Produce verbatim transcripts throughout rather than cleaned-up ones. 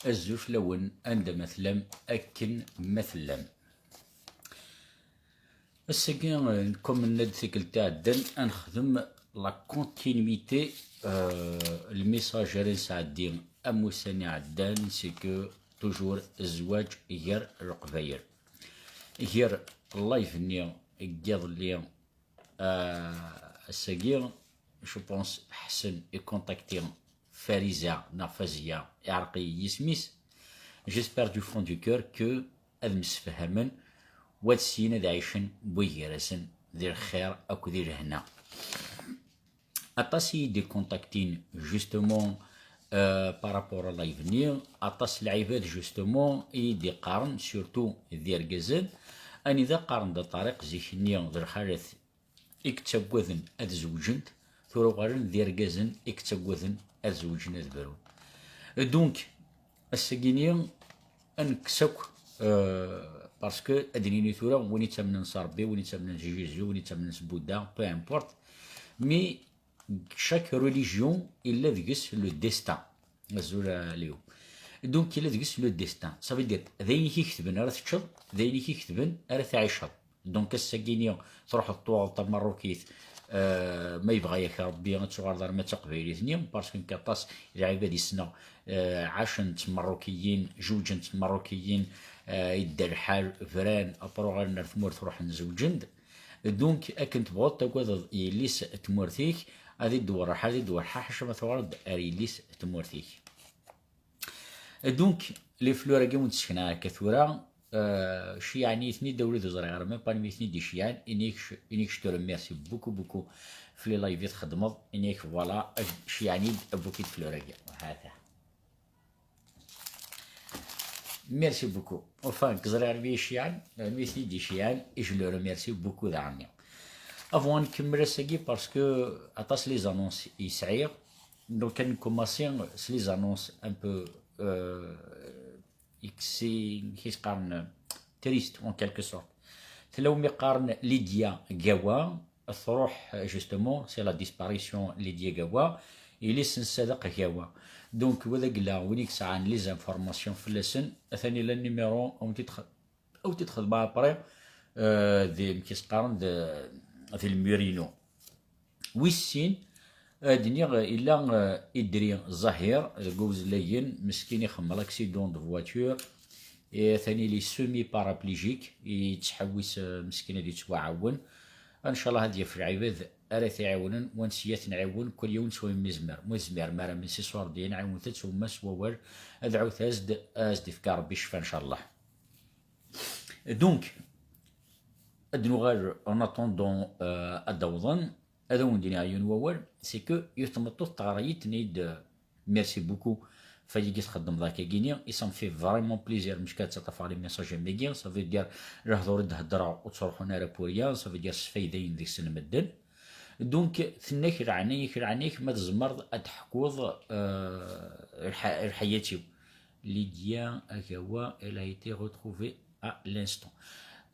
Azul fell-awen, anda ma tellam, akken ma tellam. Ass-agi, eh, comme nenna-d tikkelt iɛeddan, ad nexdem la continuité, euh, le message ara nesɛeddi am ussan iɛeddan, c'est que toujours zzwaǧ gar Leqbayel, gar live-nni n yiḍelli, euh, ass-agi, je pense, Ḥsen ikontakti Fariza neɣ Faziya, iɛreq-iyi yisem-is. J'espère du fond du cœur que ad msefhamen, u ad syin ad ɛicen wway gar-asen di lxir akked di lehna. Aṭas i yi-d-ikontaktin, justement, euh, par rapport à live-nni, aṭas lɛibad, justement, i yi-d-iqqaren, surtout d irgazen, anida qqaren-d a Ṭariq zik-nni d lxalat i yettaggaden ad zewǧent, tura uɣalen d irgazen i yettaggaden ad zewǧen, ad brun. Donc, ass-agi-ni, ad nekkes akk, euh, parce que ad d-nini tura, win ittamnen s Ṛebbi, win ittamnen s Jésus, win ittamnen s Bouddha, peu importe, mais chaque religion, illa deg-s le destin. Azul a Léo. Donc, illa deg-s le destin. Ça veut dire, d ayen i k-iketben ara teččeḍ, d ayen i k-iketben ara tɛiceḍ. Donc, ass-agi-ni, truḥeḍ tuɣeḍ tamerrukit, euh, ma yebɣa-yak Ṛebbi, ad tuɣaleḍ arma d taqbaylit-nni, parce que nekk aṭas lɛibad i ssneɣ, euh, ɛacen d tmerrukiyin, jewǧen d tmerrukiyin, euh, yedda lḥal, bran, après uɣalen ar tmurt, ruḥen zewǧen-d. Donc, akken tebɣuḍ tagadeḍ yelli-s n tmurt-ik, ad idewwer lḥal, ad idewwer lḥal, ḥaca ma tuɣaleḍ ar yelli-s n tmurt-ik. Donc, les fleurs-agi wen-d-ssekneɣ akka tura, euh, ceyɛen-iyi-ten-id, a wlad ur ẓriɣ ara même pas anwa i ten-id-iceyɛen, ini-k, ini-k je te remercie beaucoup, beaucoup f les live i txedmeḍ, ini-k voilà, ceyɛen-iyi-d a bouquet de fleurs-agi. Hata. Merci beaucoup. Enfin, ur ẓriɣ anwa i iceyɛen, anwa i ten-id-iceyɛen, et je le remercie beaucoup daɣen. Avant ad nkemmel ass-agi, parce que aṭas les annonces i sɛiɣ, donc ad nkumaṣi s les annonces un peu, euh, i kkes-, i kkes-, qqaren, triste en quelque sorte. Tella wumi qqaren Lydia Gawa, truḥ, justement, c'est la disparition Lydia Gawa, yelli-s n Sadeq Gawa. Donc, wa d agla, win i yesɛan les informations fell-asen, atan illa numéro, a wen-t-id-, a wen-t-id-xedmeɣ après, euh, di, amek i s-qqaren, di, di Lemurino. Wis sin, ad d-iniɣ, illa, euh, Idri Zahir, deg Iwezlayen, meskin ixemmel accident de voiture, et atan il est semi-paraplégique, yettḥewwis, euh, meskin ad yettwaɛawen. Ncallah ad yaf lɛibad ara t-iɛiwnen, wansi ad t-nɛiwen, kul yiwen s wayen mi yezmer. Ma ur tezmirem ara, men s iṣurdiyen, ɛiwnet-t s wemma s wawal, adɛut-as-d, ad as-d-ifk Ṛebbi ccfa, ncallah. Donc, ad nuɣal, en attendant, euh, ad d-awḍen, ad awen-d-iniɣ yiwen wawal, c'est que yiwet tmeṭṭut teɣra-yi-d, tenna-yi-d, euh, merci beaucoup f wayagi txeddmeḍ akkagini, et ça me fait vraiment plaisir, mecka ad ttaṭṭafeɣ les messages am wigi, ça veut dire lehdur i d-heddreɣ ur ttruḥun ara pour rien, ça veut dire sfaydayen deg-sen medden. Donc, tenna-k leɛnaya-k, leɛnaya-k ma tzemreḍ ad d-teḥkuḍ, euh, lḥa-, lḥayat-iw. Lydia Agawa, elle a été retrouvée à l'instant.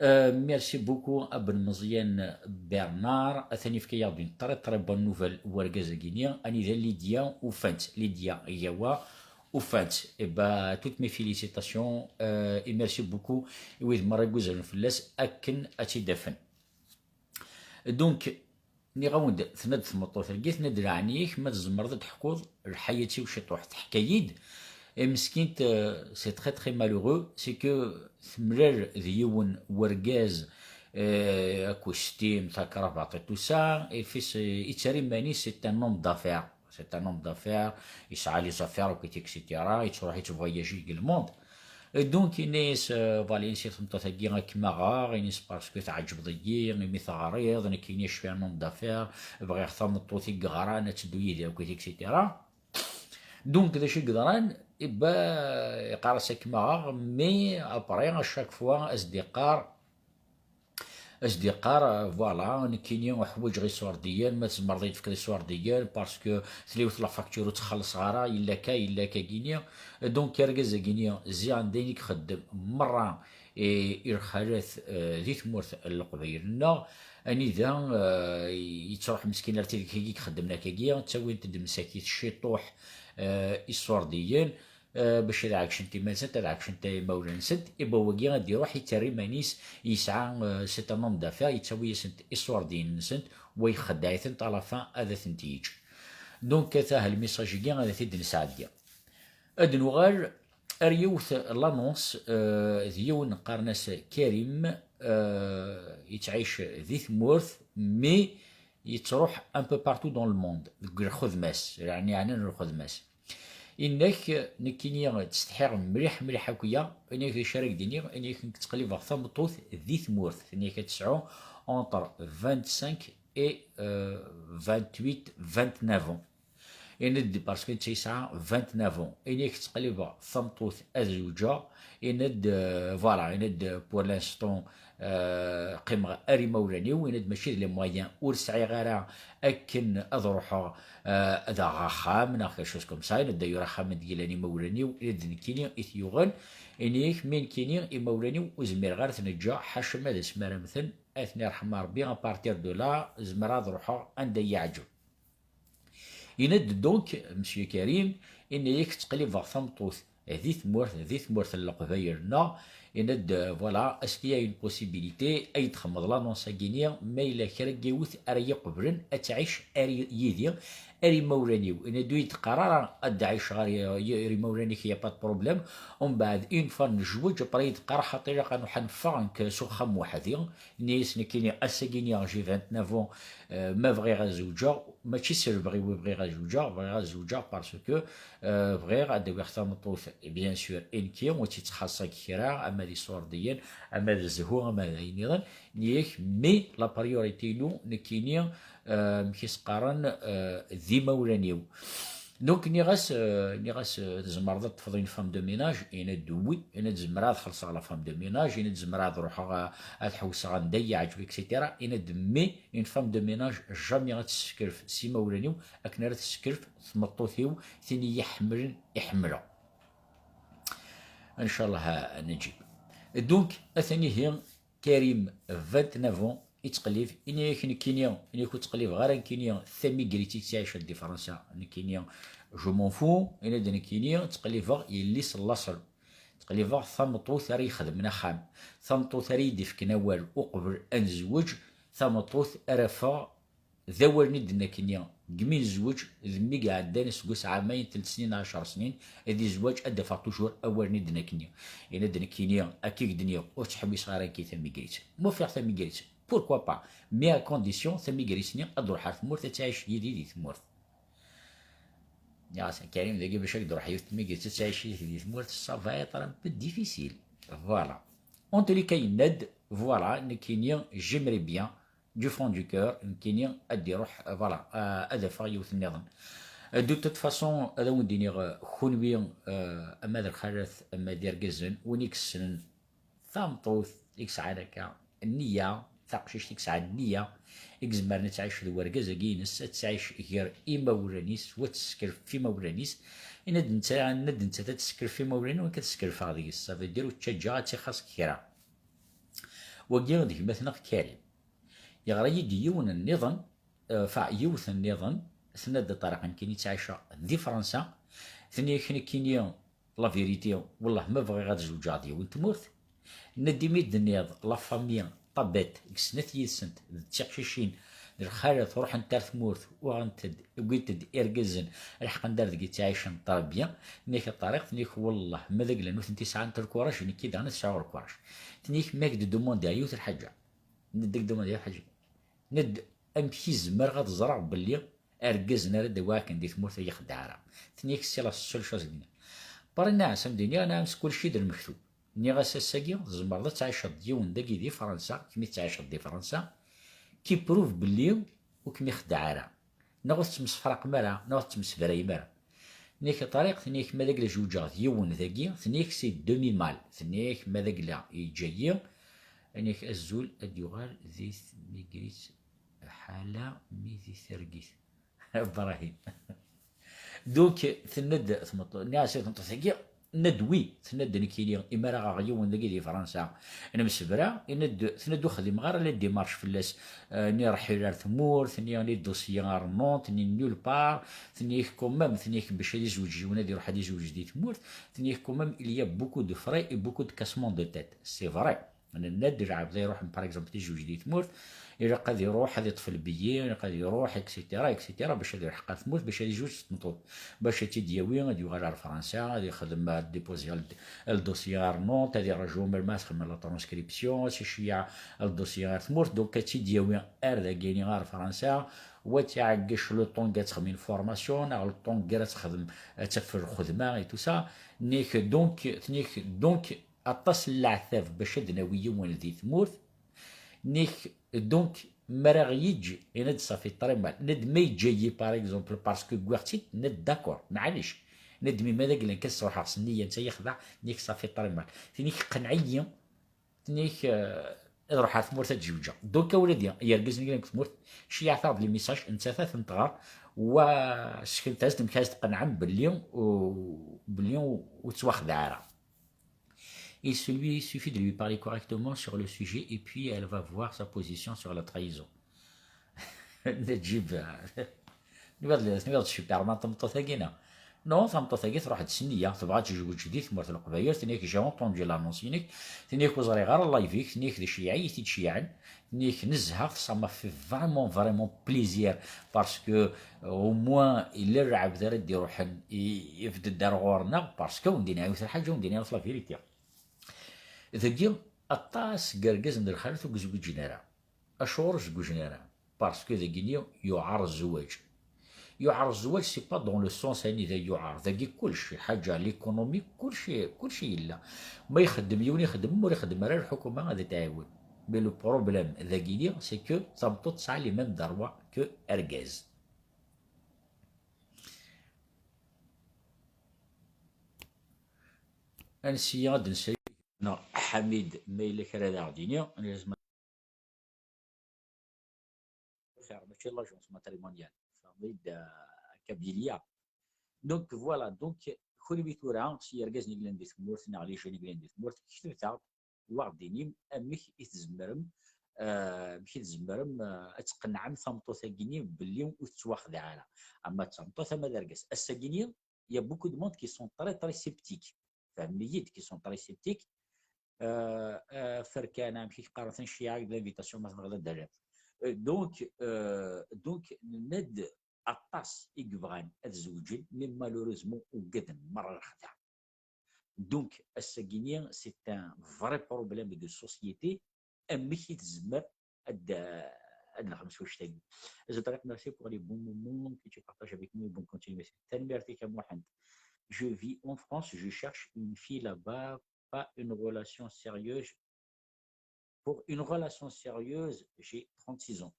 Euh, merci beaucoup à Ben Meẓyan Bernard. Atan yefka-yaɣ-d une très, très bonne nouvelle, wergaz-agi-ni. Anida Lydia ufan-tt, Lydia Agawa ufan-tt. Eh ben, toutes mes félicitations, euh, et merci beaucoup i wid merra i yuzren fell-as akken ad tt-id-afen. Donc, nniɣ-awen-d, tenna-d tmeṭṭut-agi, tenna-d leɛnaya-k ma tzemreḍ ad d-teḥkuḍ lḥayat-iw ciṭuḥ. Teḥka-yi-d, eh, meskint, euh, c'est très, très malheureux, c'est que temlal d yiwen wergaz, euh, akustim, takrabaṭ et tout ça, et puis c'est, yettarra iman-is c'est un homme d'affaires. C'est un homme d'affaires, yesɛa les affaires, et cetera. Yettruḥ yettvoyaji deg le monde. Et donc, ini-as, euh, voilà, ini-as i tmeṭṭut-agi ad kem-aɣeɣ, ini-as parce que tɛeǧbeḍ-iyi, imi teɣriḍ, nekkini je suis un homme d'affaires, bɣiɣ tameṭṭut i yeɣran, ad teddu yid-i, et cetera. Donc, d acu i yeḍran? Eh ben, yeqqar-as ad kem-aɣeɣ, mais après, à chaque fois, ad s-d-yeqqar, ad s-d-yeqqar, euh, voilà, nekkini ḥwaǧeɣ iṣurdiyen, ma tzemreḍ ad yi-d-tefkeḍ iṣurdiyen, parce que tella yiwet la facture ur tt-xellṣeɣ ara, yella akka, yella akka-gini. Donc, argaz-agini, ziɣen d ayen i ixeddem merra i, i lxalat, euh, di tmurt n Leqbayel-nneɣ, anida, euh, yettruḥ meskin ar tidak-agi i ixeddmen akkagi, ttawin-t-id msakit ciṭuḥ, euh, iṣurdiyen. euh, bac ad ɛeggcent iman-nsent, ad ɛeggcent imawlan-nsent, iba wagi ad iruḥ yettarra iman-is yesɛa, euh, c'est un homme d'affaires, yettawi-asent iṣurdiyen-nsent, wa ixeddeɛ-itent, à la fin ad tent-yeǧǧ. Donc, ata lmissage-agi ad t-id-nesɛeddi. Ad nuɣal ar yiwet l'annonce, euh, d yiwen qqaren-as Karim, euh, yettɛic di tmurt, mais yettruḥ un peu partout dans le monde, deg lxedma-s, yeɛni ɛnan lxedma-s. Inna-k, nekkini ttsetḥiɣ mliḥ, mliḥ akya, inna-k d acu ara k-d-iniɣ, inna-k nekk ttqellibeɣ tameṭṭut di tmurt, inna-k ad tesɛu entre vingt-cinq et, euh, vingt-huit, vingt-neuf ans. Yenna-d, parce que netta yesɛa vingt-neuf ans. Ini-ak ttqellibeɣ tameṭṭut ad zewǧeɣ. Yenna-d, euh, voilà, yenna-d, euh, pour l'instant, euh, qqimeɣ ar imawlan-iw. Yenna-d mačči d les moyens, ur sɛiɣ ara akken ad ruḥeɣ, euh, ad aɣeɣ axxam neɣ quelque chose comme ça. Yenna-d d'ailleurs axxam anda i llan imawlan-iw, yenna-d nekkini i t-yuɣen. Ini-ak mi nekkini imawlan-iw ur zmireɣ ara ad ten-ǧǧeɣ, ḥaca ma ad asmaramen-ten, ad ten-irḥem Rebbi, à partir de là, zemreɣ ad ruḥeɣ anda i yi-yeɛǧeb. Yenna-d donc, Monsieur Karim, yenna-yak ttqellibeɣ tameṭṭut di tmurt, di tmurt n Leqbayel-nneɣ, yenna-d, euh, voilà, est-ce qu'il y a une possibilité, ad yi-d-txedmeḍ l'annonce-agi-nni, ma yella kra n yiwet ara yi-qeblen, ad tɛic ar yid-i, ar imawlan-iw. Yenna-d ur yi-d-qqar ara ad d-ɛiceɣ ar y-, ar imawlan-ik, y a pas de problème. Umbeɛd, une fois nezweǧ, après yi-d-qqar xaṭi ilaq ad nruḥ ad neffeɣ nekk s uxxam weḥd-i. Yenna-yas nekkini ass-agi-nni j'ai vingt-neuf ans, euh, ma bɣiɣ ad zewǧeɣ, mačči s lebɣi-w i bɣiɣ ad zewǧeɣ, bɣiɣ ad zewǧeɣ parce que, euh, bɣiɣ ad d-awiɣ tameṭṭut, bien sûr, i nekki, ur tt-ittxaṣṣa deg kra, ama d iṣurdiyen, ama d zzhu, ama d ayen nniḍen, yenna-yak, mais la priorité-inu, nekkini, euh, amek i s-qqaren, euh, d imawlan-iw. Donc, nniɣ-as, euh, nniɣ-as, euh, tzemreḍ ad teṭṭfeḍ une femme de ménage? Yenna-d oui. Yenna-d zemreɣ ad xellṣeɣ la femme de ménage, yenna-d zemreɣ ad ruḥeɣ, euh, ad ḥewseɣ anda i yi-yeɛǧeb, et cetera. Yenna-d mais une femme de ménage jamais ad tessekref s imawlan-iw akken ara tessekref tmeṭṭut-iw, tin i yi-ḥemmlen i ḥemmleɣ. Ncallah, euh, ad neǧǧib. Donc, atan ihi Karim, vingt-neuf ans, yettqellib, yenna-yak nekkini, yenna-yak ur ttqellibeɣ ara nekkini tamigrit i tettɛic di Fransa, nekkini, je m'en fous, yenna-d nekkini ttqellibeɣ yelli-s n laṣel, ttqellibeɣ tameṭṭut ara ixedmen axxam, tameṭṭut ara yi-d-ifken awal uqbel ad nezweǧ, tameṭṭut ara ffeɣ d awalen i d-nna akkenni, deg mi nezweǧ, d mi iɛeddan aseggas, ɛamayen, telt snin, ɛecr snin, di zzwaǧ, ad d-afeɣ toujours awalen i d-nna akkenni. Yenna-d nekkini, akka i k-d-nniɣ, ur ttḥewwiseɣ ara nekki tamigrit. Ma ufiɣ tamigrit, pourquoi pas? Mais à condition, tamigrit-nni ad d-ruḥ ar tmurt, ad tɛic yid-i di tmurt. Nniɣ-as, a Karim, dagi bac ad d-ruḥ yiwet tmigrit, ad tɛic yid-i di tmurt, ça va être un peu difficile. Voilà. En tous les cas, yenna-d, voilà, nekkini, j'aimerais bien du fond du cœur, nekkini ad d-iruḥ, euh, voilà, euh, ad afeɣ yiwet nniḍen. Euh, de toute façon, ad awen-d-iniɣ, euh, kunwi, euh, ama d lxalat, ama d irgazen, win i yessnen tameṭṭut i yesɛan akka nniya, taqcict i yesɛan nniya, i izemren ad tɛic d wergaz-agi-ines, ad tɛic gar imawlan-is, u ad tessekref f imawlan-is, yenna-d netta, yenna-d nettat ad tessekref f imawlan-iw, nekk ad ssekrfeɣ deg-s, ça veut dire ur ttaǧǧaɣ ad tt-ixaṣ kra. Wagi d gma-tneɣ Karim. Yeɣra-yi-d yiwen nniḍen, euh, enfin, yiwet nniḍen, tenna-d Ṭariq, nekkini ttɛiceɣ di Fransa, tenna-yak nekkini, la vérité, wellah ma bɣiɣ ad zewǧeɣ d yiwen tmurt. Tenna-d imi d-tenniḍ la famille Tabet, deg snat yid-sent, d tiqcicin, d lxalat, ruḥent ar tmurt, uɣent-d, wwint-d irgazen, lḥeqen-d ar deg i ttɛicen, très bien. Tenna-yak a Ṭariq, tenna-yak wellah ma d agla nutenti sɛant lkuraj, nekki daɣen ad sɛuɣ lkuraj. Tenna-yak ma ak-d-dumundiɣ yiwet lḥaǧa. Ned ak-d-dumundiɣ yiwet lḥaǧa. Ned amek i zemreɣ ad ẓreɣ belli argaz n ara d-awiɣ akken di tmurt ur yi-xeddeɛ ara? Tenna-yak c'est la seule chose i d-nniɣ. Après nniɣ-as am d-iniɣ, nniɣ-as kulci d lmektub. Nniɣ-as ass-agi tzemreḍ ad tɛiceḍ d yiwen dagi di Fransa, kemmi tettɛiceḍ di Fransa, qui prouve belli ur kem-ixeddeɛ ara. Neɣ ur tettemsefraqem ara, neɣ ur tettemsebrayem ara. Tenna-yak a Ṭariq, tenna-yak ma d agla zewǧeɣ d yiwen dagi, tenna-yak c'est demi-mal, tenna-yak ma d agla yeǧǧa-yi, tenna-yak azul ad d-yuɣal di tmigrit ḥala mi di targit. Ibrahim. Donc, tenna-d tmeṭṭut, nniɣ-as i tmeṭṭut-agi, Tenna-d oui, tenna-d nekkini, imi ara aɣeɣ yiwen dagi di Fransa, nemsebra, yenna-d, tenna-d ur xdimeɣ ara la démarche fell-as, euh, ni rḥil ar tmurt, ni les dossiers ar Nantes, ni nulle part, tenna-ak quand même, tenna-ak bac ad izweǧ yiwen ad iruḥ ad izweǧ di tmurt, tenna-ak quand même il y a beaucoup de frais et beaucoup de cassement de tête. C'est vrai. Nenna-d lɛebd iruḥen, par exemple, ad izweǧ di tmurt, ilaq ad iruḥ ad iṭṭef lbiyi, ilaq ad iruḥ, et cetera, et cetera, bac ad iruḥ ɣer tmurt, bac ad izweǧ s tmeṭṭut, bac ad tt-id-yawi, ad yuɣal ar Fransa, ad ixdem, ad déposer le, le dossier ar Nantes, ad iraju melmi ad txemmem la transcription, ad s-iceyyeɛ le dossier ar tmurt, donc ad tt-id-yawi ar dagini ar Fransa, wa ad tt-iɛeggec le temps ad txemmem une formation, neɣ le temps ara txedem, ad taf lxedma et tout ça, nek donc, nek donc, aṭas n leɛtab bac ad d-nawi yiwen di tmurt, nek donc, mi ara ɣ-yeǧǧ, yenna-d ça fait très mal. Yenna-d ma yeǧǧa-yi, par exemple, parce que wwiɣ-tt-id, yenna-d d'accord, maɛlic. Yenna-d mi ma d aglan kan sruḥeɣ s nniya, netta yexdeɛ, nek ça fait très mal. Tin-ik qenɛ-iyi, tin-ik, euh, ad ruḥeɣ ar tmurt ad zewǧeɣ. Donc, a wladi, yergazen i yellan deg tmurt, ceyyeɛ-aɣ-d les messages, nettat ad ten-tɣer, wa seknet-as-d amek ara s-tqenɛem belli, u-, belli u-, ur ttwaxdeɛ ara. Il se lui suffit de lui parler correctement sur le sujet et puis elle va voir sa position sur la trahison. Neǧib, nwiɣ d, nwiɣ d super ma tameṭṭut-agi, neɣ? Non, tameṭṭut-agi truḥ-d s nniya, tebɣa ad tezweǧ di tmurt n Leqbayel, tenna-k j'ai entendu l'annonce-inek, tenna-k ur ẓriɣ ara live-ik, tenna-k d cceyɛa i t-id-ceyyɛen, tenna-k nezha, ça m'a fait vraiment, vraiment plaisir, parce que, euh, au moins, yella lɛebd ara d-iruḥen, i, ibedd-d ar ɣur-neɣ, parce que ur d-yenna yiwet lḥaǧa, ur d-yenna yiwet la vérité. Dagi, aṭas n yergazen d lxalat ur zewwiǧen ara. Acuɣer ur zewwiǧen ara? Parce que dagini yuɛer zzwaǧ. Yuɛer zzwaǧ, c'est pas dans le sens anida yuɛer. Dagi kullec, lḥaǧa, l'économie, kullec, kullec yella. Ma ixeddem yiwen ixeddem, ma ur ixeddem ara, lḥukuma ad t-tɛiwen. Mais le problème dagini, c'est que tameṭṭut tesɛa les mêmes droits que argaz. Ansi ad nsel neɣ Ḥamid, ma yella kra ad aɣ-d-yini, lezmer xir, mačči l'agence matrimoniale, famille de Kabylia. Donc, voilà, donc, kunwi tura, s yergazen i yellan di tmurt, neɣ les jeunes i yellan di tmurt, ktebet-aɣ-d, u aɣ-d-inim amek i tzemrem, euh, amek i tzemrem, euh, ad tqenɛem tameṭṭut-agi-nni belli ur tettwaxdeɛ ara. Ama d tameṭṭut, ama d argaz. Ass-agi-nni, il y a beaucoup de monde qui sont très, très sceptiques. Fehmem-iyi-d, qui sont très sceptiques. Euh, euh, ferkan, amek i qqaren, tanecciɛa deg l'invitation, ma tebɣiḍ ad d-terriḍ. Euh, donc, euh, donc, nenna-d aṭas i yebɣan ad zewǧen, mais malheureusement, ugaden merra lexdeɛ. Donc, ass-agi-nni, c'est un vrai problème de société. Amek i tezmer ad, ad nexdem s wannect-agi? Azul Tariq, merci pour les bons moments que tu partages avec nous et bonne continuation. Tanemmirt-ik a Muḥend. Je vis en France, je cherche une fille là-bas, pas une relation sérieuse. Pour une relation sérieuse, j'ai trente-six ans.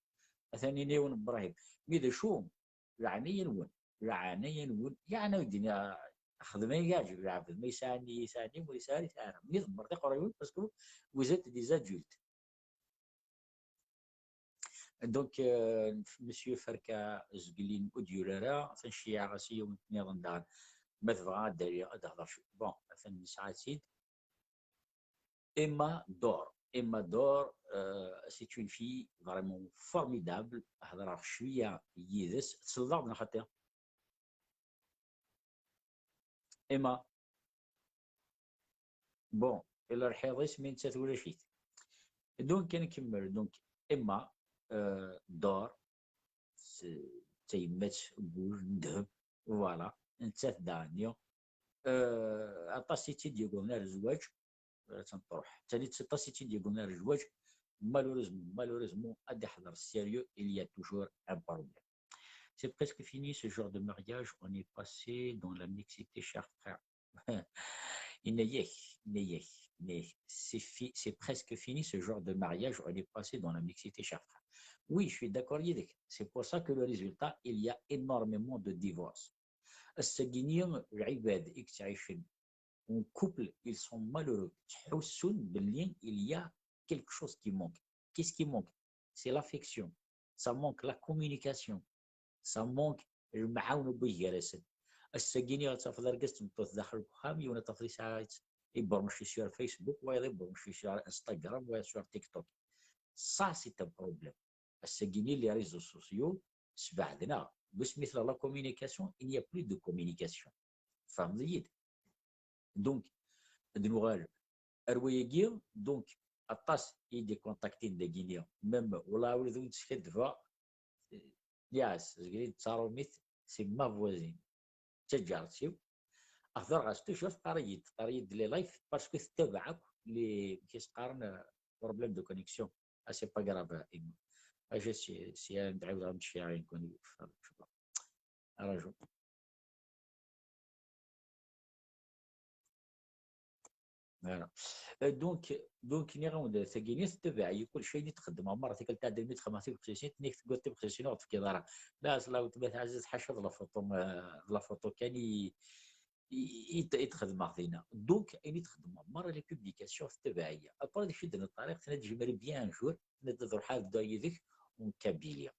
Atan yenna-yawen Brahim. Mi d acu? Leɛnaya-nwen. Leɛnaya-nwen. Yeɛna ur d-yenni, xdem ayen yeɛǧeb lɛebd. Ma yesɛa nniya, yesɛa nniya, ma yesɛa ara, yesɛa ara. Mi ḍemmer tiqerriwin, parce que vous êtes des adultes. Donc, euh, Monsieur Ferka Zgelin ur d-yuri ara, atan ceyɛeɣ-as i yiwen nniḍen daɣen. Ma tebɣa ad d-ali, ad d-hḍer cwiṭ. Bon, atan nesɛa-tt-id. Emma Dor. Emma Dor, euh, c'est une fille vraiment formidable. Hedreɣ cwiya yid-s. Tesleḍ-aɣ-d neɣ xaṭi? Emma. Bon, ila lḥiḍ-is, mi nettat ulac-it. Donc, ad nkemmel. Donc, Emma, euh, Dor, s-, d tayemmat n wul n ddheb, voilà, nettat daɣenni. Euh, aṭas i tt-id-yegren ar zzwaǧ, attan truḥ. Ttali aṭas i tt-id-yegren ar zzwaǧ, malheureusement, malheureusement, ad iḥḍer sérieux, il y a toujours un problème. C'est presque fini ce genre de mariage, on est passé dans la mixité, cher frère. Yenna-yak, yenna-yak, yenna-yak, c'est fi-, c'est presque fini ce genre de mariage, on est passé dans la mixité, cher frère. Oui, je suis d'accord avec. C'est pour ça que le résultat, il y a énormément de divorces. Ass-agi-nni, lɛibad i yettɛicen en couple, ils sont malheureux. Ttḥussun belli il y a quelque chose qui manque. Qu'est-ce qui manque? C'est l'affection. Ça manque la communication. Ça manque lemɛawna n wigi gar-asen. Ass-agi-nni ad tafeḍ argaz d tmeṭṭut daxel n uxxam, yiwen ad tafeḍ yesɛa, ibranci sur Facebook, wayeḍ ibranci sur Instagram, wayeḍ sur TikTok. Ça, c'est un problème. Ass-agi-nni, les réseaux sociaux sbeɛden-aɣ. Deg wasmi tella la communication, il n'y a plus de communication. Tfehmeḍ-iyi-d? Donc, ad nuɣal ar wayagi, donc, aṭas i d-ikontaktin dagini, même, wala, ur d wen-d-skaddbeɣ, Lias, zegri d tarumit, c'est ma voisine. D taǧaret-iw. Hder ɣas toujours, teqqar-iyi-d, teqqar-iyi-d les lives, parce que tettabaɛ akk les, amek i s-qqaren, euh, problème de connexion. Ah, c'est pas grave, Emma. Ah, je sais, si elle, on va me chier, on va, je sais pas. Rajo. Voilà. Euh, donc, donc, nniɣ-awen-d, tagini tettabaɛ-iyi kullec ayen i d-xeddmeɣ merra. Tikkelt tɛedda mi d-xedmeɣ tibexsisin, tenna-k teggiḍ tibexsisin ur ɣ-tefkiḍ ara. La, s la weltma taɛzizt, ḥaca d la photo, euh, d la photo kan i, i, i, i d-xedmeɣ dinna. Donc, ayen i d-xedmeɣ merra, les publications, tettabaɛ-iyi. Après, d acu i d-neṭṭariɣ, tenna-d, j'aimerais bien un jour, tenna-d, ad ruḥeɣ ad dduɣ yid-k, en Kabylie.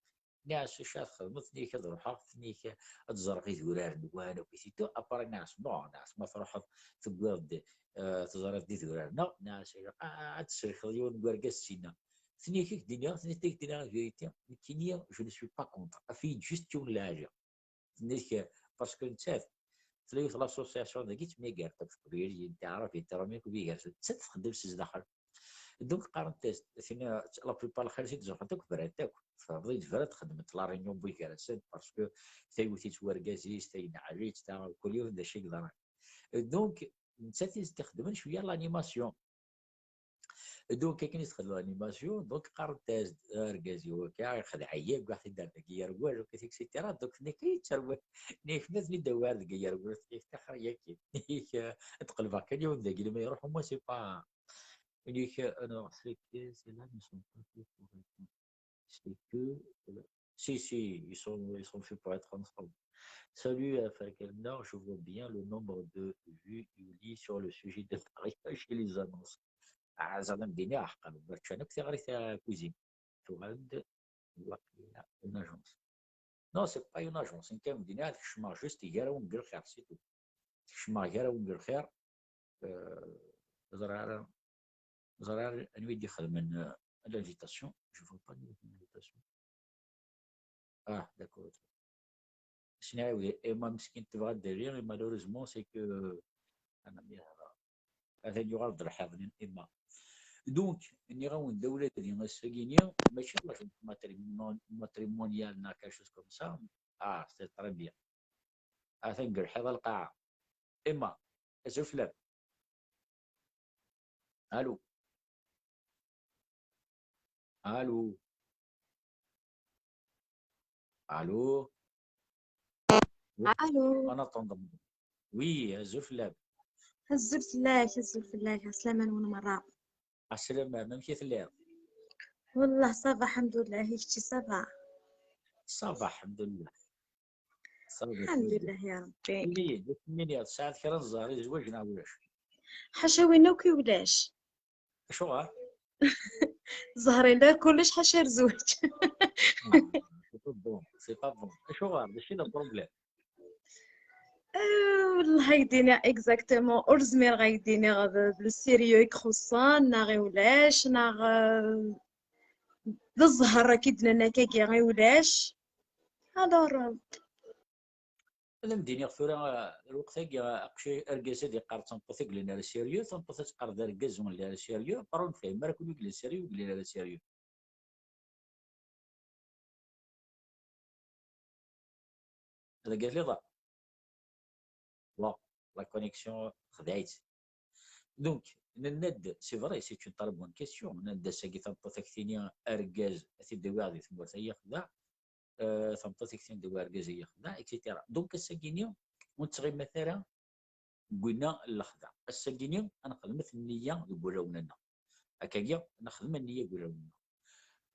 Nniɣ-as, acu ara txedmeḍ? Tenna-k, ad ruḥeɣ, tenna-k, ad ẓreɣ idurar-nwen akk i t-id-, après, nniɣ-as, non, nniɣ-as, ma truḥeḍ, tewwiḍ-d, euh, teẓriḍ-d idurar-nneɣ, nniɣ-as, a, a, ad tsellkeḍ yiwen n wergaz sina. Tenna-k, ak-d-iniɣ, tenna-k, ak-d-iniɣ la vérité, nekkini, je ne suis pas contre. Af-iyi-d juste yiwen n lɛali. Tenna-k, parce que nettat, tella yiwet l'association dagi, ttemyagaren akk teqbayliyin, tiɛrabin, tiṛumyin, akk d igersen. Nettat txeddem s zdaxel. Donc, qqarent-as, tin, la plupart lxir i d-ẓuɣent akk, brant akk. Tebɣiḍ brant, xedment la réunion n wiger-nsen, parce que taywet-itt wergaz-is, tayen ɛli-tt, ta, kul yiwen d acu i yeḍran. Donc, nettat i s-d-ixedmen cwiya l'animation. Donc, akken i s-texdem l'animation, donc, qqarent-as-d, argaz-iw akka, ixdeɛ-iyi, wwiɣ-t-id ar dagi yerwel, et cetera. Donc, nekk i yetterwel, nekk ma ten-id-awiɣ ar dagi yerwel, nekk taxer yakin. Nekk, euh, ad qelbeɣ kan yiwen dagi, ma iruḥ, au moins, c'est pas, Unique, euh, alors, c'est que ceux-là ne sont pas faits pour répondre. C'est que, euh, si, si, ils sont, ils sont faits pour être ensemble. Salut, euh, Fakelna, je vois bien le nombre de vues, Yuli, sur le sujet de mariage et les annonces. Ah, زعما مدينة حقا، برشا نكثر غير كوزين. تغاد، وقيلا، une agence. Non, c'est pas une agence. Nekk am d-nniɣ, ad kecmeɣ juste gar-awen deg lxir, c'est tout. Kecmeɣ gar-awen deg lxir. Euh, ẓriɣ ara, ẓriɣ ara anwa i d-ixedmen, euh, l'invitation. Je vois pas l'invitation. Ah, d'accord. Sniɛiwed, Emma meskint tebɣa ad d-tali, et malheureusement, c'est que, euh, atan yuɣal-d lḥiḍ n Emma. Donc, nniɣ-awen-d awladi ass-agi-nni, mačči d l'agence matrimon-, matrimoniale neɣ quelque chose comme ça. Ah, c'est très bien. Atan deg lḥiḍ a lqaɛa. Emma, azul fell-am. Allô? Allô? Allô? Allô? En attendant. Oui, azul fell-am. Azul fell-ak, azul fell-ak, ɛeslama-nwen merra. Ɛeslama, amek i telliḍ? Wallah, ça va, الحمد لله, i kečči, ça va? Ça va, الحمد لله. Ça va, الحمد لله يا ربي. Ini-yi-d, ini-yi-d, tesɛiḍ kra n zzher i zzwaǧ neɣ ulac? Ḥaca win akk i ulac. Acuɣer? Zzher yella kullec ḥaca zzwaǧ. Ah, c'est pas bon, c'est pas bon. Acuɣer? D acu i d le problème? Euh, والله هاك ديني exactement، ur zmireɣ هاك ديني غ-، d le sérieux i ixuṣṣen, neɣ i ulac, neɣ, euh, d zzher akka i d-nenna akkagi i ulac. Alors, euh, Ad am-d-iniɣ tura, lweqt-agi, aqci-, argaz ad iqqar d tameṭṭut i yellan ar sérieux, tameṭṭut ad teqqar d argaz ur nelli ara sérieux, après ur nefhim ara akk wi yellan sérieux, wi yellan ara sérieux. Ad ak-d-liḍa. Bon, la connexion texdeɛ-itt. Donc, nenna-d, c'est vrai, c'est une très bonne question. Nenna-d ass-agi tameṭṭut ad ak-tini argaz ad t-id-awiɣ di tmurt ad iyi-ixdeɛ, euh, tameṭṭut ad ak-tini d argaz ad iyi-ixdeɛ, et cetera. Donc, ass-agi-ni, ur nettɣimat ara deg winna n lexdeɛ. Ass-agi-ni, ad nexdem nniya deg wulawen-nneɣ. Akkagi, nexdem nniya deg wulawen-nneɣ.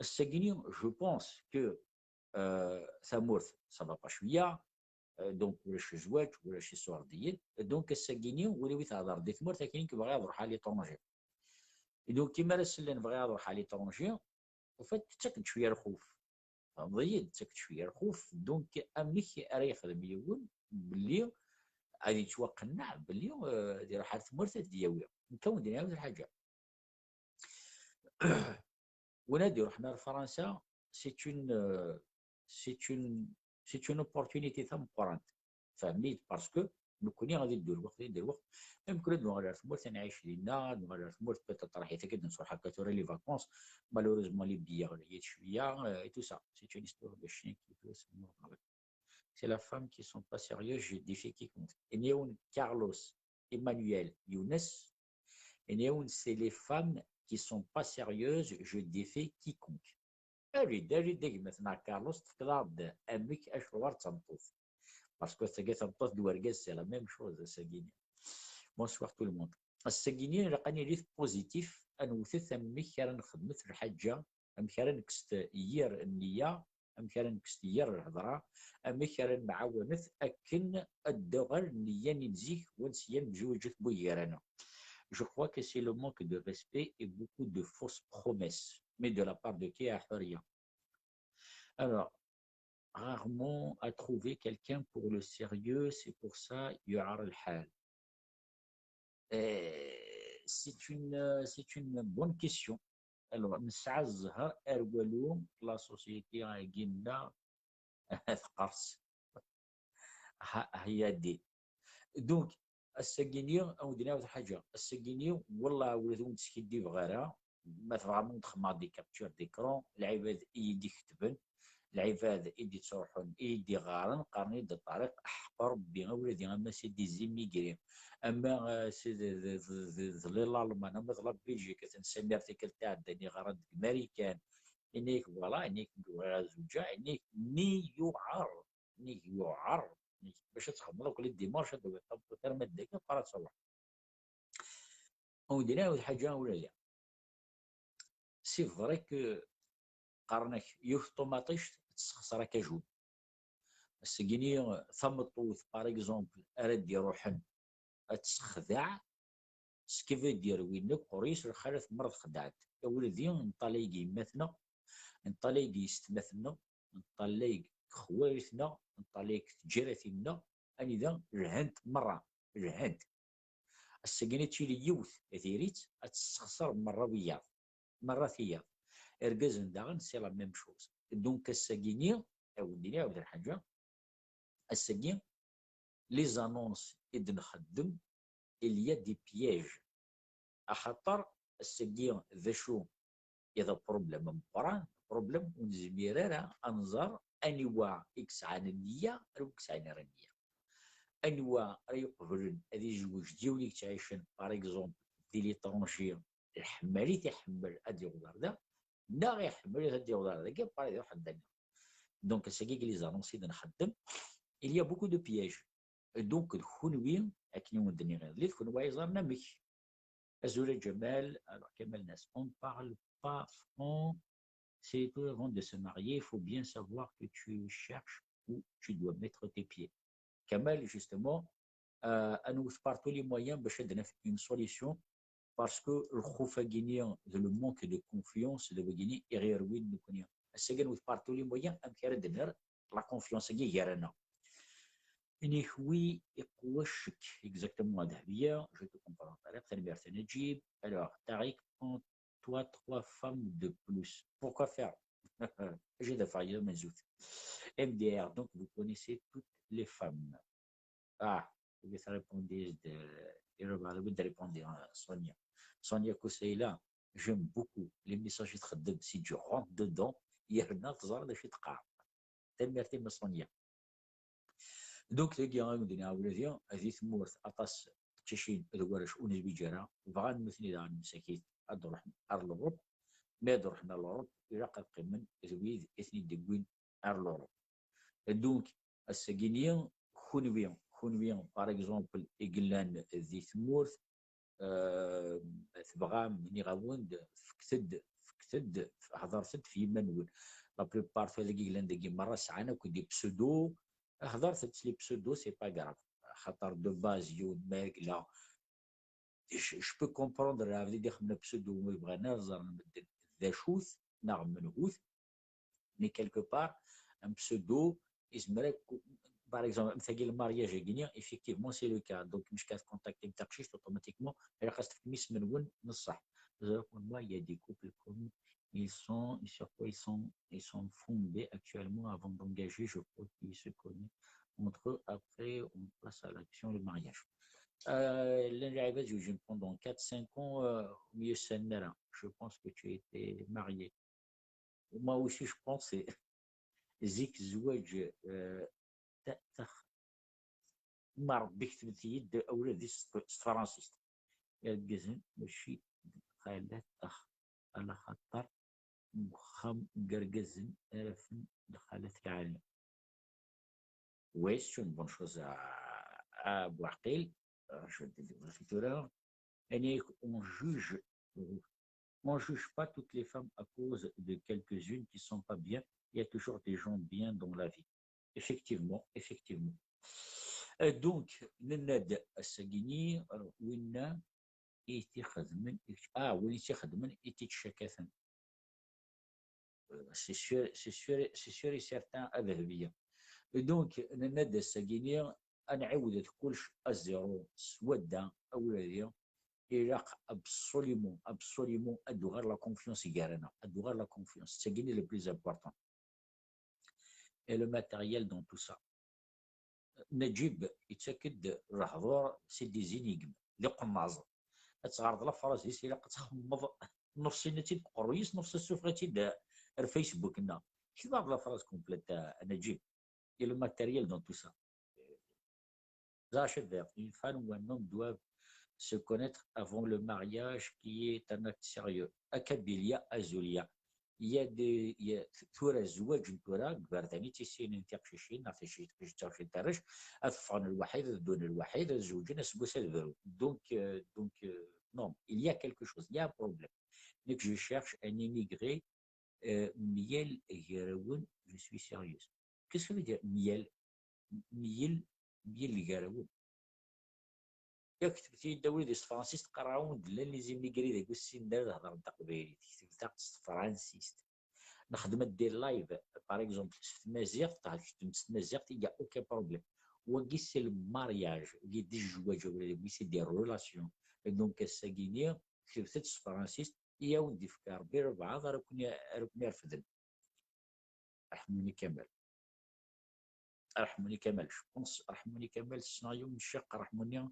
Ass-agi-ni, je pense que, euh, tamurt, ça va pas cwiya, euh, donc, ulac zzwaǧ, ulac iṣurdiyen. Donc, ass-agi-ni, wala wi tehder di tmurt, akken i bɣiɣ ad ruḥeɣ à l'étranger. Et donc, imi ara sellen bɣiɣ ad ruḥeɣ à l'étranger, en fait, tettak-d cwiya lxuf. Tfehmeḍ-iyi-d, tettak-d cwiya lxuf. Donc, amek ara yexdem yiwen belli ad yettwaqenneɛ belli, euh, ad iruḥ ar tmurt ad d-yawi. Nekk ad wen-d-iniɣ lḥaǧa. Win ad iruḥen ar Fransa, c'est une, euh, c'est une, c'est une opportunité tameqqrant. Fehmit, parce que nekkni ad iddu lweqt, ad iddu lweqt, mkul ad nuɣal ar tmurt, ad nɛic dinna, ad nuɣal ar tmurt, peut-être raḥit akka ad nruḥ akka tura les vacances, malheureusement les billets ɣlayit cwiya, euh, et tout ça. C'est une histoire de chien qui pleut, c'est la femme qui sont pas sérieuses, je défie quiconque. Yenna-yawen Carlos Emmanuel Younes, yenna-yawen c'est les femmes qui sont pas sérieuses, je défie quiconque. Err-d, err-d a gma-tneɣ Carlos, tefkiḍ-aɣ-d amek acuɣer d tameṭṭut. Parce que tagi tameṭṭut d urgaz, c'est la même chose, ass-agi-nni. Bonsoir tout le monde. Ass-agi-nni ilaq ad nili positif, ad newtet amek ara nxedmet lḥaǧa, amek ara nekkset yir nniya, amek ara nekkset yir lhedra, amek ara nemɛawanet akken ad d-taɣal nniya-nni n zik, wansi ara nemzewǧet n wigi gar-aneɣ. Je crois que c'est le manque de respect et beaucoup de fausses promesses. Mais de la part de qui, a Ḥuriya? Alors, rarement à trouver quelqu'un pour le sérieux, c'est pour ça yuɛer lḥal. Euh, c'est une, euh, c'est une bonne question. Alors, nesɛa zzher ar walu, la société-agi-nneɣ teqqers. Ha, ha, ya di. Donc, ass-agi-nni, ad wen-d-nɛawed ḥaǧa. Ass-agi-nni, wellah, ur d wen-skiddibeɣ ara. Ma tebɣam ad xedmeɣ des captures d'écran, lɛibad i yi-d-iketben, lɛibad i d-ittruḥun, i yi-d-iɣɣaren, qqaren-iyi-d: "A Ṭariq, ḥeqq Rebbi, a wladi, ama c'est des immigrés, ama, euh, c'est de, de, de, de, de l'Allemagne, ama de la Belgique, atan Samir tikkelt iɛeddan iɣer-d deg Marikan." Ini-ak, voilà, ini-ak, bɣiɣ ad zewǧeɣ, ini-ak, mi yuɛer, mi yuɛer, bac ad txedmeḍ akk les démarches, ad d-tawiḍ tameṭṭut arma d dagi, qqar ad truḥ. Ur d-nɛawed ḥaǧa ula d. C'est vrai que qqaren-ak yiwet ṭumaṭict tessexṣer akajun. Ass-agi-nni tameṭṭut, par exemple, ara d-iruḥen ad tessexdeɛ, ce qui veut dire win akk ɣur-i lxalat merra txedɛent. Awladi, neṭṭalay deg yemma-tneɣ, neṭṭalay deg yessetma-tneɣ, neṭṭalay deg xwayt-nneɣ, neṭṭalay deg tǧiratin-nneɣ, anida lhant merra, lhant. Ass-agi ad tili yiwet diri-tt, ad tessexṣer merra wiyaḍ, merra tiyaḍ. Irgazen daɣen, c'est la même chose. Donc ass-agi-nni, ad wen-d-iniɣ yiwet n lḥaǧa, ass-agi, les annonces i d-nxeddem, il y a des pièges. Axaṭer ass-agi d acu i d apṛublem ameqqran? Apṛublem ur nezmir ara ad nẓer aniwa i yesɛan nniya, aniwa ur yesɛin ara nniya. Aniwa ara iqeblen ad izweǧ d yiwen i yettɛicen, par exemple, di l'étranger, iḥemmel-it, iḥemmel ad yaweḍ ar da, neɣ iḥemmel-it ad yaweḍ ar dagi, après ad iruḥ anda nniḍen. Donc, ass-agi deg les annonces i d-nxeddem, il y a beaucoup de pièges. Donc, d kunwi, akken i wen-d-nniɣ iḍelli, d kunwi ay yeẓran amek. Azul a Ǧamal. Alors, Kamal Nas, on parle pas franc, c'est tout avant de se marier, il faut bien savoir que tu cherches où tu dois mettre tes pieds. Kamal, justement, euh, ad nwet par tous les moyens bac ad d-naf une solution, parce que lxuf-agi-nni d le manque de confiance d wagi-nni i ɣ-irwin nekkni. Ass-agi ad nwet par tous les moyens amek ara d-nerr la confiance-agi gar-aneɣ. Ini-k oui, iqwa ccek. Exactement, a Dahbiya, je te comprends. Tariq, tanemmirt a Najib. Alors, Tariq, prends-toi trois femmes de plus. Pourquoi faire? J'ai des femmes, mais zut. M D R, donc vous connaissez toutes les femmes. Ah, vous répondez de, vous répondez, hein, Sonia. Sonia Kousseila, j'aime beaucoup les messages i txeddem, si tu rentres dedans, yerna teẓra d acu i teqqar. Tanemmirt-im a Sonia. Donc, tagi, ad wen-d-nini, a wladi, di tmurt, aṭas n teqcicin d warrac ur nezwiǧ ara, bɣan nutni daɣen msakit ad d-ruḥen ar l'Europe, mi ad d-ruḥen ar l'Europe, ilaq ad qqimen d wid i ten-id-iwwin ar l'Europe. Donc, ass-agi-nni, kunwi, kunwi, par exemple, i yellan di tmurt, euh, tebɣam, nniɣ-awen-d, fket-d, fket-d, hedṛet-d f yiman-nwen. La plupart tura dagi yellan dagi merra sɛan akk des pseudos, hedṛet-d s les pseudos, c'est pas grave. Xaṭer de base, yiwen ma yella, je, je peux comprendre lɛebd i d-ixemmen pseudo, ur bɣan ara ẓren medden d acu-t, neɣ menhu-t, mais quelque part, un pseudo, yezmer ad k-, Par exemple, am tagi, le mariage-agi, effectivement, c'est le cas. Donc, mi tcontactem taqcict, automatiquement, ilaq ad s-tefkem isem-nwen n ṣṣeḥ. Ẓriɣ, moi, il y a des couples comme ils sont, sur quoi ils sont, ils sont fondés actuellement avant d'engager, je crois qu'ils se connaissent entre eux. Après, on passe à l'action, le mariage. Euh, llan lɛibad zewǧen pendant quatre cinq ans, euh, ur myussanen ara. Je pense que tu étais marié. Moi aussi, je pense, c'est zik zzwaǧ, euh, ta-, tax-, ma Rebbi ketbet-iyi-d awlad-is s tefransist. Irgazen mačči d lxalat, ax-, ala xaṭer n uxxam n yergazen ara fen lxalat lɛali. Oui, c'est une bonne chose à, à Bouakil. Euh, je dis, on juge, on juge pas toutes les femmes à cause de quelques-unes qui sont pas bien. Il y a toujours des gens bien dans la vie. Effectivement, effectivement. Euh, donc, nenna-d ass-agi-nni, euh, winna i t-ixedmen, ah, win i t-ixedmen i t-ittcakaten. Euh, c'est sûr, c'est sûr, c'est sûr et certain, a Dahbiya. Et donc, nenna-d ass-agi-nni, ad nɛiwed kullec à zéro, s wadda, awladi, ilaq absolument, absolument, ad d-tuɣal la confiance gar-aneɣ, ad d-tuɣal la confiance. D tagi-nni le plus important. Et le matériel dans tout ça. Najib yettak-d lehdur, c'est des énigmes, d iqennaẓ. Ad teɣreḍ la phrase-is, ilaq ad txemmeḍ, nefs-in ad tt-id-tqerruy-is, nefs ssufeɣ-itt-id ar Facebook-nneɣ. Ktebeɣ-d la phrase complète, a, a Najib. Et le matériel dans tout ça. Ẓer acu d-, une femme ou un homme doivent se connaître avant le mariage, qui est un acte sérieux. A Kabylia, a Zulia. Il y a des, il y a, tura zzwaǧ n tura, deg iberdan i tt-issinen tiqcicin, neɣ tiqcicin, tiqcicin, tiqcicin, arrac, ad ffɣen lwaḥid, ad ddun lwaḥid, ad zewǧen, aseggas ad brun. Donc, euh, donc, euh, non, il y a quelque chose, il y a un problème. Nekk, je cherche un immigré, euh, myal gar-awen, je suis sérieuse. Qu'est-ce que ça veut dire, myal? Myal, myal gar-awen. Yak, ketbet-iyi-d awid s tefransist, qqareɣ-awen-d llan les immigrés deg ussin-nni ara d-hedren taqbaylit, ketbet-aɣ-d s tefransist. Nexdem-d des lives, par exemple, s tmaziɣt, tɛeǧbem s tmaziɣt, il y a aucun problème. Wagi, c'est le mariage, wagi d zzwaǧ, wagi, c'est des relations. Et donc, ass-agi-nni, ketbet-d s tefransist, i awen-d-ifk Rebbi albeɛḍ ara ken-, ara ken-irefden. Ṛeḥmuni Kamal. Ṛeḥmuni Kamal, je pense, Ṛeḥmuni Kamal, ssneɣ yiwen n ccix Ṛeḥmuni,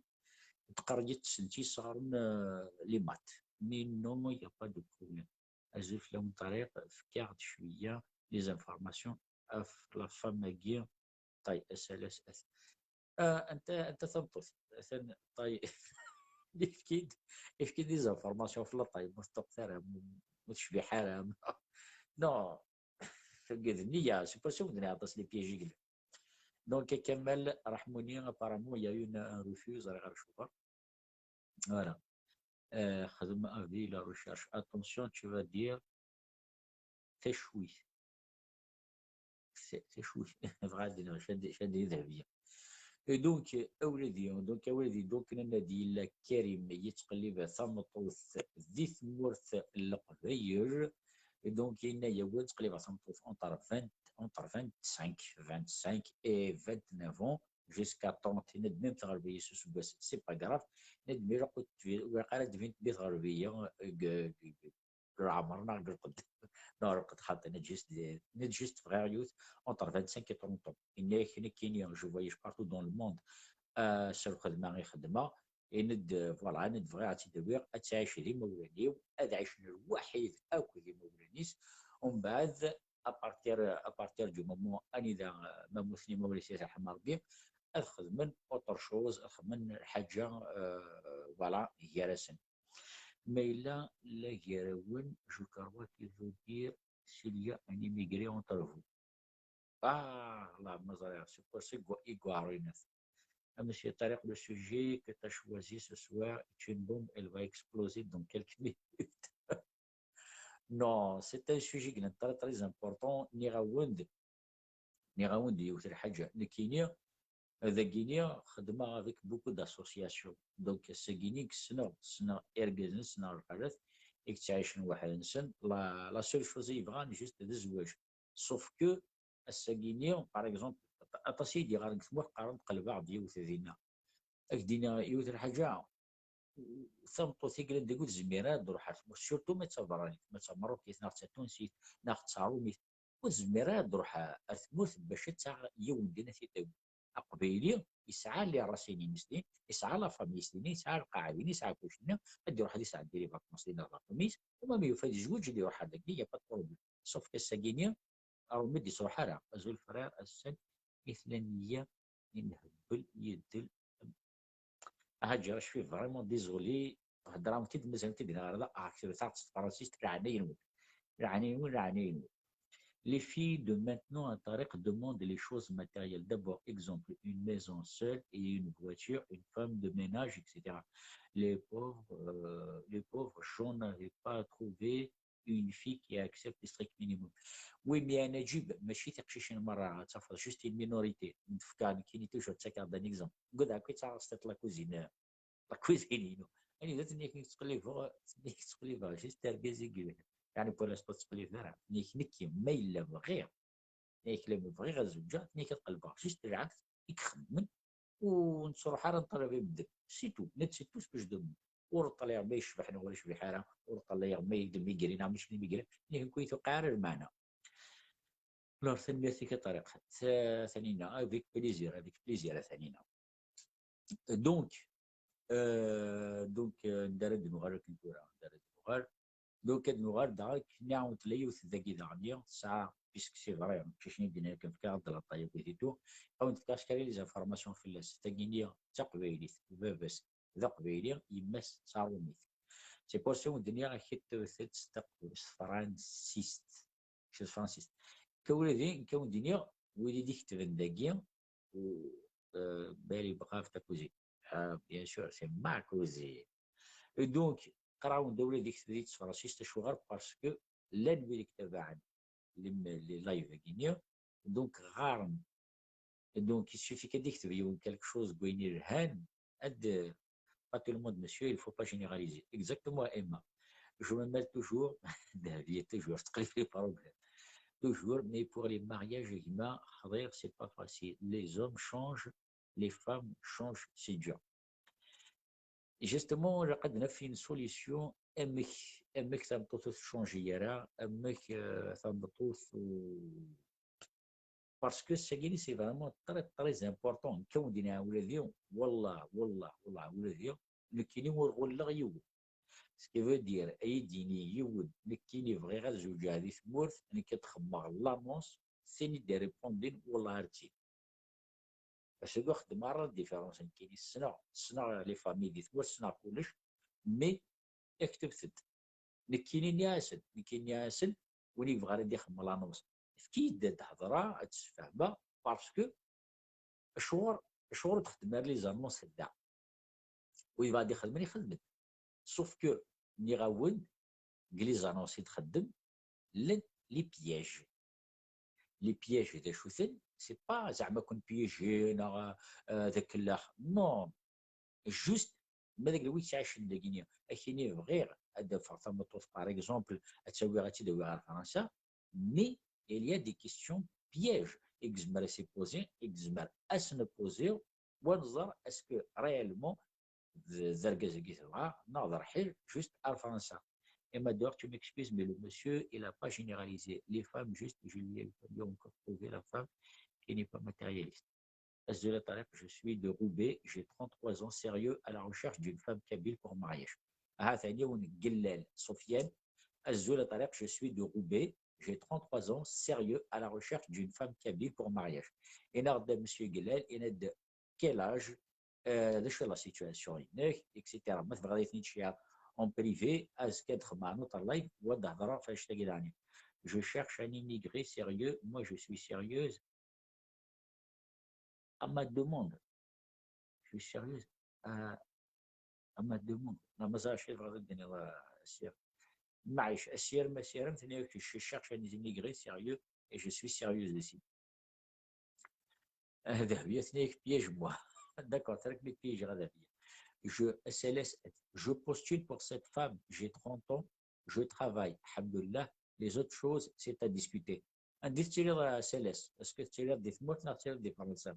d Tqeryeṭ-nsen tt-yesɣeren, euh, les maths. Mais non, il y a pas de problème. Azul fell-awen Ṭariq, efk-aɣ-d cwiya les informations ɣef la femme-agi. Ṭay, asalas, at-, ah, anta, anta tameṭṭut? Atan, ṭay, efk-id, efk-id des informations ɣef la taille, ma teṭṭuqet ara, ma, ma tecbiḥ ara, ma, non, d nniya, c'est pour ça ur d-nɛeṭṭes les pièges i yellan. Donc, Kamal Rahmouni, apparemment, il y a eu un refus, ẓriɣ ar acuɣer. Voilà. Euh, xdem avis la recherche. Attention, tu vas dire tacwit. Tacwit. Bɣa ad d-iniɣ, cad, cad i Dahbiya. Et donc, awladi, donc, awladi, donc, nenna-d yella Karim yettqellib tameṭṭut di tmurt n Leqbayel. Et donc, yenna-yawen ttqellibeɣ tameṭṭut entre vingt, entre vingt-cinq, vingt-cinq et vingt-neuf ans, jusqu'à trente. Yenna-d même tɣelb-iyi s useggas, c'est pas grave. Yenna-d mi ilaq ur ilaq ara d vingt mi tɣelb-iyi, euh, g-, g-, g-, leɛmer neɣ deg lqedd. Neɣ lqedd xaṭi, nekk juste, nekk juste bɣiɣ yiwet entre vingt-cinq et trente ans. Yenna-yak nekkini, je voyage partout dans le monde, euh, s lxedma i xeddmeɣ. Yenna-d, voilà, yenna-d bɣiɣ ad tt-id-awiɣ, ad tɛic d imawlan-iw, ad ɛicen lwaḥid akked imawlan-is. Umbeɛd, à partir, à partir du moment anida, euh, ma mmuten imawlan-is, yerḥem Rebbi, ad xedmen autre chose, ad xedmen lḥaǧa, euh, voilà, gar-asen. Ma yella la gar-awen, je crois qu'il veut dire s'il y a un immigré entre vous. Ah, Allah, ma ẓriɣ, c'est pour ça i yeɛreḍ. A Monsieur Tariq, le sujet que tu as choisi ce soir est une bombe, elle va exploser dans quelques minutes. Non, c'est un sujet qui est très, très important. Nniɣ-awen-d, nniɣ-awen-d yiwet lḥaǧa. Nekkini, dagini, xeddmeɣ avec beaucoup d'associations. Donc, ass-agini, ssneɣ, ssneɣ irgazen, ssneɣ lxalat, i yettɛicen weḥd-nsen. La, la seule chose i bɣan, juste d zzwaǧ. Sauf que, ass-agini, par exemple, aṭas i d-yeɣɣaren deg tmurt, qqaren-d qelbeɣ-d yiwet dinna. Ad k-d-iniɣ yiwet n lḥaǧa, tameṭṭut i yellan deg ur tezmir ara ad d-truḥ ar tmurt, surtout ma d tabeṛṛanit, ma d tameṛṛukit neɣ d tatunsit neɣ d taṛumit, ur tezmir ara ad d-truḥ ar tmurt bac ad taɣ yiwen din ad t-id-tawi. Aqbayli yesɛa les racines-ines din, yesɛa la famille-is din, yesɛa lqaɛa din, yesɛa kullec din, ad d-iruḥ ad isɛeddi les vacances din ɣer la famille-is, u ma yufa ad yezweǧ ad iruḥ ar dagi, y a pas de problème. Sauf que ass-agi-nni, Aṛumi d-iṣruḥ ara. Azul frère, ass-n i tella nniya i nhebel yidel. Haǧi, je suis vraiment désolé. Heddreɣ-am-t-id, mazal-t-id neɣ ɣer da, ah, ketbet-aɣ-d s tefransist, leɛnaya-nwen. Leɛnaya-nwen, leɛnaya-nwen. Les filles de maintenant, à Tariq, demandent les choses matérielles. D'abord, exemple, une maison seule et une voiture, une femme de ménage, et cetera. Les pauvres, euh, les pauvres gens n'arrivent pas à trouver une fille qui accepte le strict minimum. Oui, mais à Najib, mačči tiqcicin merra, ad tafeḍ juste une minorité. Nefka nekkini toujours, ttakeɣ-d un exemple. Gudɛa akk i ttaɣeɣ s tiṭ la cuisine, la cuisine-inu. Anida tenna-k ttqellibeɣ, tenna-k ttqellibeɣ, juste argaz i yelhan. Yeɛni pour l'instant ur ttqellibeɣ ara. Tenna-k nekki, ma yella bɣiɣ, tenna-k la bɣiɣ ad zewǧeɣ, tenna-k ad qelbeɣ. Juste lɛebd i ixedmen, ur nettruḥ ara neṭṭalab i medden. C'est tout, net, c'est tout ce que je demande. Ur ṭṭalayeɣ ma yecbeḥ neɣ ur yecbiḥ ara, ur ṭṭalayeɣ ma d imigri neɣ mačči d imigri, nekk ur yi-tuqiɛ ara lmeɛna. Alors, tanemmirt-ik a Ṭariq. Ta-, Tanina, avec plaisir, avec plaisir a Tanina. Donc, euh, donc, euh, anda ara d-nuɣal akken tura, anda ara d-nuɣal. Donc, ad nuɣal daɣ akken nniɣ-awen tella yiwet dagi daɣen, tesɛa, puisque c'est vrai, aqcic-nni d-yenna akken fkiɣ-d laṭay akkit et tout, ad awen-d-fkeɣ kra les informations fell-as. Tagini d taqbaylit, baba-s d aqbayli, yemma-s d taṛumit. C'est pour ça i wen-d-nniɣ akit tewwet-d s taq-, s tefransist. Kečč d Francis. Akka ula din, akka wen-d-iniɣ, wid i d-iketben dagi, u, euh, Bari Brave ta cousine. Ah, bien sûr, c'est ma cousine. Et donc, qqareɣ-awen-d ula d ikteb di tefransist, acuɣer? Parce que llan wid i yettabaɛen les, les live-agi-nni, donc ɣɣaren. Donc, il suffit kan ad d-ikteb yiwen quelque chose n wayen yelhan, ad, pas tout le monde, monsieur, il faut pas généraliser. Exactement, Emma. Je me mêle toujours, David, toujours, très les problèmes. Toujours, mais pour les mariages, Emma, c'est pas facile. Les hommes changent, les femmes changent, c'est dur. Justement, ilaq ad naf une solution, amek, amek tameṭṭut ur tettchangi ara, amek, euh, tameṭṭut, euh, parce que ass-agi c'est vraiment très, très important. Nekk ad wen-d-iniɣ ula d yiwen, wallah, wallah, wallah, ula d yiwen, nekkini ur ɣulleɣ yiwen. Ce qui veut dire, ad yi-d-yini yiwen, nekkini bɣiɣ ad zewǧeɣ di tmurt, nekk ad xedmeɣ l'annonce, tin i d-irrépondin, wallah ar d-tini. Parce que xeddmeɣ ara la différence, nekkini ssneɣ, ssneɣ les familles di tmurt, ssneɣ kullec, mais ktebet-d. Nekkini nniɣ-asen, nekkini nniɣ-asen, win yebɣan ad ixdem l'annonce, efk-iyi-d ad d-hedreɣ, ad d-sfehmeɣ, parce que acuɣer, acuɣer ur d-xeddmen ara les annonces da? Wid bɣan ad ixedmen, ixedmen. Sauf que, nniɣ-awen-d, deg les annonces i d-xeddem, llan les pièges. Les pièges, d acu-ten? C'est pas zeɛma ad ken-piéger neɣ, euh, d akellax. Non. Juste, ma d agla wi yettɛicen dagini, ad k-ini bɣiɣ ad d-afeɣ tameṭṭut, par exemple, ad tt-awiɣ, ad tt-id-awiɣ ɣer Fransa, mais il y a des questions pièges i yezmer ad s-poser, i yezmer ad s-nposer, wa nẓer est-ce que réellement d, d argaz-agi tebɣa, neɣ d rrḥil, juste ar Fransa. Emma, d'ailleurs, tu m'excuses, mais le monsieur, il a pas généralisé. Les femmes, juste, je lui ai encore trouvé la femme qui n'est pas matérialiste. Azul a Tariq, je suis de Roubaix, j'ai trente-trois ans, sérieux, à la recherche d'une femme kabyle pour mariage. Ha-t-an yiwen n Gellal Sofiane. Azul a Tariq, je suis de Roubaix, j'ai trente-trois ans, sérieux, à la recherche d'une femme kabyle pour mariage. Yenna-d monsieur Gellal, yenna-d quel âge, euh, d acu la situation-inek, et cetera. Ma tebɣiḍ ad ten-id-tecɛiḍ en privé, azekka ad xedmeɣ un autre live, u ad d-hedreɣ ɣef annect-agi daɣen. Je cherche un immigré sérieux, moi je suis sérieuse à ma demande. Je suis sérieuse à, à ma demande. La mazal chez Valentin, euh, sûr. Maïch, assir, ma sir, je cherche un immigré sérieux et je suis sérieuse aussi. Ah, Dahbiya, tenna-yak piège, moi. D'accord, c'est vrai que piège, ah, Dahbiya. Je, S L S, je postule pour cette femme, j'ai trente ans, je travaille, alhamdoulilah, les autres choses, c'est à discuter. Anda i tettiliḍ a Sales? Est-ce que tettiliḍ di tmurt neɣ tettiliḍ di Fransa?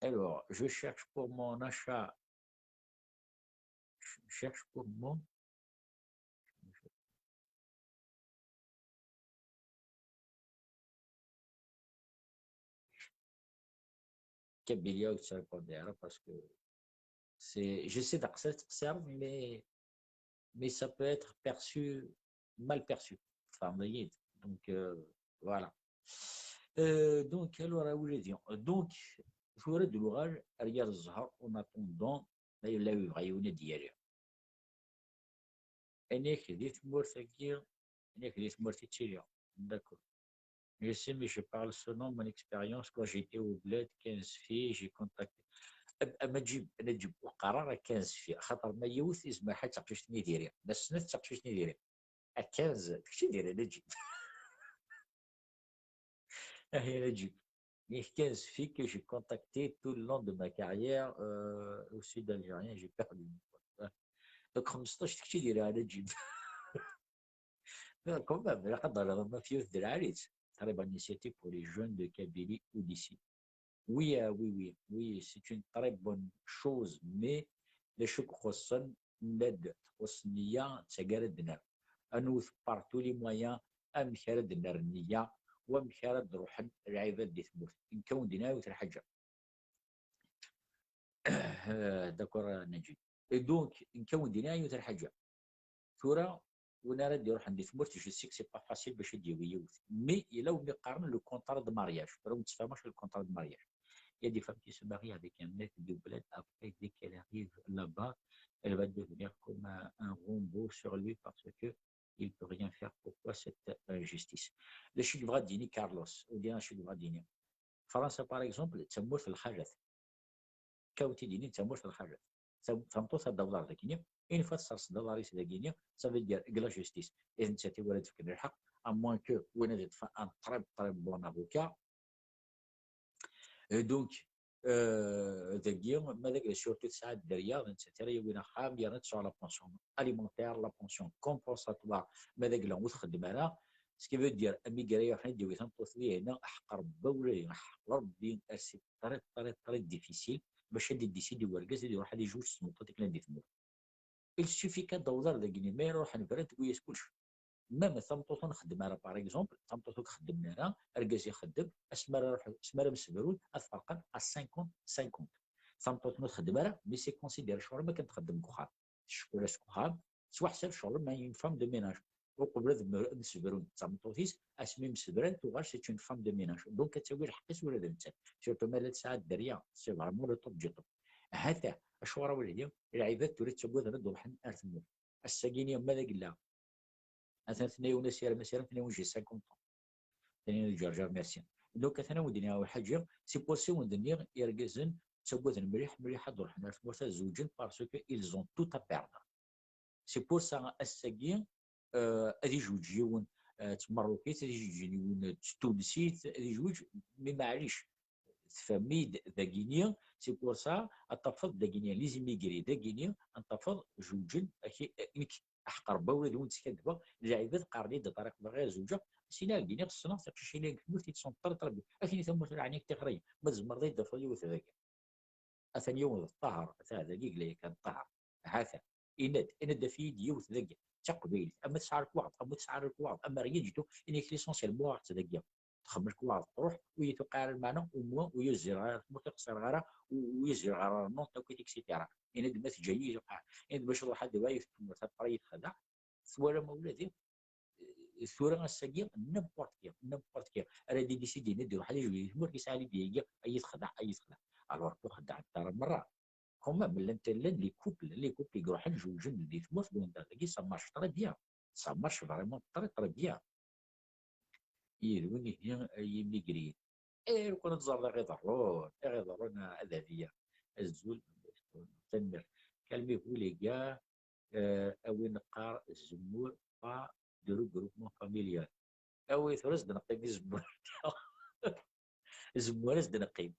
Alors, je cherche pour mon achat. Je cherche pour mon Kabylie ur tettɛiqquḍ ara parce que c'est, je sais d aqsar tettqeṣṣireḍ, mais, mais ça peut être perçu, mal perçu. Tfehmeḍ-iyi-d. Donc, euh, voilà. Euh, donc, alors, à Wuladi. Donc, tura d luɣal ar yar zzher, en attendant, ma yella yebɣa yiwen ad d-yali. Anak di tmurt-agi, anak di tmurt i ttiliɣ. D'accord. Je sais, mais je parle selon mon expérience. Quand j'étais au bled, quinze filles, j'ai contacté. A, a Najib, a Najib, ur qqar ara quinze filles. Xaṭer ma yiwet, izmer ḥa d taqcict n Idiri. Ma snat d taqcict n Idiri. A quinze, d kečč i diri, a Najib. Ah, a Najib. Nek quinze filles que j'ai contactées tout le long de ma carrière, euh, au sud algérien, j'ai perdu. Donc, xmesṭac d kečč i diri, a Najib. Quand même, ilaq ad d-terreḍ ma f yiwet d lɛali-tt. Très bonne initiative pour les jeunes de Kabylie ou d'ici. Oui, euh, oui, oui, oui, c'est une très bonne chose, mais d acu i ixuṣṣen, nna-d txuṣṣ nniya, d tagi ara d-nerr. Ad nwet par tous les moyens amek ara d-nerr nniya, wamek ara d-ruḥen lɛibad di tmurt. Nekk a wen-d-iniɣ yiwet n lḥaǧa. D'accord, Najib. Et donc, nekk a wen-d-iniɣ yiwet n lḥaǧa. Tura, win ara d-iruḥen di tmurt, je sais que c'est pas facile bac ad d-yawi yiwet. Mais yella wumi qqaren le contrat de mariage. Tura ur nettfaham acu le contrat de mariage. Il y a des femmes qui se marient avec un mec du bled, après, dès qu'elle arrive là-bas, elle va devenir comme un, un robot sur lui parce que il peut rien faire. Pourquoi cette injustice? D acu i yebɣa ad d-yini Carlos? Ou bien d acu i yebɣa ad d-yini? Fransa, par exemple, d tamurt n lxalat. Kawti d-yini d tamurt n lxalat. Tam-, tameṭṭut ad d-taweḍ ar dagini, une fois tesserseḍ aḍar-is dagini, ça veut dire que la justice, i d nettat i wara d-fken lḥeqq, à moins que win ad yeṭṭef un très, très bon avocat. Et donc, euh, dagi, ma d agla surtout tesɛa dderya, d nettat ara yawin axxam, yerna tesɛa la pension alimentaire, la pension compensatoire, ma d agla ur txeddem ara, ce qui veut dire, amigra yuḥen ad d-yawi tameṭṭut dihin, aḥeqq Rebbi, ula d aḥeqq Rebbi, c'est très, très, très difficile bac ad d-idisidi wergaz ad iruḥ ad ijuj s tmeṭṭut akken ad d-tmur. Il suffit kan d-taweḍ ar dagini, ma iruḥen bran tewwi-yas kullec. Même tameṭṭut ur nxeddem ara, par exemple, tameṭṭut ur txeddem ara, argaz ixeddem, asmi ara ruḥen, asmi ara msebrun, ad ferqen à cinquante cinquante. Tameṭṭut ur txeddem ara, mais c'est considéré ccɣel am akken txeddem deg uxxam. Tcekkel-as deg uxxam, tettwaḥsab ccɣel am une femme de ménage. Uqbel ad m-, ad msebrun d tameṭṭut-is, asmi msebran, tuɣal c'est une femme de ménage. Donc, ad tawi lḥeqq-is ula d nettat. Surtout ma la tesɛa dderya, c'est vraiment le top du top. Hata, acuɣer a wladi, lɛibad tura ttaggaden ad d-ruḥen ar tmurt. Ass-agi-nni, ma d agella, atan tenna-yawen asirem, asirem, tenna-yawen j'ai cinquante ans. Tenna-yawen ǧerǧer, merci. Donc, atan a wen-d-iniɣ lḥaǧa, c'est pour ça i wen-d-nniɣ, irgazen ttaggaden mliḥ, mliḥ ad d-ruḥen ar tmurt ad zewǧen parce que ils ont tout à perdre. C'est pour ça, ass-agi, euh, ad ijuǧ yiwen, euh, d tmerrukit, ad ijuǧ yiwen d tunsit, ad ijuǧ, mais maɛlic, tfehmem-iyi-d dagini, c'est pour ça, ad tafeḍ dagini, les immigrés dagini, ad tafeḍ jewǧen, aki-, nekk, aḥeqq Rebbi ula d win tskadbeɣ, lɛibad qqaren-iyi-d, a Ṭariq, bɣiɣ ad zewǧeɣ, sina dagini ssneɣ tiqcicin-agi n tmurt i tt-sont très, très bien. Akin i tamurt n Ɛni Tiɣri, ma tzemreḍ ad yi-d-tafeḍ yiwet dagi. Atan yiwen d Ṭaher, ata dagi yella yakan Ṭaher. Hata, yenna-d, yenna-d af-iyi-d yiwet dagi, d taqbaylit. Ama tesɛa lekwaɣeḍ, ama ur tesɛi ara lekwaɣeḍ, ama rien du tout, ini-k l'essentiel, muɣeɣ-tt dagi. Txemmel lekwaɣeḍ, truḥ, ur yi-tuqiɛ ara lmeɛna, au moins, ur yi-zzireɣ ara tmurt, ur xṣireɣ ara, ur, ur yi-zzireɣ ara le nom, akk, et cetera. Yenna-d ma teǧǧa-yi, tuqiɛ. Yenna-d bac truḥ ad d-iwaɣ yiwet n tmurt, après yetxdeɛ. Twala ma ula d, eh, tura ass-agi, n'importe qui, n'importe qui. Ara d-idisidi, yenna-d iruḥ ad yejbed di tmurt, yesɛa l'idée-agi, ad yi-texdeɛ, ad yi-texdeɛ. Alors, ur xeddɛent ara merra. Quand même, llant, llan les couples, les couples i iruḥen jewǧen di tmurt, bon, dagi, ça marche très bien. Ça marche vraiment très, très bien. Yid-wen ihi ay imigriyen. Eh, lukan ad teẓreḍ aɣ iḍerrun, aɣ iḍerrun a Dahbiya. Azul, tanemmirt. Calmez-vous, les gars, euh, a win neqqar Zemmur, pas de regroupement familial. A wi tura ad s-d-neqqim i Zemmur. Zemmur ad s-d-neqqim.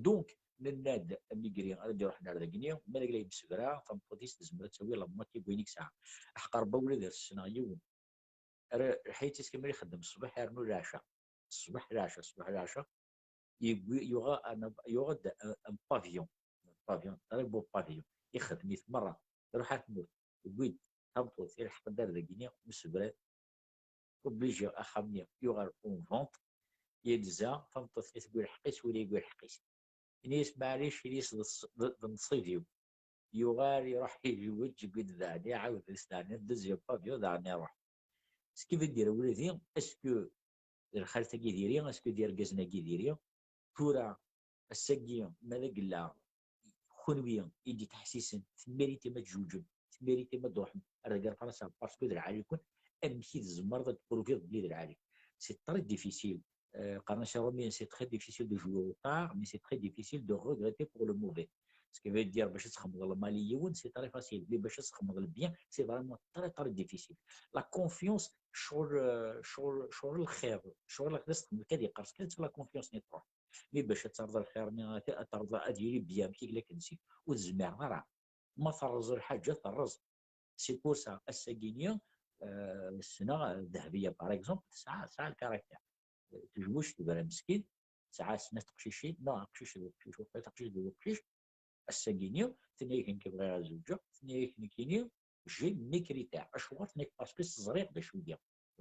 Donc, nenna-d amigri ara d-iruḥen ar dagini, ma d agla yemsebra, tameṭṭut-is tezmer ad tawi la moitié n wayen i yesɛa. Aḥeqq Rebbi ula d ssneɣ yiwen, ara lḥayet-is kamel ixeddem ṣṣbeḥ yernu leɛca, ṣṣbeḥ leɛca, ṣṣbeḥ leɛca, yewwi, yuɣa, yuɣa-d un pavillon, un pavillon, très beau pavillon, ixdem-it merra, iruḥ ar tmurt, yewwi-d tameṭṭut, ilḥeq-d ar dagini, msebran, obligé axxam-nni yuɣal en vente, yelza, tameṭṭut-nni tewwi lḥeqq-is, wala yewwi lḥeqq-is. Ini-as, maɛlic, ini-as, d ṣ-, d, d nnṣib-iw. Yuɣal iruḥ yezweǧ, yewwi-d daɣen, iɛawed islan, deuxième pavillon, daɣen iruḥ. Ce qui veut dire, ula di, est-ce que d lxalat-agi diri, est-ce que d irgazen-agi diri, tura, ass-agi, ma d agella, kunwi i d-ittḥessisen, temmeritem ad tjewǧem, temmeritem ad d-truḥem ar deg ar Fransa, parce que d lɛali-ken, amek i tzemreḍ ad d-pruviḍ belli d lɛali? C'est très difficile. Euh, qqaren-as i Romain, c'est très difficile de jouer au tard, mais c'est très difficile de regretter pour le mauvais. Ce qui veut dire, bac ad txedmeḍ lmal i yiwen, c'est très facile. Mais bac ad txedmeḍ le bien, c'est vraiment très, très difficile. La confiance, شغل، شغل، شغل الخير، شغل الخير، تخدم كذا يقرص كذا، la confiance ني تروح. Mais bac ad terreḍ lxir-nni, ad terreḍ ad yili bien, amek i yella kan zik, ur tezmireḍ ara. Ma terreẓ lḥaǧa, terreẓ. C'est pour ça, ass-agi-nni, euh, ssneɣ Dahbiya, par exemple, tesɛa, tesɛa le caractère. Tejmuc tebra meskin, tesɛa snat teqcicin, neɣ aqcic d uqcic, waqila taqcict d uqcic, ass-agi-nni, tenna-yak nekk bɣiɣ ad zewǧeɣ, tenna-yak nekkini, j'ai mes critères. Acuɣer? Tenna-yak parce que ẓriɣ d acu i d,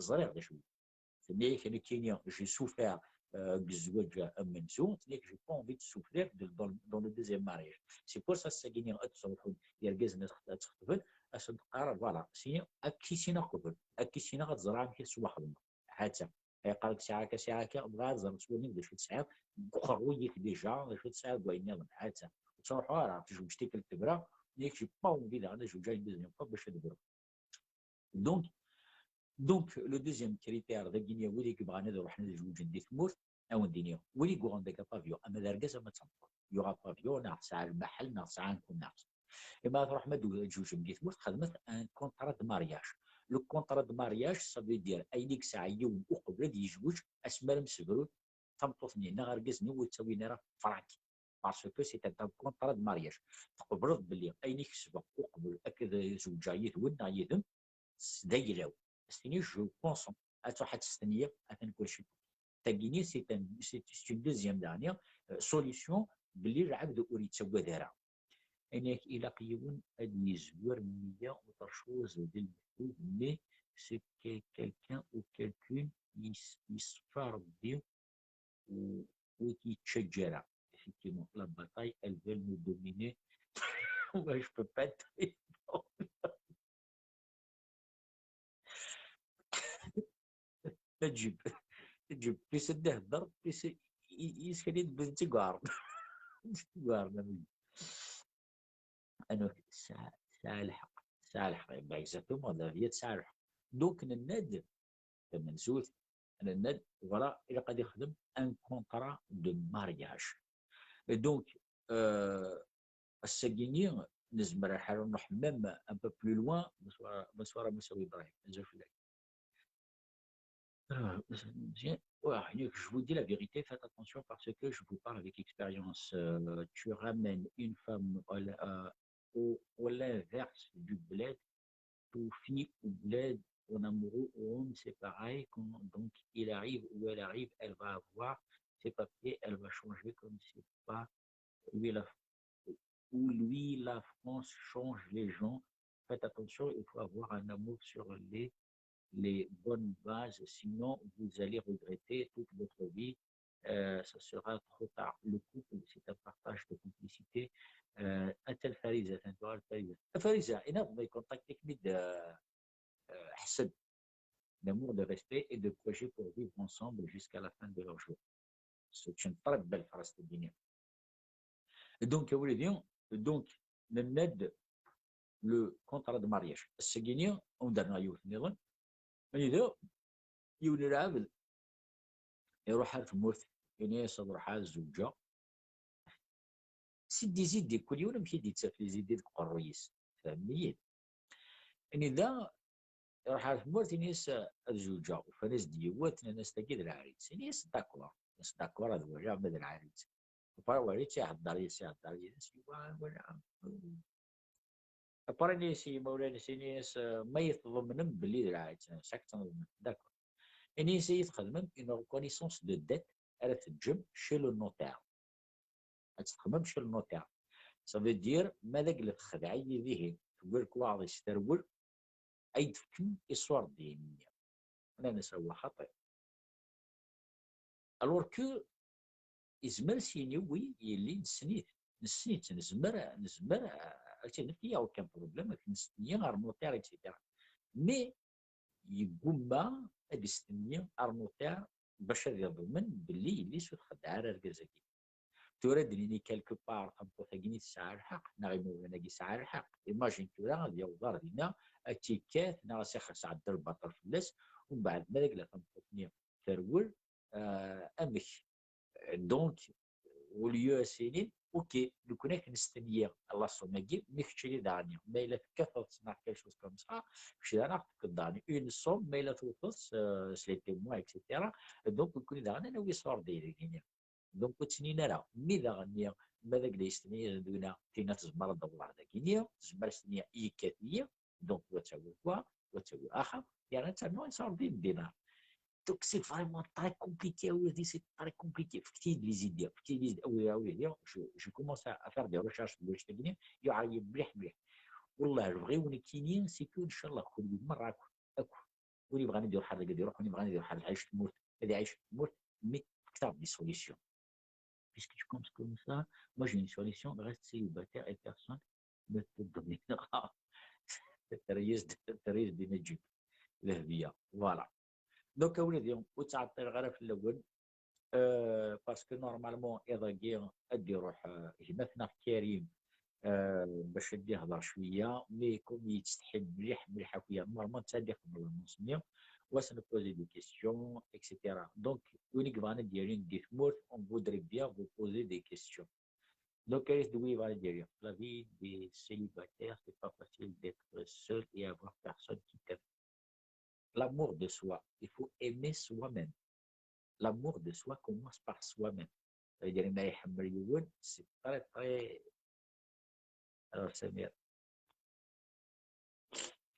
ẓriɣ d acu i d. Tenna-yak nekkini, j'ai souffert, euh, deg zzwaǧ amenzu, tenna-yak, j'ai pas envie de souffrir de, dans, dans le deuxième mariage. C'est pour ça, ass-agi-nni ad ttruḥun yergazen ad, ad ttxeṭben, ad sen-teqqar, voilà, sini, akka i ssineɣ qbel, akka i ssineɣ ad ẓreɣ amek i tettwaxedmeḍ. Ha-tt-a. Yeqqar-ak sɛiɣ akka, sɛiɣ akka, bɣiɣ ad ẓreɣ s wallen-iw d acu tesɛiḍ deg uqerruy-ik déjà, d acu tesɛiḍ deg wayen nniḍen. Ha-tt-a. Ur ttruḥu ara, tejweǧ tikkelt tebra, yak j'ai pas envie daɣen ad jewǧeɣ une deuxième fois bac ad bruɣ. Donc, donc, le deuxième critère, dagi-nni, wid i yebɣan ad ruḥen ad jewǧen di tmurt, ad wen-d-iniɣ, wid i yuɣen deg apavillon, ama d argaz ama d tameṭṭut, yuɣ apavillon, neɣ tesɛa lmaḥel, neɣ tesɛa un commerce. Imi ara truḥem ad d-, ad tjewǧem di tmurt, xedmet un contrat de mariage. Le contrat de mariage, ça veut dire ayen i yesɛa yiwen uqbel ad yezweǧ, asmi ara msebrun tameṭṭut-nni neɣ argaz-nni ur yettawin ara frank. Parce que c'est un contrat de mariage. Tqebleḍ belli ayen i kesbeɣ uqbel akked zewǧeɣ yid-wen neɣ yid-m, s d ayla-w. Ad s-tiniḍ, je consens. Ad truḥ ad testenya, atan kulci. Tagini, c'est un, c'est, c'est une deuxième, daɣen, euh, solution, belli lɛebd ur yettagad ara. Ayen ak ilaq yiwen ad yezwer meyya uṭercuz d lmektub, mais c'est que quelqu'un ou quelqu'une yes-, yeṣfa Rebbi, ou, ou qui tchadjara. Effectivement, la bataille, elle veut nous dominer. Moi, je peux pas être. Teǧǧib, teǧǧib, plus ad d-ihedder, plus i-, i-, yeskan-id bu tiguɛren. Tiguɛren, a mmi. Anwa tesɛa, tesɛa lḥeqq, tesɛa lḥeqq, bah, exactement, Dahbiya tesɛa lḥeqq. Donc, nenna-d, tamenzut, nenna-d, voilà, ilaq ad ixdem un contrat de mariage. Et donc, euh, ass-agi-nni, nezmer lḥal ad nruḥ même un peu plus loin, bonsoir, bonsoir a Musa Ibrahim, azul fell-ak. Euh, bien, ouais, je vous dis la vérité, faites attention parce que je vous parle avec expérience. Euh, tu ramènes une femme au, euh, au, au l'inverse du bled, ou fille ou bled, en amoureux ou homme, c'est pareil. Quand, donc, il arrive ou elle arrive, elle va avoir ses papiers, elle va changer comme c'est pas lui la, où lui, la France change les gens. Faites attention, il faut avoir un amour sur les, les bonnes bases, sinon vous allez regretter toute votre vie. Euh, ça sera trop tard. Le couple, c'est un partage de complicité. Euh, أنت الفريزة، أنت الفريزة. الفريزة، إنا ما يكون تكنيك ميد، آه، آه، حسب. L'amour, le respect et de projets pour vivre ensemble jusqu'à la fin de leurs jours. C'est une très belle phrase de Guinée. Donc, a wladi, donc, nenna-d le contrat de mariage. Ass-agi-nni, ad wen-d-rnuɣ yiwet nniḍen. Anida, yiwen n lɛebd iruḥ ar tmurt, ini-as ad ruḥeɣ ad zewǧeɣ. Sidi zidi, kul yiwen amek i d-yettaf les idées deg uqerruy-is. Tfehmem-iyi-d? Anida, iruḥ ar tmurt, ini-as ad zewǧeɣ. Ufan-as-d yiwet, nnan-as tagi d lɛariz. Ini-as d'accord. Ini-as d'accord, ad waliɣ ma d lɛariz. Ufan wali, ihedder yis, ihedder yis, iwa, wala. Après, ini-as i yimawlan-is, ini-as, euh, ma iyi-tḍemnem belli d lɛayet, euh, sɛiɣ-k tneḍmen. D'accord. Ini-as, iyi-txedmem une reconnaissance de dette ara teǧǧem chez le notaire. Ad tt-txedmem chez le notaire. Ça veut dire, ma d agla texdeɛ-iyi dihin, tewwi lekwaɣeḍ-is terwel, ay d-fken iṣurdiyen-nni. Nnan-as, awa xaṭi. Alors que yezmer s-yini, oui, yelli nessen-it, nessen-itt, nezmer, nezmer, euh, ad tt-nefk, il y a aucun problème, ad t-nestenyi ɣer notaire, et cetera. Mais yeggumma ad istenni ɣer notaire bac ad iḍmen belli yelli-s ur txeddeɛ ara argaz-agi. Tura ad d-nini quelque part tameṭṭut-agi tesɛa lḥeqq, neɣ imawlan-agi sɛan lḥeqq. Imagine tura ad yaweḍ ar dinna, ad tt-ikkat, neɣ ad s-ixres ɛedda lbaṭel fell-as, umbeɛd ma d agla tameṭṭut-nni terwel, euh, amek? Donc, au lieu ad s-inin, ok, nekkni ad k-nestenyi la somme-agi, mi keččini daɣen, ma yella tekkateḍ-tt neɣ quelque chose comme ça, kečč daɣen ad ɣ-tefkeḍ daɣen une somme, ma yella tewteḍ-tt, euh, s les témoins, et cetera. Donc, nekkni daɣen ad nawi iṣurdiyen dagini. Donc, ur ttnin ara. Mi daɣen, ma d agla yestenyi duna, tinna tezmer ad d-awḍeɣ dagini, tezmer ad s-tini yekkat-iyi, donc, wa ttawi wa, wa ttawi axxam, yerna ad ternu iṣurdiyen n dinar. Donc, c'est vraiment très compliqué, a wladi, c'est très compliqué. Fket-iyi-d les idées, fket-iyi-d les idées. Ah oui, ah oui, je, je commence à, à faire des recherches de l'États-Unis, yuɛer-iyi mliḥ, mliḥ. Wallah, lebɣi-w nekkini, c'est que, inchallah, kunwi merra akk, akk. Win yebɣan ad iruḥ ar dagi ad iruḥ, win yebɣan ad iruḥ ar lɛic tmurt, ad iɛic tmurt, mais fket-aɣ-d des solutions. Puisque tu commences comme ça, moi j'ai une solution, reste célibataire et personne ne te dominera. Terra-yas-d, terra-yas-d i Naǧib Dehbiya. Voilà. Donc, a wladi, ur ttɛeṭṭileɣ ara fell-awen, euh, parce que normalement, iḍ-agi ad d-iruḥ, euh, gma-tneɣ Karim, euh, bac ad d-ihḍer cwiya, mais comme yettsetḥi mliḥ, mliḥ akk, normalement, netta ad d-ixdem l'annonce-nni, wa s-nposer des questions, et cetera. Donc, win i yebɣan ad d-yalin di tmurt, on voudrait bien vous poser des questions. Donc, qu'est-ce que vous voulez dire? La vie des célibataires, c'est pas facile d'être seul et avoir personne qui t'aime. L'amour de soi, il faut aimer soi-même. L'amour de soi commence par soi-même. Ça veut dire, ma iḥemmel yiwen, c'est très, très. Alors, Samir.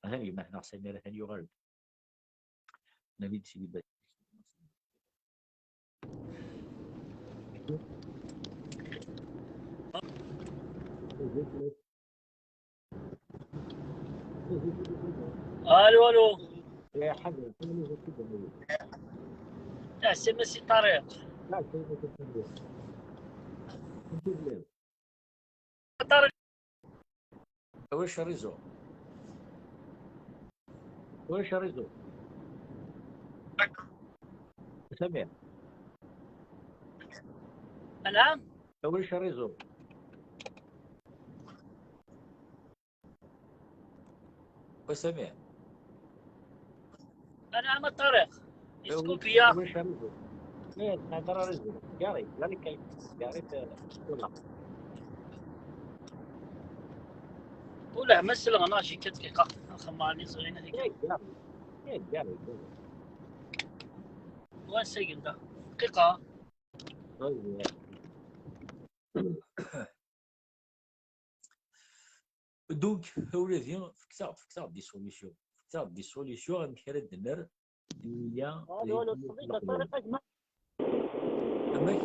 Atan gma-tneɣ Samir, atan yuɣal-d. Nabi d célibataire. الو الو. لا، سي ماشي طريق. طريق. Ulac réseau. Ulac réseau. Samir. نعم. Ulac réseau. وسمير. أنا عم الطريق. يسكن فيا. وش هرزو؟ ايه، تهضر رزو. قاري، قاري كاين. قاري ت-، ولا. ولا مسلغ أنا شي كتكيقة. خماني صغيرة هيك. ايه، قاري. ايه، قاري، قاري. وين سجل ده؟ دقيقة. طيب. Donc, a wladi, fket-aɣ-d, fket-aɣ-d des solutions. Fket-aɣ-d des solutions, amek ara d-nerr nniya. Amek?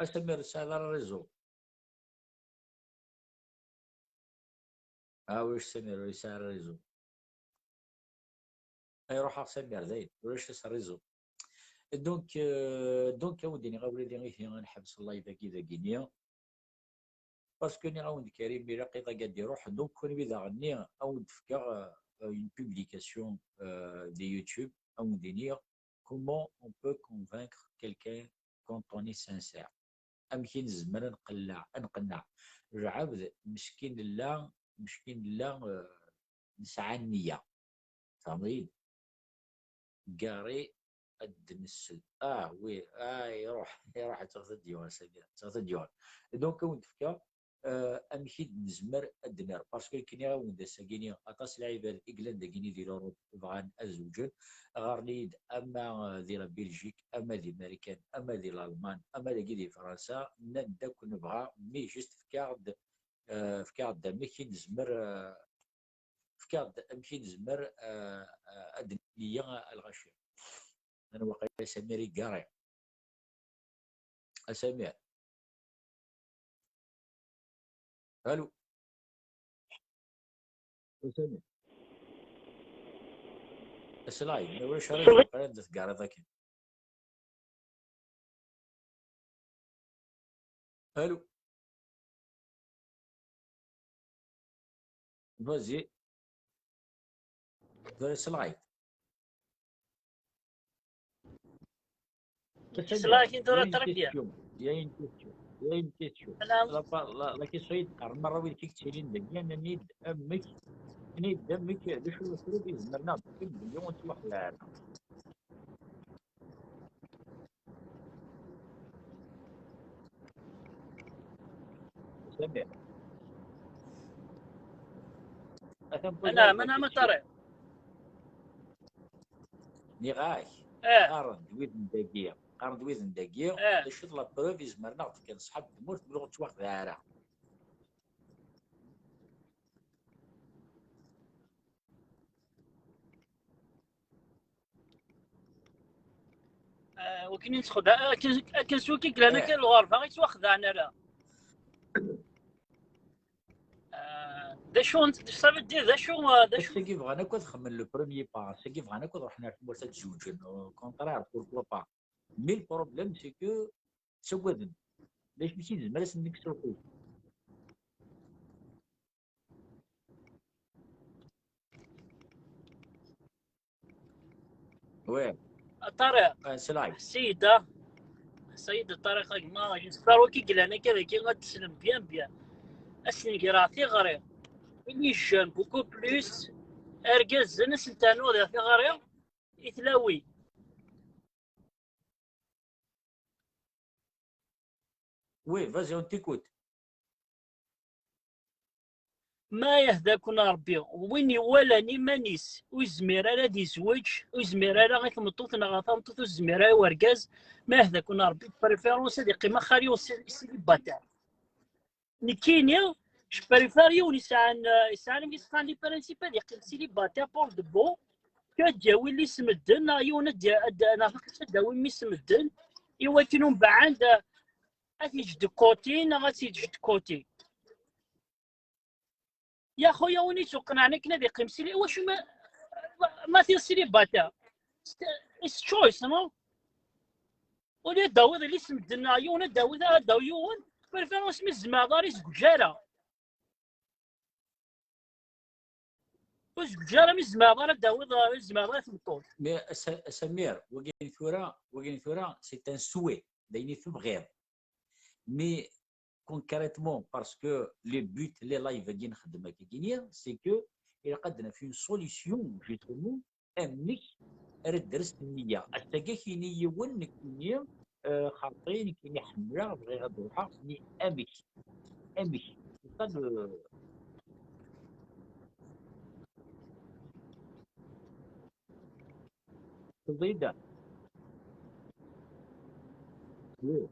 A Samir, tesɛiḍ ara réseau? Ah, ulac Samir, ur yesɛi ara réseau. Ay, ruḥeɣ Samir, dayen, ulac as réseau. Donc, euh, donc, a wen-d-iniɣ a wladi, ihi ad nḥebs live-agi dagini. Parce que nniɣ-awen-d Karim, ilaq iḍ-agi ad d-iruḥ. Donc, kunwi daɣen-nni, a wen-d-fkeɣ, euh, une publication, euh, de YouTube, a wen-d-iniɣ comment on peut convaincre quelqu'un quand on est sincère. Amek i nezmer ad nqelleɛ, ad nqenneɛ lɛebd meckin nella, meckin nella, euh, nesɛa nniya. Tfehmeḍ-iyi-d? Gari ad d-nsel. Ah, oui, ah, iruḥ, iruḥ, ad tafeḍ ad d-yuɣal Samir, ad tafeḍ ad d-yuɣal. Donc, a wen-d-fkeɣ, eh, amek i d-nezmer ad d-nerr? Parce que nekk nniɣ-awen-d ass-agi-ni aṭas n lɛibad i yellan dagini di l'Europe bɣan ad zewǧen, ɣaren-iyi-d ama, eh, di la Belgique, ama di Marikan, ama di Lalman, ama dagi di Fransa, nnan-d akk nebɣa, mais juste fek-aɣ-d, eh, fek-aɣ-d amek i nezmer, eh, fek-aɣ-d amek i nezmer, eh, eh, ad d-nini a lɣaci. Nnan waqila Samir i gari. A Samir. Allô. A Samir. Aslay, ma ulac ara yebqan da teggareḍ akken. Allô. Vas-y. Vas-y, slide. Slide, il y a une question. Il y a une question. Il y a une question. La, la, la question est, المرة وين كيك تشيلين دقيقة ننيد أمك، ننيد أمك، ليش هو سرود يزمرنا بكل مليون توح لا. سمير. أنا، من أنا طارق. نغاك. إيه. قارن دويد ندقيق. قارن دويد ندقيق. إيه. تشد لا بروف يزمرنا كان صحاب الموت بلغة واخد عارة. آه، وكاين يتخدع، آه، كاين، آه، كاين سوق كيكلان، آه. كاين الغرفة، غير يتوخدع أنا لا. آه، دا شو أنت، صافي دير دا شو، آه، دا شو. Tagi bɣan akk ad xemmen le premier pas, tagi bɣan akk ad ruḥen ar tmurt ad zewǧen, au contraire, pourquoi pas. Mais le problème, c'est que ttaggaden. D acu i nezmer ad sen-nekkes lqut? Oui. طارق. آه، سلاي. السيدة، السيدة طارق أجمع، j'espère كي قلنا كذا كي غتسلم bien bien. أسنقرا ثغري. Les jeunes beaucoup plus. أرجز نسنتانو ذا ثغري. إثلاوي. Oui, vas-y, on t'écoute. Ma yehda-ken Ṛebbi, win iwalan iman-is ur yezmir ara ad izweǧ, ur yezmir ara i tmeṭṭut neɣ ɣer tameṭṭut ur yezmir ara i urgaz, ma yehda-ken Ṛebbi, de préférence ad iqqim axir-iw célibataire. Nekkini, je préfère yiwen yesɛan, yesɛan amek i s-qqaren les principes ad yeqqim célibataire pour de bon, que ad d-yawi mmi-s n medden, neɣ yiwen ad d-, ad d-, neɣ ad d-awi mmi-s n medden, i wakken umbeɛd ad t-yeǧǧ de côté, neɣ ad t-yeǧǧ de côté. Ya xuya, win yettuqenɛen akken ad yeqqim célib-, iwacu ma, ma t-, célibataire? It's choice, no? Ula d-tawiḍ yelli-s n medden neɣ yiwen, ad d-tawiḍ, ad d-tawiḍ yiwen, préférence mi tzemreḍ ara izgej ara. Ur zgej ara mi tzemreḍ ara d-tawiḍ, ur zemreḍ ara tmeṭṭut. Mais a Sa-, a Samir, wagi tura, wagi tura, c'est un souhait, d ayen i tebɣiḍ. Mais concrètement, parce que le but, les live-agi nxeddem akkagini, c'est que ilaq ad naf une solution, justement, amek ara d-tres nniya. Ass-agi ad k-yini yiwen, nekkini, euh, xaṭi, nekkini ḥemmleɣ, bɣiɣ ad ruḥeɣ, mais amek? Amek? C'est ça le, تضيدة. Oui.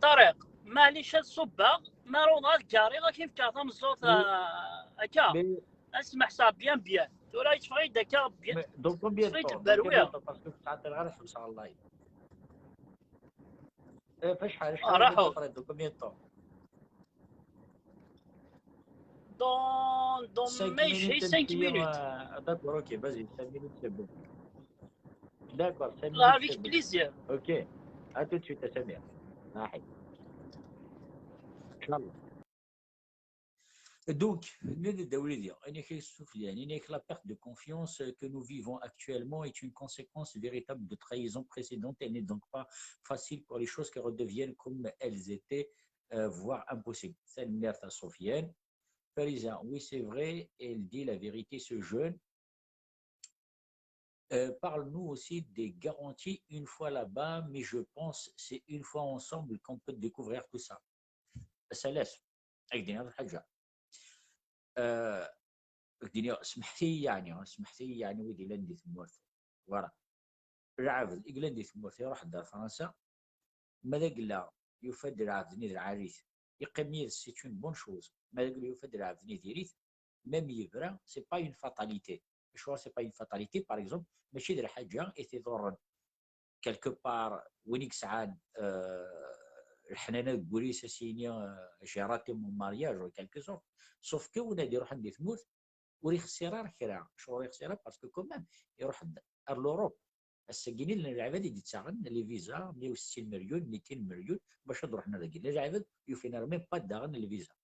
طارق، معليش هاد الصبة، ما روض هاد كاري، غا كيف كار تمزوط، oui. آه، هكا. Mais اسمح صاحبي، bien bien. تورا يتفغي دكا bien. Mais dans combien de temps? Dans combien de temps? Parce que ساعات غير حبس على الله. إيه، فاش حال، شحال راحوا؟ Dans combien de temps? Dans, dans cinq minutes, cinq minutes. Ah, d'accord, ok, vas-y, cinq minutes, c'est bon. D'accord, cinq minutes, avec plaisir. Ok. À tout de suite, à Samir. راحي. إن شاء الله. Donc, la perte de confiance que nous vivons actuellement est une conséquence véritable de trahison précédente. Elle n'est donc pas facile pour les choses qui redeviennent comme elles étaient, euh, voire impossible. C'est une merde à Sofiane. Fariza, oui, c'est vrai, elle dit la vérité, ce jeune. Euh, parle-nous aussi des garanties une fois là-bas, mais je pense c'est une fois ensemble qu'on peut découvrir tout ça. Salas. Ak-d-iniɣ lḥaǧa. Eh, ak-d-iniɣ, smeḥt-iyi yeɛni, smeḥt-iyi yeɛni wid yellan di tmurt. Voilà. Lɛebd i yellan di tmurt, iruḥ-d ar Fransa, ma d agella yufa-d lɛebd-nni d lɛali-t, yeqqim yid-s, c'est une bonne chose. Ma d agella yufa-d lɛebd-nni diri-t, même yebra, c'est pas une fatalité. Acuɣer c'est pas une fatalité? Par exemple, mačči d lḥaǧa i t-iḍurren. Quelque part, win i yesɛan, euh, leḥnana deg wul-is, a s-yini, euh, j'ai raté mon mariage, en quelque sorte. Sauf que win ad iruḥen di tmurt, ur ixessir ara kra. Acuɣer ur ixessir ara? Parce que quand même, iruḥ-d ar l'Europe. Ass-agi-nni llan lɛibad i d-ittaɣen les visas, meyya u settin melyun, mitin melyun, bac ad ruḥen ar dagi. Llan lɛibad ur yufin ara même pas daɣen les visas.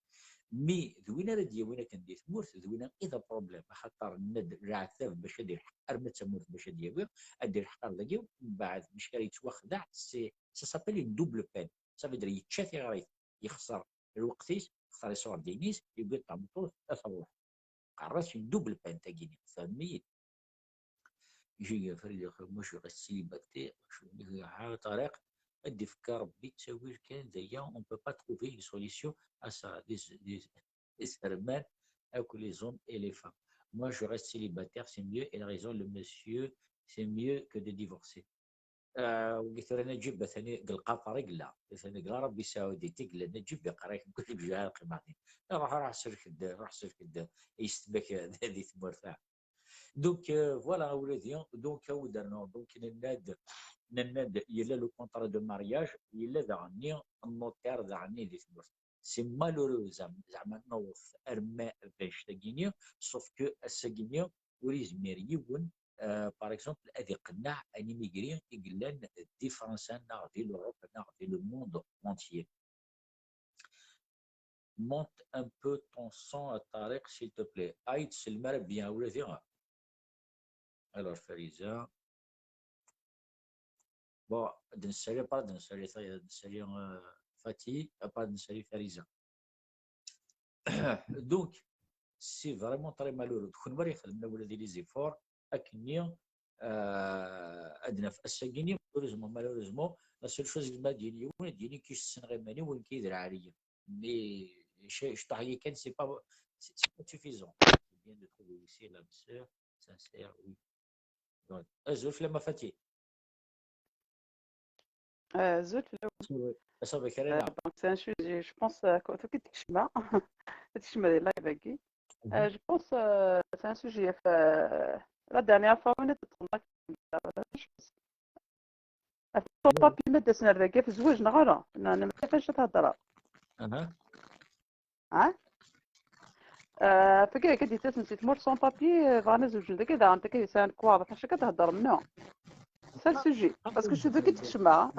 Mi d win ara d-yawin akken di tmurt, d winna i d aproblème, axaṭer nenna-d leɛtab bac ad ilḥeq arma d tamurt bac ad d-yawi, ad d-ilḥeq ar dagi, mbeɛd mec ara yettwaxdeɛ, c'est, ça s'appelle une double peine. Ça veut dire yečča tiɣrit, yexṣer lweqt-is, yexṣer iṣurdiyen-is, yewwi-d tameṭṭut, ad truḥ. Qqaren-as une double peine tagini, tfehmem-iyi-d? J'ai fait le moi je reste célibataire, je me dis, ah, Tarek, ad d-ifk Rebbi ttawil kan, d aya, on peut pas trouver une solution à ça, les, les, les hermanes, avec les hommes et les femmes. Moi je reste célibataire, c'est mieux, et la raison, le monsieur, c'est mieux que de divorcer. Ah, wigi tura Naǧib, atan deg lqafer i yella. Atan deg Ṛabi Saɛudit i yella Naǧib, yeqqar-ak mkul deg jihad qqimeɣ din. Ruḥ, ruḥ sellek-d, ruḥ sellek-d yessetma-k di tmurt-a. Donc, euh, voilà, a wladi, donc, a wi d-rnuɣ, donc, nenna-d, nenna-d, yella le contrat de mariage, yella daɣenni notaire daɣenni di tmurt. C'est malheureux, zeɛma, zeɛma naweḍ arma d annect-agi-nni, sauf que ass-agi-nni ur yezmir yiwen, euh, par exemple, ad iqenneɛ un immigré i yellan di Fransa neɣ di l'Europe neɣ di le monde entier. Monte un peu ton son, a Tariq, s'il te plaît. Aïd, c'est le bien, a wladi. Alors, Fariza. Bon, ad nsali, après ad nsali, ad nsali, euh, Fatih, après ad nsali Fariza. Donc, c'est vraiment très malheureux. Kunwi ara ixedmen a wladi les efforts, akken-nni, euh, ad naf ass-agi-nni, malheureusement, malheureusement, la seule chose i ma d-yini yiwen, ad d-yini kis ssneɣ iman-iw, nekk d lɛali. Mais je, je t'arrive kan, c'est pas, c'est c'est pas suffisant. C'est bien de trouver aussi l'âme sœur, sincère, oui. Donc, azul fell-am a Fatih. Euh, zut, le- Asabi euh, kra. Donc, c'est un sujet, je pense, euh, que tout est chemin. C'est chemin des live. Euh, je pense, euh, c'est un sujet, euh, la dernière fois, on était en train de, je pense. Pas plus de dix-neuf, qui fait jouer, je n'ai rien. Non, non, mais c'est pas ça, t'as. Aha. Hein? Euh, فكرة كده تسمى سيت مور سون بابي، فانا زوج ده كده، انت كده سان كواضح، شو كده هضر منه؟ C'est le sujet. Parce que je veux que tu chemin.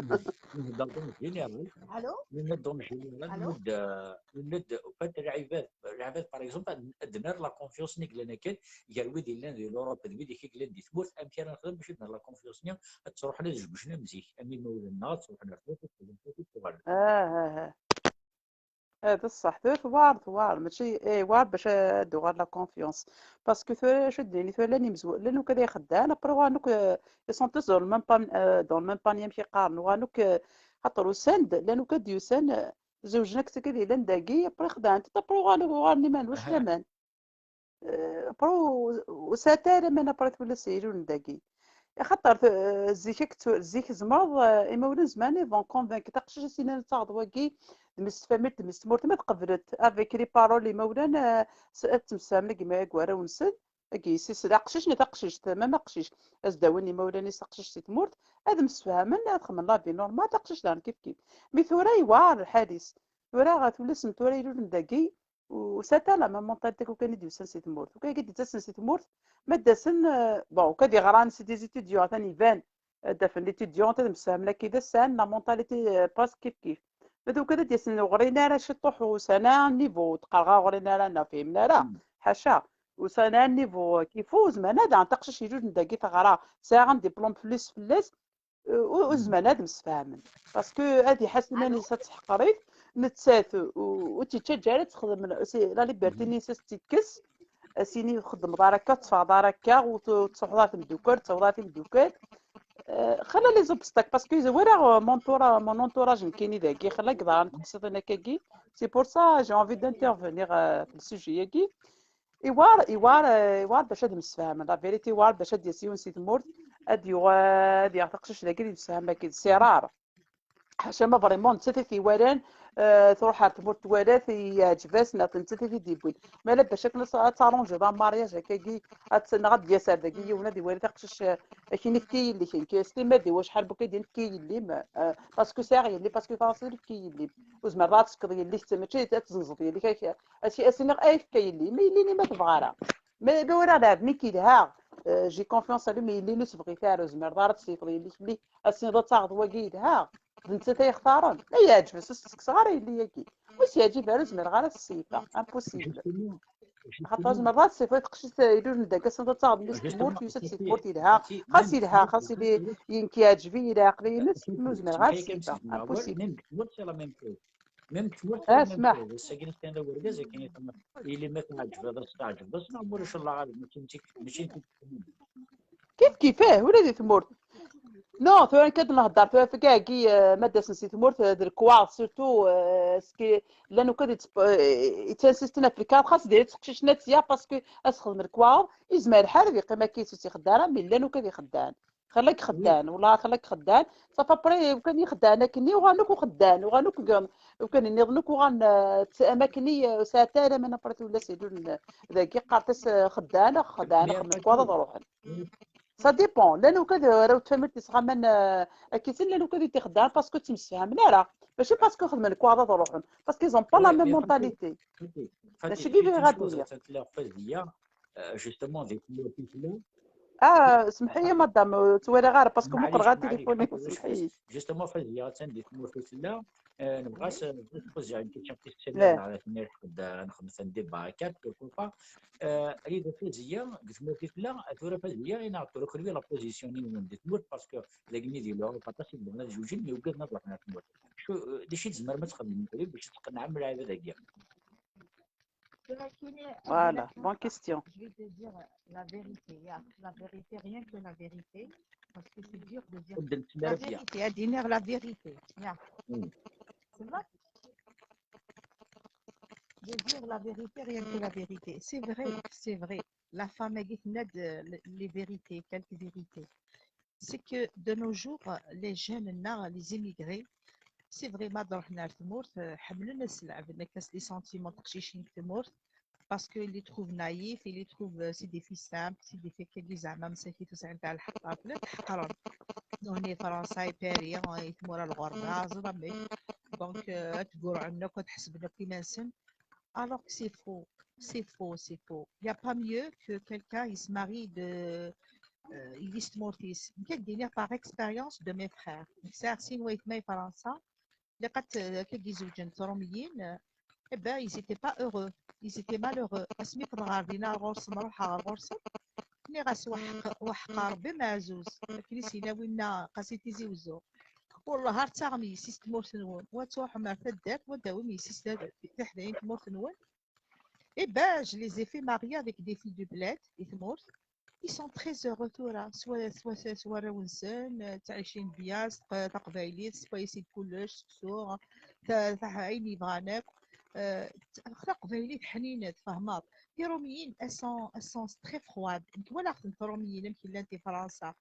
Nehder en général. Allô? Nehder en général. Allô? Nehder, nehder, en fait, العباد, العباد, par exemple, ad ner la confiance nek lana kan, gar wid yellan di l'Europe, d wid i yellan di tmurt, amek ara nexdem bac ad ner la confiance-nni, ad truḥen ad jebcen am zik, am imawlan-nneɣ, ad truḥen ar tmurt, ad truḥen ad tuɣalen. اه اه اه. هذا الصح، ثوار ثوار ثوار، ماشي اي وار باش ادو غير la confiance. Parce que ثوار شو الدين، ثوار لاني مزوق، لانه كذا يخدان، après وانوك ils sont tous dans le même pan-, euh, dans le même panier, ماشي قارن، وانوك خاطر وسند، لانه كد يسن، زوجنا كتك ذي لندقي، après خدان، تطبرو غالو غارني ما نوش أها. لمن. برو وساتار من بريت ولا سيرون داكي. خاطر ت-، زيك كتو-، زيك زمرض، آه، إما ولا زمان يفون كونفينك تقشش سينا تعض واقي دمس فاميل دمس تمورت ما تقبلت افيك لي بارول إما ولا ن-، س-، تمسام لك ما يقوى راو نسد. اكي سي سي قشيش نتا قشيش تمام قشيش. از داون إما ولا نيس قشيش سي تمورت. هذا مسفهمن هذا خمن لا في نورمال تقشيش دان كيف كيف. مي ثورا يوار الحادث. ثورا غا تولي سن ثورا يلول داكي. وساتا لا ميم مونتاليتي كون كان يديو سان سي تمورت، وكان يدي سان سي تمورت ما داسن. بون، وكان يغران سي دي زيتيديون ثاني يبان دافن ليتيديون تاع مساهم لك كذا سان لا مونتاليتي باس كيف كيف. هذوك هذا ديسن غرينا راه شي طوح وسنة نيفو تقرغا غرينا رانا فهمنا راه حاشا. وسنة نيفو كيفو زمان هذا نتقشش يجوز نداكي ثغرا ساعة ديبلوم فلوس فلاس. و-، وزمان هاد مسفهمن. باسكو هادي حاسه ماني تحقريت نتسات و-، وتيتشجع على تخدم ال-، سي لا ليبرتي ني ساس تيكس. سيني خدم داركا تفا داركا وتصحضات مدوكر تصوضات مدوكر. Euh, xala les obstacles, parce que walaɣ, euh, mon entourage, mon entourage nekkini dagi, xala yeḍran teqsiḍin akkagi. C'est pour ça j'ai envie d'intervenir, euh, في le sujet-agi. Iwar, iwar, euh, iwar bac ad msefhamen. La vérité, iwar bac ad d-yas yiwen si tmurt, ad yuɣal, ad yaɣ taqcict dagi ad yemsefham akkid. C'est rare. Ḥaca ma vraiment nettat i t-iwalan, euh, truḥ ar tmurt twala-t, yeɛǧeb-as, neɣ d nettat i t-id-yewwin. Ma ala bac akken ad, ad tarunjiḍ un mariage akkagi, ad tt-, neɣ ad d-yas ar dagi yiwen ad iwali taqcict, euh, akken i tefka yelli-k, nekk s timmad-iw acḥal n wakka i d-nefka yelli-m, euh, parce que sɛiɣ yelli, parce que Fransa i tefka yelli-m. Ur tezmireḍ ara ad tefkeḍ yelli-k, mačči ad tezzenzeḍ yelli-k, ad, ad, ad as-iniɣ ay fka yelli, ma yelli-nni ma tebɣa ara. Ma, ma walaɣ lɛebd-nni k-yelha, euh, j'ai confiance en lui, ma yelli-nni ur tebɣit ara, ur tezmireḍ ara ad tesseɣteḍ yelli-k, mmi, ad as-tiniḍ ad taɣeḍ wagi yelha, d nettat ay ixtaren. Ma yeɛǧeb-as, ur s-ttekkseɣ ara yelli-agi. Ur s-yeɛǧib ara, ur zmireɣ ara ad t-sseɣteɣ. Impossible. Justement, justement, xaṭer tzemreḍ ad tessifeḍ taqcict, ilul n dagi, ad tiniḍ ad taɣeḍ mmi-s n tmurt, justement, yusa-d si tmurt yelha. Xas yelha, xas yili yenk yeɛǧeb-iyi leɛqel-ines, ur zmireɣ ara ad t-sseɣteɣ. Impossible. Même deg tmurt, c'est la même chose. Même deg tmurt, c'est la même chose. Ass-agi kan d awergaz, akken i tama-, yelli ma teɛǧeb-as, teɛǧeb-as, neɣ ma ulac Allah ɣaleb, mačči n tik-, mačči n tik-, kif kif, eh, ula di tmurt. Non, tura nekk ad nehder, tura fkagi, eh, ma d-asen si tmurt, eh, d lekwaɣeḍ, surtout, eh, ski, llan ukad yettp-, eh, yettinsisten ɣef lkaɣeḍ, xas d teqcicin ad tt-yaɣ, parce que ad txedm lekwaɣeḍ, yezmer lḥal ad yeqqim akka, ur tt-ixedda ara, mais llan ukad ixeddan. Xilla ixeddan, wala xilla ixeddan, safi après, ukan ixeddan akken, uɣalen akk uxeddan, uɣalen akk g-, ukan nniḍen akk uɣalen, eh, t-, am akken i, eh, sɛata ara man après tewla s ilul n-, dagi, qqart-as, eh, xeddan, xeddan, xedmen lekwaɣeḍ ad ruḥen. Ça dépend. Llan ukad, eh, arraw n tfamilt isɣaman, eh, akkiten, llan ukad i t-ixeddan parce que ur ttemsefhamen ara. Mačči parce que xedmen lekwaɣeḍ ad ruḥen. Parce qu'ils ont pas la même mentalité. D acu i bɣiɣ ad d-iniɣ. Euh, justement, di tmurt i tella. Ah, semḥ-iyi, madame, ur ttwaliɣ ara, parce que muqleɣ ɣer tilifun-iw, semḥ-iyi. Justement, Fazia, attan di tmurt i tella, euh, nebɣa s-, ad txuzzeɣ une question qui se lɛebd, ad nexdem un débat à quatre, pourquoi pas. Euh, Rida, Fazia, deg tmurt i tella, tura Fazia, i neɣ tura kenwi la position-nwen di tmurt, parce que dagi di l'Europe, aṭas i yebɣan ad zewǧen, mais ugaden ad ruḥen ar tmurt. Acu, euh, d acu i tzemrem ad txedmem kenwi bac ad tqenɛem lɛibad-agi? Voilà, bonne question. Je vais te dire la vérité, yeah, la vérité, rien que la vérité, parce que c'est dur de dire la vérité, hein, de dire la vérité, yeah. C'est vrai. De dire la vérité, rien que la vérité. C'est vrai, c'est vrai. La femme, elle dit les vérités, quelques vérités. C'est que de nos jours, les jeunes, les immigrés, c'est vrai, ma d-ruḥen ar tmurt, ḥemmlen ad s-leɛben akka s les sentiments n teqcicin n tmurt, parce que ils les trouvent naïfs, ils les trouvent, euh, c'est des filles simples, c'est des filles كي زعما مساكين وسعين تاع الحق، لا تحقرن. هوني فرنسا يباري، يتمورا الغربة، زرامي. Donc, euh, تقول عنا كنت حسبنا كيما نسن. Alors que c'est faux, c'est faux, c'est faux. Il n'y a pas mieux que quelqu'un, il se marie de, euh, il est mortis. كديني par expérience de mes frères. ساعة سين ويت ماي فرنسا، اللي قد كي يزوجن تروميين، eh ben, ils étaient pas heureux, ils étaient malheureux. اسمي في الغار دينا غورس نروح غورس. ني غاس وحق، وحق ربي معزوز. كني سينا وينا قاسي تيزي وزو. والله هار تاغمي سيست مورث نون. وتروح ما فدات وداوي مي سيست تحدين مورث نون. Et ben, je les ai fait marier avec des filles du bled, et تمورث. Ils sont très heureux tura, soit, soit, soit, soit راونسن، تعيشين bien، تق-، تقبايليت، سبايسي كلش، سكسو، ت-، ت-، عيني بغانك، آه، تقبايليت حنينة، تفهمات. تيروميين، elles sont, elles sont très froides. نتوالى خدمت روميين، يمكن لان تي فرنسا.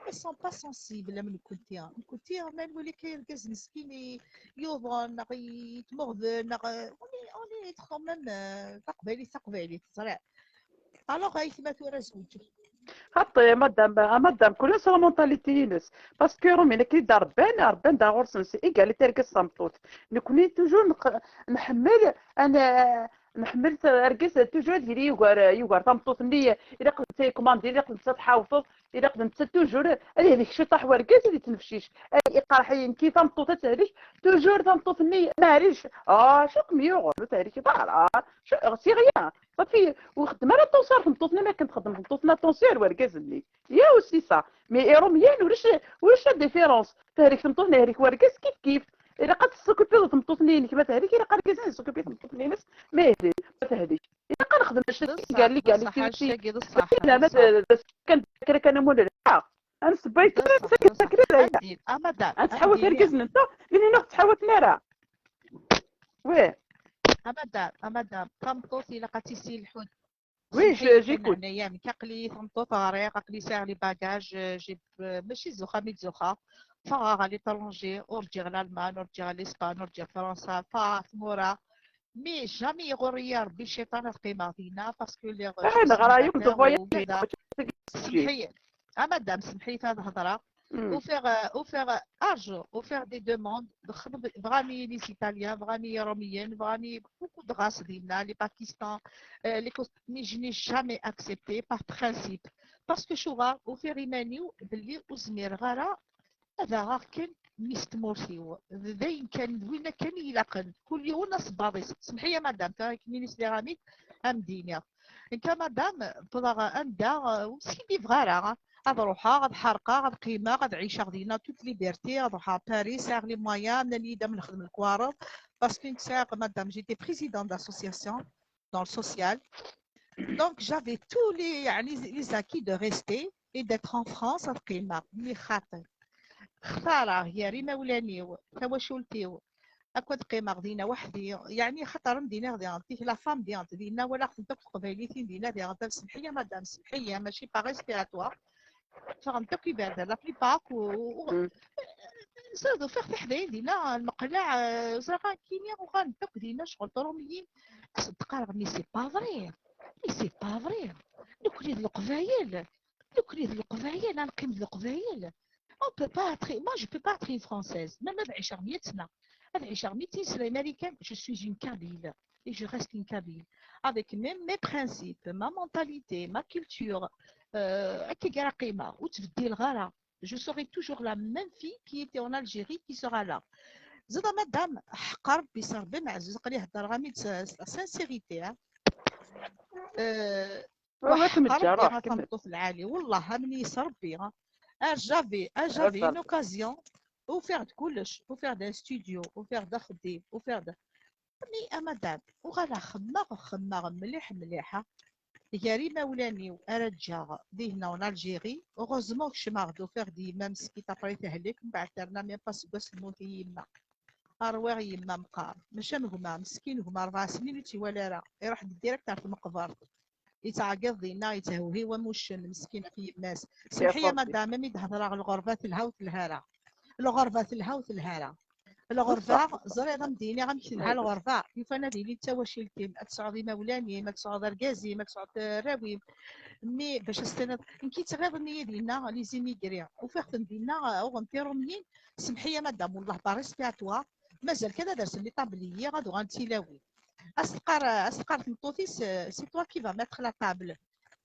Elles sont pas sensibles, même le côté, hein. Le côté, même le كاين كاز مسكين ي-، يوضن، نغ يتمغذن، نغ، on est, on est quand même, euh, تقبايليت، تقبايليت، زرع. Alors, هاي ثما ثورة زوج. حتى مدام، مدام، كل سوا مونتاليتي ينس. باسكو رومي نكي دار بان، ربان دا غورسن سي ايكاليتي اركس سامطوت. نكوني توجور نق-، نحمل، انا نحمل اركس توجور ديري يوغار، يوغار تامطوت ني، الا قد تي كوماندي، الا قد تحاوفض، الا قد انت توجور، هذه هذيك شي طاح وركس اللي تنفشيش. اي قرحين كي تامطوت تهلك، توجور تامطوت ني، معليش. اه، شو كميوغ، تهلك دار، اه، شو، سي غيان. صافي، وخدم على الطونسير، تمطوطنا ما كنت تخدم، تمطوطنا الطونسير وركاز اللي. يا وسي سا. مي ايروميان ولاش، ولاش لا ديفيرونس. تهريك تمطوطنا، هريك وركاز كيف كيف. الا قد تسكوبي تمطوطني، ينك ما تهريك، الا قد كازين سكوبي تمطوطني نس، ما يهدي، ما تهديك. الا قد نخدم الشيء، قال لي، قال لي، بصح، كيف هادشي كيف. هادي بصح، لا، ما بصح. ت-، كان، كان، كان مول الحق. Ad nessewway kan, بصح، nessakked بصح. akken d aya. أدين، أمدام، Ad nttḥawat أدين. irgazen-nteɣ, win-nneɣ ttḥawat ara. Wih. أمدام، أمدام، tameṭṭut ilaq ad tt-isselḥu. Oui, سمحي لي j'écoute. معناها، aql-i tameṭṭut ɣriɣ، aql-i sɛiɣ les bagages, j'ai, ماشي zzux-am i zzux-a. Ffɣeɣ ɣer l'étranger, ur ǧǧiɣ l'Allemagne, ur ǧǧiɣ l'Espagne, ur ǧǧiɣ Fransa, ffɣeɣ tmura. Mais jamais iɣurri-yi Rebbi cciṭan ad qqimeɣ dinna, parce que lliɣ Ah, neɣra yakk de voyage. Semḥi-yi. أمدام، سمحي لي في هذه الهضرة. Ufiɣ, ufiɣ, arju, ufiɣ des demandes, bɣan-iyi les Italiens, bɣan-iyi Iṛumyen, bɣan-iyi beaucoup de races dinna, les Pakistan, euh, les Cos-, mais je n'ai jamais accepté par principe. Parce que acuɣer? Ufiɣ iman-iw belli ur zmireɣ ara ad aɣeɣ kan mmi-s n tmurt-iw. D ayen kan, d winna kan i ilaqen. Kul yiwen asebbaḍ-is. Semḥi-yi a madame, ta akken i sliɣ-am-id, ad m-d-iniɣ. Nekk a madame, wwḍeɣ anda, ur skiddibeɣ ara. Ad ruḥeɣ, ad ḥerqeɣ, ad qqimeɣ, ad ɛiceɣ dinna toute liberté, ad ruḥeɣ Paris, sɛiɣ les moyens, nnan-iyi-d ad m-nexdem lekwaɣeḍ, parce que nekk sɛiɣ, madame, j'étais président d'association dans le social. Donc j'avais tous les, يعني, les acquis de rester et d'être en France, ad qqimeɣ. Mais xaṭi, xtareɣ gar imawlan-iw, tawacult-iw, akked qqimeɣ dinna weḥd-i, yeɛni xaṭer am d-iniɣ diɣen, la femme diɣen, dinna walaɣ-tent akk teqbaylitin dinna diɣen, semḥi-yi a madame, semḥi-yi, mačči par respect à toi. Ffɣent akk iberdan, la plupart akk, u-, u-, Mm. zad ufiɣ tiḥdayin dinna, lmeqleɛ, eh, ẓriɣ ankini uɣalent akk dinna, ccɣel tṛumiyin. As-d-qqareɣ, mais c'est pas vrai, mais c'est pas vrai. Nekkni d Leqbayel, nekkni d Leqbayel, ad neqqim d Leqbayel. On peut pas être, moi je peux pas être une Française, même ad ɛiceɣ meyya sna, ad ɛiceɣ mitin sna américaine, je suis une Kabyle et je reste une Kabyle, avec mes, mes principes, ma mentalité, ma culture, euh, akka i ara qqimeɣ, ur ttbeddileɣ ara. Je serai toujours la même fille qui était en Algérie, qui sera là. Zad a madame, ḥeqq Rebbi s Rebbi meɛzuz, aql-i heddreɣ-am-id s, s la sincérité, hein. Euh, Wa وحق تمجرح، ربي كمل. غتنطط العالي، والله هامني يسر ربي. Ah, j'avais, ah, j'avais une occasion. Ufiɣ-d kullec, ufiɣ-d un studio, ufiɣ-d axeddim, ufiɣ-d. Mais a madame, uɣaleɣ xemmeɣ, xemmeɣ mliḥ, mliḥ. Gar imawlan-iw ara ǧǧeɣ dihin en Algérie. Heureusement kecmeɣ-d, ufiɣ-d yemma meskint, après tehlek, mbeɛd terna même pas aseggas temmut yemma. Rwiɣ yemma meqqar, maca am gma meskin, gma rebɛa snin ur tt-iwala ara, iruḥ-d direct ar tmeqbert. Yettɛeggiḍ dinna, yetthewhiw am uccen, meskin ɣef yemma-s. Semḥi-yi a madame, mi d-hedreɣ, lɣerba telha ur telha ara. Lɣerba telha ur telha ara. Lɣerba, ẓriɣ ad m-d-iniɣ amek telha lɣerba. Yufan ad ilin d tawacult-im, ad tesɛuḍ imawlan-im, ad tesɛuḍ argaz-im, ad tesɛuḍ arraw-im. Mais bac ad s-tiniḍ, nekk yettɣiḍen-iyi dinna les immigrés. Ufiɣ-ten dinna, uɣen tiṛumyin. Semḥi-yi a madame, wellah, par respect à toi, mazal kan ad rsen les tabliers, ad uɣalen d tilawin. As-teqqar, as-teqqar tmeṭṭut-is, euh, c'est toi qui vas mettre la table.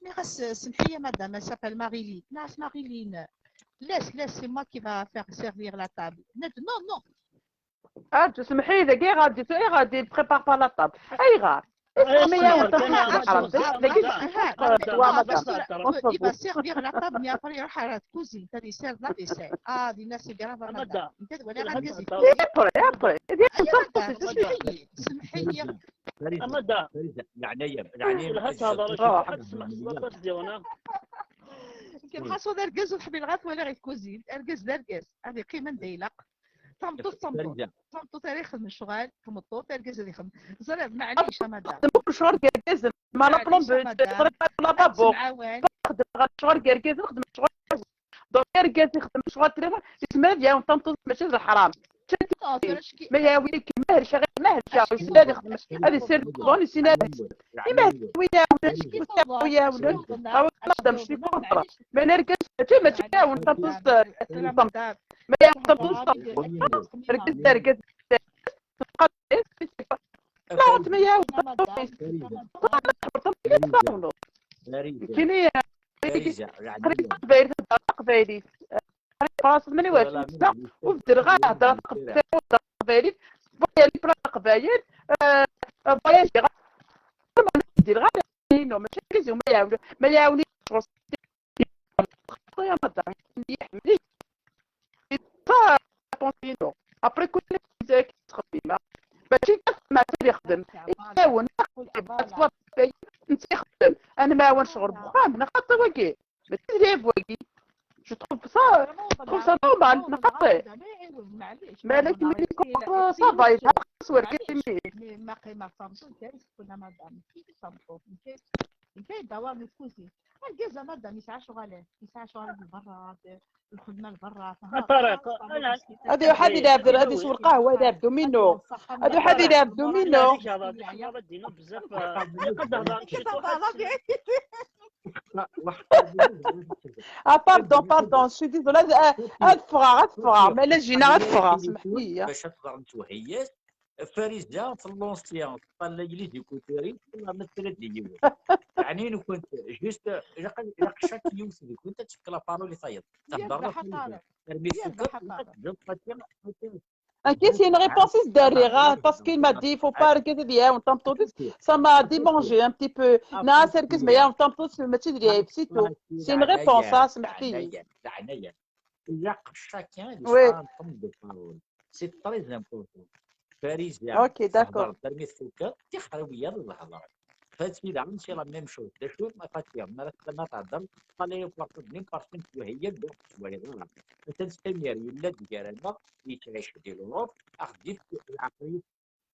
Nniɣ-as, euh, semḥi-yi a madame, elle s'appelle Marilyn. Nniɣ-as, Marilyn, laisse, laisse, c'est moi qui va faire servir la table. Nna-d, non, non. Ah, tu semḥi-yi, dagi ɣadi, tu ɣadi, prépare pas la table. Ayɣer? Isem-iyi Ayɣer? Anta Ayɣer? Ḥaram. Ayɣer? Dagi Ayɣer? tfeqq, euh, Ayɣer? wa Ayɣer? madame. Ayɣer? On se Il va fout. Servir la table, mais après, il ira à la cuisine, t'as des serres, là, des serres. Ah, dinna, c'est grave, a madame. Madame. Nna-d, wala Telha argaz tmeṭṭaw. Et après, et après. Eh bien, Ay, ça, madame, c'est semḥi-yi, semḥi-yi. Farida, A madame. Farida, yeɛni-am, yeɛni-am. Telha thedreḍ, Ah. ad tesmeḥseḍ aṭas diɣen, ah. Yemḥaṣu d argaz ur tḥemmleɣ ara ad waliɣ i tkuzint. Argaz d argaz, ad iqqim anda ilaq. Tameṭṭut d tameṭṭut. Farida. Tameṭṭut ara ixedmen ccɣel, tameṭṭut, argaz ad ixdem. Ẓriɣ, maɛlic a madame. Xdem akk lecɣal n yergazen. Ma la Maɛlic a plomberie, madame. lavabo. Ad temɛawan. Xdem lecɣal n yergazen, xdem lecɣal. Donc, argaz ixdem lecɣal n tlifa, yezmer ad iɛawen tameṭṭut, mačči d leḥram. Non, tura acki- Ma iɛawen-ik, ma helkeɣ, ma helkeɣ, Acki- yezmer ad ixdem, ad isir deg uḍan, yessin ad wi iɛawnen, Acki wi tuḍan, iɛawnen, acki tuḍan, awi acki madam, tuḍan, je suis contre. maɛlic. Ma n argaz, mačči ma iɛawen tameṭṭut, Madame, ma iɛawen tameṭṭut, Madame, argaz d argaz, tebqa la honte ma iɛawen tameṭṭut, Farida, tebqa la honte. Farida, Kini, Farida, qrib taqbaylit, hedder taqbaylit. Qrib fransız, mani wacu, ur beddleɣ ara, hedder taqbaylit, voyager, pla taqbaylit, voyager, beddleɣ ara, inu, mačči argaz-iw ma iɛawen, ma iɛawen-iyi ccɣel. Ya madame, iḥemmel-iyi. Après, كل ماشي كاع ما تخدم. يحاول نقصد نتخدم. أنا ما وين شغل بخام، نخطي وقي. ما تدري وقي. je trouve ça, je trouve ça normal, نقطع. Mais لكن ملي يكون ça va, يبقى سوار كيمي. Mais ما قيمة صامتو، كاين شكون مدام، كاين صامتو، كاين، كاين دوار نفوسي. الكازا مدام يسعى شغله، يسعى شغل برا، الخدمة لبرا، فهمت؟ طريق، أنا هذه واحد اللي عبد، هذه سوق القهوة اللي عبدو منه. هذه واحد اللي عبدو منه. هذا دينو بزاف، آه، يقدر هذا شي واحد. Ah, pardon, pardon, je suis désolée. هاد، آه، هاد فغا، هاد فغا، ما لا جينا هاد فغا، سمح لي. باش تهضر نتوهيات. فارس جا في l'ancien، قال لي les écouteurs، والله ما ترد لي. يعني أنا كنت juste، إلا قال، إلا شاك يوسف، كنت تفك la parole يطيب. تهضر يا لا في بحق الله. ترمي يا السكر، بحق الله. تجاوب قالت لي، قالت لي، Ok, c'est une réponse, c'est derrière, hein, parce qu'il m'a dit, il faut pas regarder, hein, on t'entend tous. Ça m'a dérangé un petit peu. Non, c'est que mais on t'entend tous, mais tu dis, c'est tout. C'est une réponse, hein, سمحتي لي. Chaque, chacun il sera en temps de parole. C'est très important. Fariza, ok, d'accord. تهضر، ترمي السكر، تخرب يا الهضره. فهاد السيده عندي la même chose. دا شويه ما فاتيه، ما راه ما تهضر، قال لي بارطو بنين بارطو وهي الوقت شويه. مثلا سمير يولد كارنا يتعيش في l'Europe، اخدي العقليه.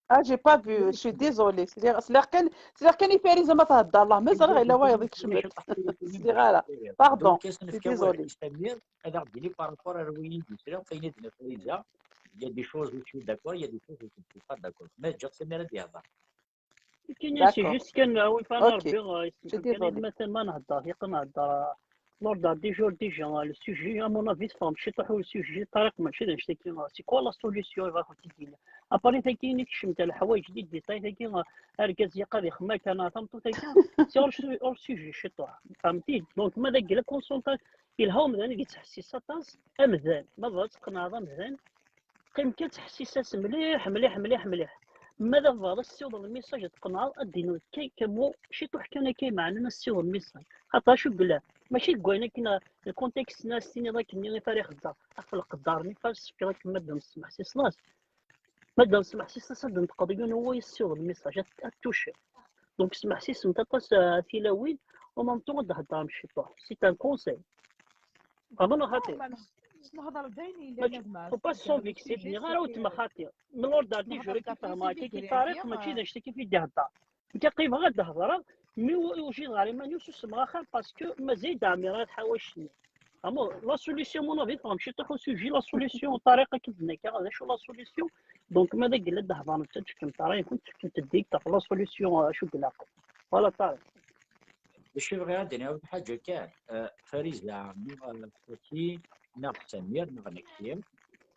Ah, j'ai pas vu, je suis désolée. C'est-à-dire, c'est-à-dire كان، c'est-dire كان يفاري زعما تهضر، الله ما زال غير لا وايض يكشمل. C'est-à-dire، pardon, je suis désolée. سمير، هذا غدي لي par rapport à الوين دي سلام، كاين هاد الفريزه، il y a des choses où je suis d'accord, il y a des choses où je ne suis pas d'accord. Mais جات سمير هاد يهضر. كاين شي جوست كان وين فان ربي يسمح كان مثلا ما نهضر هي كنهضر l'ordre du jour déjà le sujet à mon avis فهم شي طيحوا le sujet طريق ماشي داك شي كيما c'est quoi la solution يبغى كنتي دينا اباري تا كاين كشمت على حوايج دي ديتاي تا كاين اركاز يقا دي خما كان تمطو تا كاين c'est hors sujet شي طوح فهمتي donc ما داك لا كونسونطا يلها ومدان يتحسي ساتاس امدان ما بغا تقنع هذا مدان قيم كتحسسس مليح مليح مليح مليح. ماذا فاض السيوض الميساج تقنع الدين كي كمو شي توح كان كي معنا السيوض الميساج. خاطر شو قلا ماشي كوينا كنا الكونتكست ناس تيني ذاك ني فاري خدا في القدار ني فاش سكرا كما دم سمح سي صلاص. ما دم سمح سي صلاص دم تقضيون هو يسيوض الميساج اتوشي. Donc سمح سي سمت تاس تيلاوين ومام طون دهدام شي توح c'est un conseil. هذا ما خاطي. نهضر دايني لا ما زعما. Faut pas s'en vexer بني غير وتما خاطي. من لور دار دي جوري كي فهمها كي كي طريق ماشي داك شتي كيف يدي هضر. انت قيم غير دهضر مي وجي غير ما نيوسو سمغا خير parce que ما زيد عميرات حوايج شنو. امو la solution mon avis فهم شي طيحو sujet la solution طريقه كي دنا كي غادي شو la solution. Donc ما داك لا دهضر انت تشكم طريق كنت تشكم تديك تاع la solution شو قلنا. Voilà طريق. باش يبغي غادي نعاود حاجه كاع. آه، فريزه نغ فوتي نغ سمير نغ نكتيم.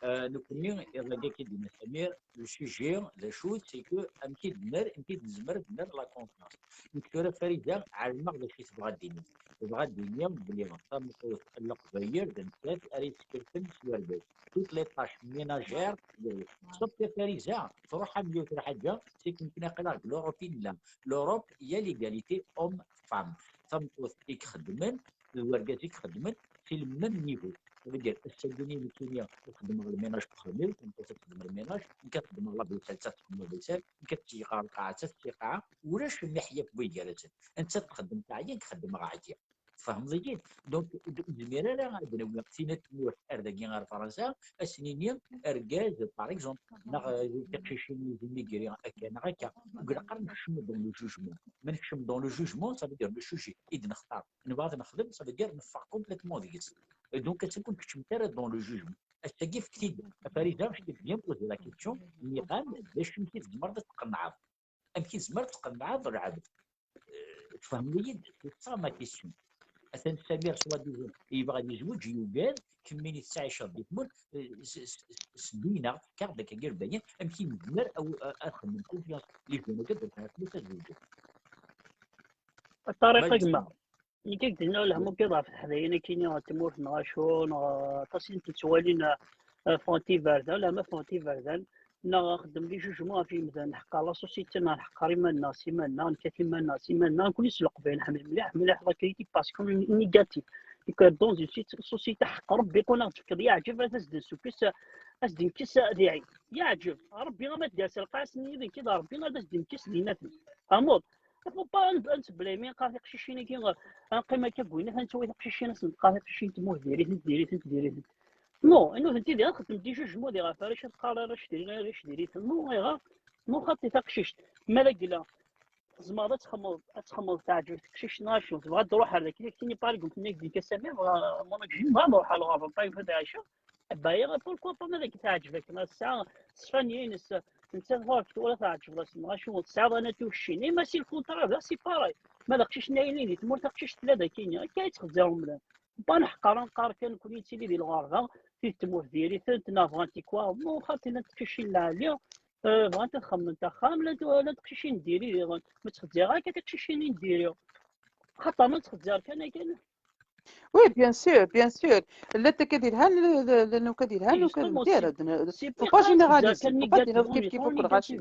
آه، نكوني يلا كي دينا سمير le sujet la chose c'est que امكي دمر امكي دزمر دمر la confiance. دكتوره فريزه علمغ ذا شي تبغى ديني تبغى ديني بلي غطا مصوص القبايل دنسات اري تكرفن سوالبات toutes les tâches ménagères. Sauf que فريزه تروح مليون حاجه c'est que نقلها l'Europe لا l'Europe il y a l'égalité homme femme. Tameṭṭut i ixeddmen d wergaz i ixeddmen c'est le même niveau. Ça veut dire ass-agi nekkini ad xedmeɣ lminaj bexdem-iw, tameṭṭut ad texdem lminaj, nekk ad xedmeɣ la vaisselle, ta ad texdem la vaisselle, nekk ad ttjeyyiɣ lqaɛa, ta ad ttjeyyiɣ lqaɛa, ulac miḥyaf bu gar-asen. Netta ad txeddem teɛya, nekk xeddmeɣ ɛyiɣ. Tfehmeḍ-iyi? Donc ur nezmir ara ad nawi tin n tmurt ar dagi ar Fransa, ad s-nini argaz par exemple neɣ tiqcicin n imigri akka neɣ akka. Ur ilaq ara nekcem dans le jugement. Ma nekcem dans le jugement, ça veut dire le sujet i d-nextar nebɣa ad nexdem, ça veut dire neffeɣ complètement deg-s. Donc ad tkun keččem ara dans le jugement. Ass-agi fket-id a Farida, je t'ai bien posé la question, nniɣ-am d acu amek i tzemreḍ ad tqennɛeḍ, amek i tzemreḍ ad tqennɛeḍ lɛebd? Tfehmeḍ-iyi-d? C'est ça ma question. Atan Samir soi-disant yebɣa ad yezweǧ, yugad, kemmini tettɛiceḍ di tmurt, s ddin-a, fkiɣ-d akka irbayen, amek i nezmer ad xedmen confiance les jeunes akka d-rfan fell-as ad zewǧen. Ṭariq a gma, nekk ak-d-nniɣ lehmuk iḍ ɣef teḥdayin akini ɣer tmurt neɣ acu neɣ aṭas i nettwalin ffɣent iberdan lama ffɣent iberdan neɣ xeddem di jugement ɣef yimdanen ḥeqqer la société neɣ nḥeqqer iman-nneɣ s iman-nneɣ nekkat iman-nneɣ s iman-nneɣ nekkni s leqbayel nḥemmel mliḥ mliḥ la critique parce que négatif. Donc dans une société ḥeqqer rebbi kwan ad tefkeḍ yeɛǧeb ad as-d-nsukkes ad as-d-nekkes diɛi yeɛǧeb rebbi ama d-yers lqaɛa-s n yid-k d rebbi ad as-d-nekkes dinat-nni. Tamuḍ Faut pas ad nblami qqar tiqcicin-agi, ad neqqim akka deg winat, ad nettawi tiqcicin, ad sent-qqar tiqcicin n tmurt diri-tent, diri-tent, diri-tent. Non, nutenti di ad xedment di jugement di ɣef arrac, ad qqar arrac diri, arrac diri-ten. Non, ayɣer? Non, xaṭi taqcict. Ma d agla, tzemreḍ ad txemmeḍ, ad txemmeḍ teɛǧeb teqcict neɣ acu, tebɣa ad d-truḥ ar daki, ad k-tini par exemple, tenna-k di Kasamir, bɣa, mon ex-jeunes, bɣa ad nruḥ ar lɣerba, pas une fois d Aïcha, bah, pourquoi pas, ma d akken teɛǧeb-ak, ma tesɛa ṣṣfanya-ines, nettat ɣur-k tura teɛǧeb-as, neɣ acu, tesɛiḍ anatu keččini, ma si lkuntra, da, c'est pareil. Ma d aqcic-nni yellan di tmurt, aqcic tella daki-nni, akka i ttxezziren umdan. Pas neḥqer, ad nqqar kan nekkni nettili di lɣerba, di tmurt diri-tent, neɣ bɣant ikwa, non, xaṭi llant teqcicin lɛali, euh, bɣant ad xemmement axxam, llant, llant teqcicin n diri diɣen. Ma ttxezzireɣ akka tiqcicin n diri. Xaṭer ma ttxezzireɣ kan akken. Oui, bien sûr, bien sûr. Llant akka d ilhan, llan akka d ilhan, Justement, c'est c'est pas généraliste, faut pas généraliser, faut pas dire kif kif akk lɣaci.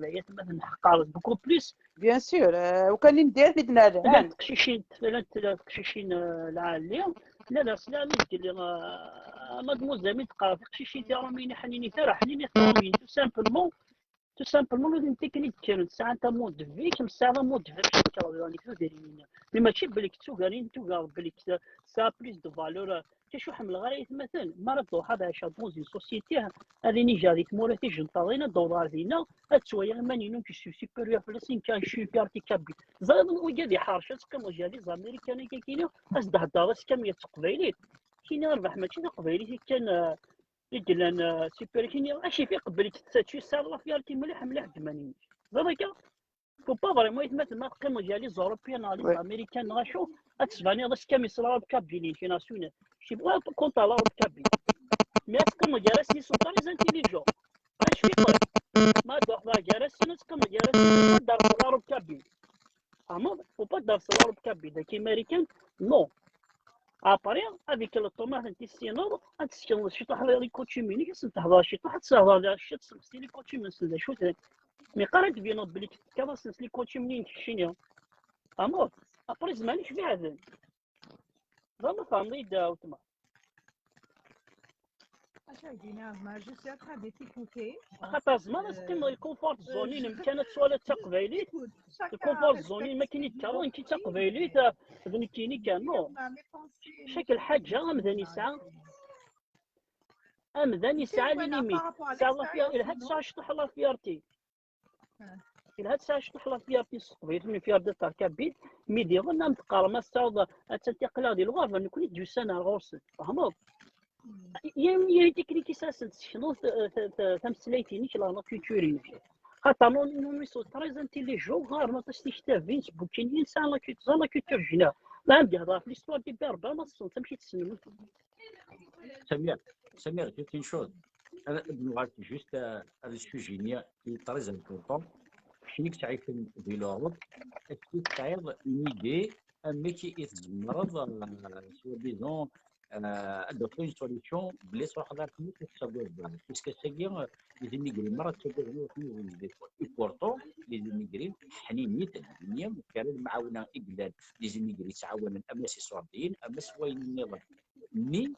Beaucoup plus. Bien sûr, euh, وكان ندير لدنا llant teqcicin, llant teqcicin, euh, lɛali, la la slam, tgelli, euh, mademoiselle, mi teqqar tiqcicin tiṛumiyin ḥnini, tara ḥnini tiṛumiyin, tout simplement, tout simplement, ur d nitni kan i d-kkren, sɛant un mode de vie, kemm tesɛiḍ un mode de vie, kemm tekkreḍ di tudrin-nni. Mais mačči belli tugarin, tugareḍ belli tesɛa plus de valeur. Acu ḥemmleɣ ara aytmaten, mi ara d-ruḥeɣ ad ɛiceɣ dans une société, ad inigeɣ di tmura tijenṭaḍin, ad d-awḍeɣ ɣer dinna, ad ttwaliɣ iman-inu que je suis supérieur fell-asen, car je suis fier de kabyle. Ẓriɣ wigad iḥercen, ad teqqimeḍ gar les Américains akka kini, ad s-d-heddreḍ ass kamel s teqbaylit. Kini rrbeḥ mačči d taqbaylit i kan, euh, i yellan, euh, supérieur. Kini acu i qbel-ik, tu sers la fierté mliḥ mliḥ deg iman-inek. Ẓriɣ akka. Faut pas vraiment, aytmaten, ma teqqimeḍ gar les Européens neɣ les Américains neɣ acu, ad tesbaniḍ ass kamel s l'arabe kabyle, kina sunet. Je suis pas contre l'arabe kabyle. Mais ad teqqimeḍ gar-asen, ils sont très intelligents. Acu i qbel? Ma ad ruḥeḍ gar-asen, ad teqqimeḍ gar-asen, ad d-terreḍ l'arabe kabyle. Tfehmeḍ? Faut pas d-terreḍ l'arabe kabyle. Dagi Américain, non. Après, avec le ṭṭumuḥ n tissineḍ, ad tessekneḍ ciṭuḥ l'économie-inek, ad sen-tehḍeṛ ciṭuḥ, ad tesseḥḍeṛ ciṭ, tesseqsi l'économie-nsen d acu-ten. Mi qqar ad d-tbineḍ belli tekkaḍ-asen s l'économie n keččini. Tfehmeḍ? Après, zzman-ik beɛden. Ẓer ma tfehmeḍ-iyi-d, a weltma. Acu ay d-yenna Ɛmer? Je suis en train de t'écouter. Axaṭer tzemreḍ ad teqqimeḍ di comfort zone-inem kan, ad twaliḍ taqbaylit. Di comfort zone-inem akken i d-tekkreḍ, nekk d taqbaylit, d nekkini kan, non. Chaque lḥaǧa amdan yesɛa, amdan yesɛa les limites. Tesɛa la fierté, yelha tesɛa ciṭuḥ la fierté. Yelha tesɛa ciṭuḥ la fierté s teqbaylit, une fierté de ta kabyle, mi diɣen am teqqarem ass-a, attan aql-aɣ di lɣerba, nekkni d-yusan ar ɣur-sen, tfehmeḍ? Yal, yal tiknik-is ad sen-tessekneḍ t-, t-, t-, tameslayt-inek, la culture-inek. Xaṭer nous, nous, nous sommes très intelligents, ɣaren aṭas tiktabin, seg wakken i nesɛa la culture, ẓer la culture générale. Ma am d-hḍeṛ ɣef l'histoire des Berbères, ma tessneḍ amek i tessnem. Samir, Samir, juste une chose. Ad, ad nuɣal juste, euh, ar le sujet-nni, qui est très important. Keččini i yesɛifen di l'Europe, est-ce que tesɛiḍ une idée amek i tzemreḍ, euh, soi-disant, euh, ad d-tawiḍ une solution belli truḥeḍ ar tmurt ad tettagadeḍ? Parce que ass-agi, euh, les immigrés merra ttagaden ad ruḥen. Et pourtant, les immigrés ḥninen, ttɛawanen, kra lemɛawna i yellan, les immigrés ttɛawanen, ama s iṣurdiyen, ama s wayen nniḍen. Mais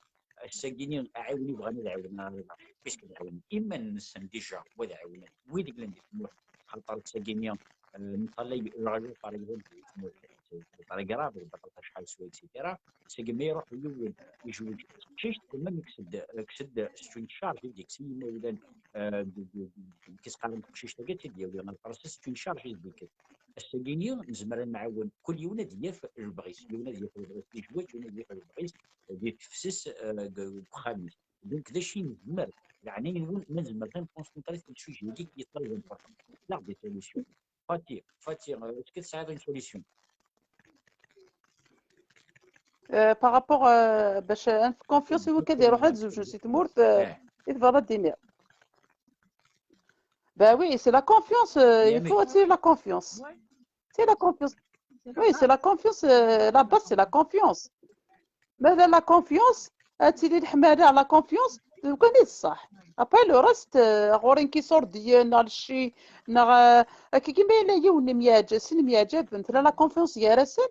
ass-agi-nni aɛiwen i bɣan ad ɛiwnen, puisque ɛiwnen iman-nsen déjà, wa d ɛiwnen wid yellan di tmurt. Xaṭer ass-agi-nni, euh, neṭṭalay le rayon, par exemple, di tmurt, c'est très grave, baṭel acḥal swa, et cetera. Ass-agi ma iruḥ yiwen yejwej teqcict, quand même, yekkes-d, yekkes-d, c'est une charge i d-yekkes i yimawlan, euh, d, d, d, d, kis qqaren teqcict-agi ad tt-id-yawi ɣer Fransa, c'est une charge i d-yekkes. Ass-agi-nni nezmer ad nɛawen kul yiwen ad yaf lebɣi-s, yiwen ad yaf lebɣi-s di tzewwaǧ, yiwen ad yaf lebɣi-s di tefses, euh, deg uxxam-is. Donc d acu i nezmer, leɛnaya-nwen, ma nezmer kan concentré sur le sujet-agi qui est très important. Là, des solutions. Fatih, Fatih, euh, est-ce que tesɛiḍ une solution? Euh, par rapport, euh, باش confiance i wakken ad iruḥ ad zewǧen si tmurt, euh, i tebɣiḍ ad d-tiniḍ. Ben oui, c'est la confiance, euh, il faut attirer la confiance. C'est la confiance. Oui, c'est la confiance, euh, la base, c'est la confiance. Mais la confiance, ad tili leḥmala, la confiance, d lukan i d ṣṣeḥ. Après le reste, euh, ɣur-i n kisurdiyen, neɣ lcci, neɣ, euh, akka, ma yella yiwen n myeɛǧab, sin myeɛǧaben, tella la confiance gar-asen,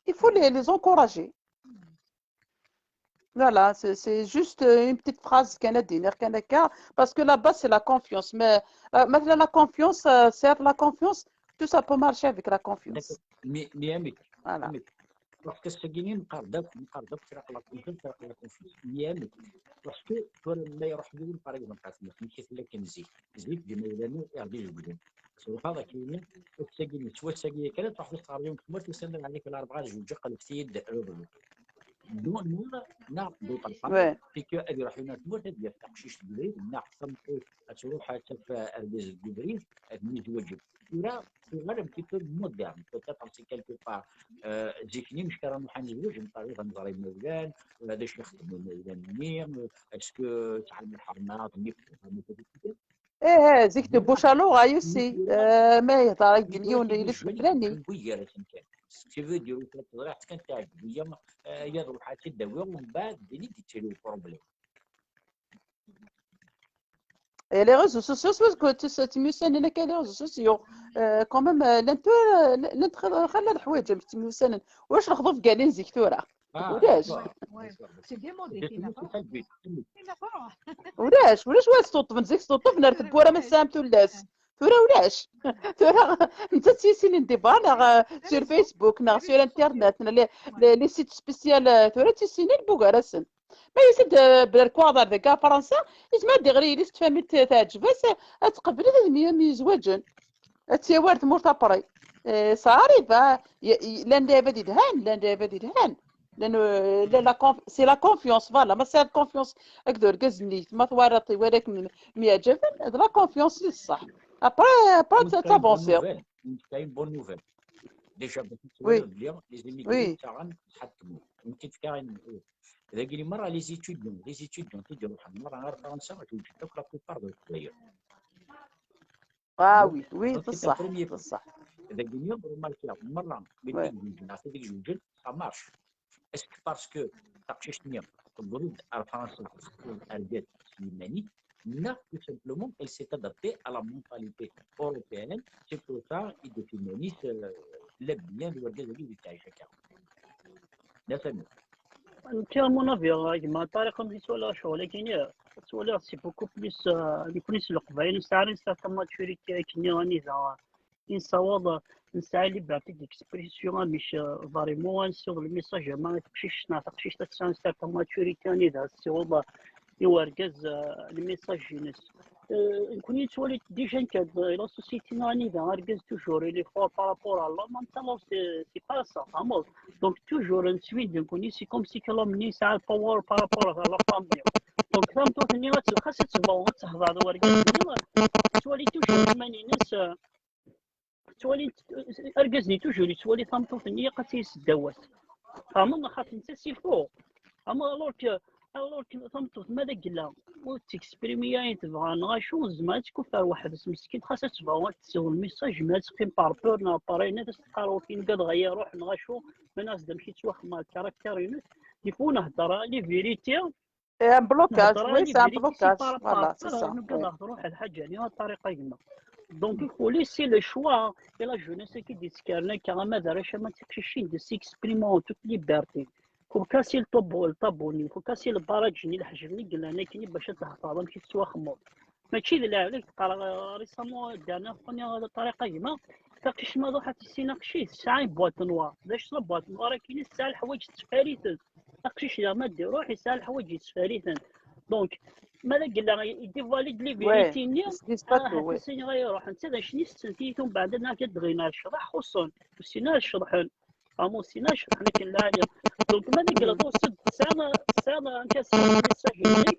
il faut les, les encourager. Voilà, c'est, c'est juste, euh, une petite phrase kan ad d-iniɣ kan akka, parce que la base, c'est la confiance. Mais, euh, maintenant, la confiance, euh, c'est la confiance, tout ça peut marcher avec la confiance. Mi, mi amek, voilà. Amek. Parce que ass-agi-nni nqarr-d akk, nqarr-d akk, traq la confiance, traq la confiance. Mi amek. Parce que tura ma iruḥ yiwen, par exemple, ɣer tmurt, amek i tella kan zik. Zik, d imawlan-iw i ɣ-d-ijebbden. Truḥeḍ akken-nni, ass-agi-nni, s wass-agi yakan, ad truḥeḍ ad teɣreḍ yiwen n tmurt, ussan-a, ɛni, ɣer rebɛa ad juǧǧeɣ, qleb-iyi-d, d neɣ d uṭerfa, ouais. Puis que ad iruḥ yiwen ar tmurt, ad yaf taqcict deg ubrid, neɣ tameṭṭut ad truḥ ad taf argaz deg ubrid, ad myezwaǧen. Tura tuɣal un petit peu moderne, peut-être c'est quelque part. Euh, zik-nni, mec ara nruḥ ad nezweǧ, neṭṭerrif ad nẓer imawlan, d acu i xeddmen imawlan-nni, est-ce que sɛan lḥerma, Ih, ih, zik de bouche à l'oreille aussi. Euh, ma yehḍer akken yiwen yili s fell-ani. Wway gar-asen kan. Ce qui veut dire, ur teẓriḍ kan teɛǧeb-iyi, euh, ad ruḥeɣ ad tt-id-awiɣ, umbeɛd din i d-yettili uproblem. Et les réseaux sociaux, c'est parce que tu sais, tu me sais, les réseaux sociaux, euh, quand même, euh, l'un de, l'un de, خلى الحوايج، tu me sais، واش نخضف قالين زيك ثورة. ولاش؟ C'est démodé, c'est ولاش؟ ولاش ولا تطوطف نزيك تطوطف نار تبورا ما سام تولاس. ثورة ولاش؟ ثورة انت تيسين ديبا نغ sur Facebook نغ sur internet les sites spécial ثورة تيسين البوغارسن. ما يسد بلا الكواضر ذاك فرنسا يزمر دي غري ليست فامي تعجبس اتقبلت المية ميزواجن. Ad tt-yawi ar tmurt après. Eh, ça arrive, hein. Llan lɛibad yedhan, llan lɛibad yedhan. Llan, eh, la, la conf-, c'est la confiance, voilà. Ma tesɛiḍ confiance akked urgaz-nni, ma twalaḍ iwala-k m-, myeɛjaben, d la confiance i d ṣṣeḥ. Après, après, ad tavansiḍ. Une bonne nouvelle. Déjà, oui. Les immigrés, oui. Dagi, les étudiants, les étudiants, les étudiants, les étudiants, Ah oui, oui, d ṣṣeḥ, d ṣṣeḥ. Dagi remarquer, merra, mi d-iǧǧen, ɣef ad iǧewǧen, ça marche. Est-ce que parce que taqcict-nni tewweḍ-d ar Fransa, txeṭṭeb argaz s yiman-is, neɣ tout simplement elle s'est adaptée à la mentalité européenne, c'est pour ça i d-tufa iman-is, euh, la bien d wergaz-agi di teɛic akka. La famille. Nekk, à mon avis, a gma, ṭṭariqa amek i ttwaliɣ ccɣel-agi-nni, ttwaliɣ c'est beaucoup plus, euh, nekkni s Leqbayel nesɛa une certaine maturité akken anida i nessawaḍ, nesɛa liberté d'expression amek, euh, vraiment ad nessiweḍ le message ama i teqcict neɣ taqcict ad tesɛu une certaine maturité anida ad tessiweḍ i urgaz, euh, le message-ines. Euh, nekkni nettwali déjà nekk, euh, la société-nneɣ anida argaz toujours il est fort par rapport à l'homme, en même temps c'est, c'est pas ça, tfehmeḍ. Donc toujours nettwali nekkni c'est comme si que l'homme-nni yesɛa le power par rapport à la femme-nni. Donc tameṭṭut-nni ad tt-, xas ad tebɣu ad tehḍer d urgaz-nni, tettwali toujours iman-ines, euh, tettwali argaz-nni toujours yettwali tameṭṭut-nni ilaq ad tt-yesdawat. Tfehmeḍ neɣ xaṭi netta s'il faut. Ama alors que, alors que tameṭṭut ma d agella ur tettexprimi ayen tebɣa neɣ acu, tezmer ad tkuffer weḥd-s meskint xas ad tebɣu ad tessiweḍ le message, mais ad teqqim par peur neɣ par ayen ad as-teqqar ur t-in-ugadeɣ ad iruḥ neɣ acu, ma nniɣ-as-d amek yettwaxma le caractère-ines. Des fois nehder les vérités, C'est un blocage, oui, c'est un blocage. Voilà, c'est ça. Nugad ad truḥ lḥaǧa-nni a ṭṭariqa gma. Donc il faut laisser le choix i la jeunesse-agi d-yettekkaren akka, ama d arrac ama d tiqcicin, de s'exprimer en toute liberté. Faut casser le tabou, le tabou-nni, faut casser le barrage-nni, lḥejj-nni yellan akkenni bac ad thedreḍ amek i tettwaxemmeḍ. Mačči d lɛib i k-d-qqareɣ, euh, récemment, dernière, première, euh, ṭṭariqa gma, taqcict ma truḥ ad tissin aqcic, tesɛa une boîte noire. D acu la boîte noire-agi-nni? Tesɛa leḥwayeǧ tettfari-ten. Aqcic diɣ ma d-iruḥ, yesɛa leḥwayeǧ yettfari-ten. Donc, ma d agella idévoile-d les vérités-nni, ah, ḥatta s-, iruḥ. Netta d acu-nni setten tiyita umbeɛd ad nɛak ad d-ɣin ar ccḍeḥ, xuṣṣen. Ur ssin ara ad ceḍḥen. Ama ur ssin ara ad ceḍḥen akken lɛali. Donc, ma d agella tuɣ-d tesɛa, tesɛa amek ad tesɛu message-nni.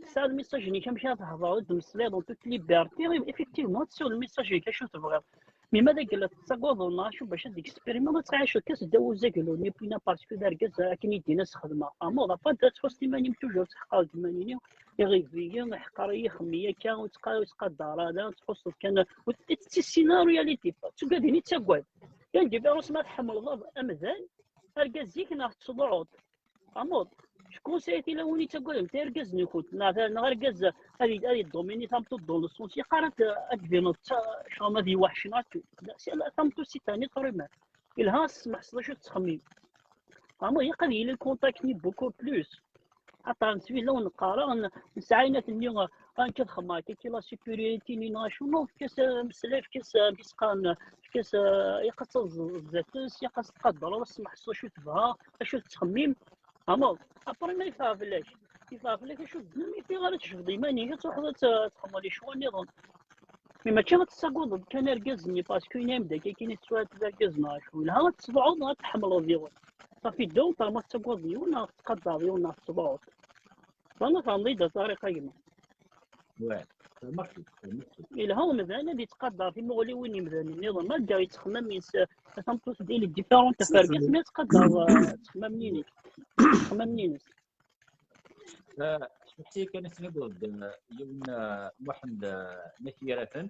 Tesɛa le message-nni amek ara thedreḍ, ad d-temmeslayeḍ en toute liberté, effectivement, ad tessiweḍ le message-nni acu tebɣiḍ. Mais ma d agella tettagadeḍ neɣ acu bac ad d-exprimiḍ, ad tɛiceḍ kan seddaw uzaglu-nni, puis parce que d argaz akken i d-yenna sxedmeɣ. Tfehmeḍ, après ad tḥusseḍ iman-im toujours teḥqareḍ iman-im, iɣibiyen, iḥqer-iyi, ixemmem-iyi akka, ur ttqa-, ur ttqadar ara, tḥusseḍ kan, ur t-, ur tettissin ara réalité. Tuggadin i ttagad. Yan différence ma tḥemmleḍ amdan, argaz-ik neɣ tettḍuɛuḍ. Tfehmeḍ? Jkun sɛit ila win yettagaden tirgaz-nkent, neɣ, neɣ argaz ad, ad yedomini tameṭṭut dans le sens, yeqqar ad, ad d-tbineḍ d ta-, cɣem ad yewaḥcen, ad tu-, c'est la, tameṭṭut c'est un être humain. Ilha ad s-tesmeḥseḍ acu tettxemmim. Tfehmeḍ? Ilaq ad yili le contact-nni beaucoup plus. Xaṭer nettwila ur neqqar, n-, nesɛa ayen ad t-nini, Amek ad xemmeɣ akka, la supériorité-nni neɣ acu? Non, efk-as ameslay, efk-as, amek i s-qqaren, efk-as, eh, ilaq ad taẓeḍ zdat-s, ilaq ad s-tqadreḍ, ad s-tmeḥṣeḍ acu tebɣa, acu tettxemmim. Amaḍ, après ma yeffeɣ fell-ak, yeffeɣ fell-ak acu d-tennam, yif-it ara tjebdeḍ iman-ik, ad truḥeḍ ad t-, ad txedmeḍ lecɣal nniḍen. Mais mačči ad tessagadeḍ kan argaz-nni, parce que yenna-am-d akka kan i tettwaɛetteb argaz neɣ acu. Yelha ad tessebɛuḍ neɣ ad tḥemmleḍ yiwen. Safi, donc, ma tettagadeḍ yiwen neɣ tettqadareḍ yiwen neɣ tessebɛuḍ. Ẓerna tɛemmeḍ-iyi-d a Ṭariq, a gma. Ouais, ça marche, ça marche. Yelha umdan ad yettqadar timuɣliwin n yimdanen nniḍen, malgré yettxemmam-is, eh, tameṭṭut d il est différent ɣef urgaz, mais ad tqadar, eh, ttxemmam-nni-inek. Ttxemmam-nni-ines. Eh, Ḥṣiɣ kan akken i d-iwweḍ, eh, yiwen, eh, Muḥend, eh, n At Yiraten.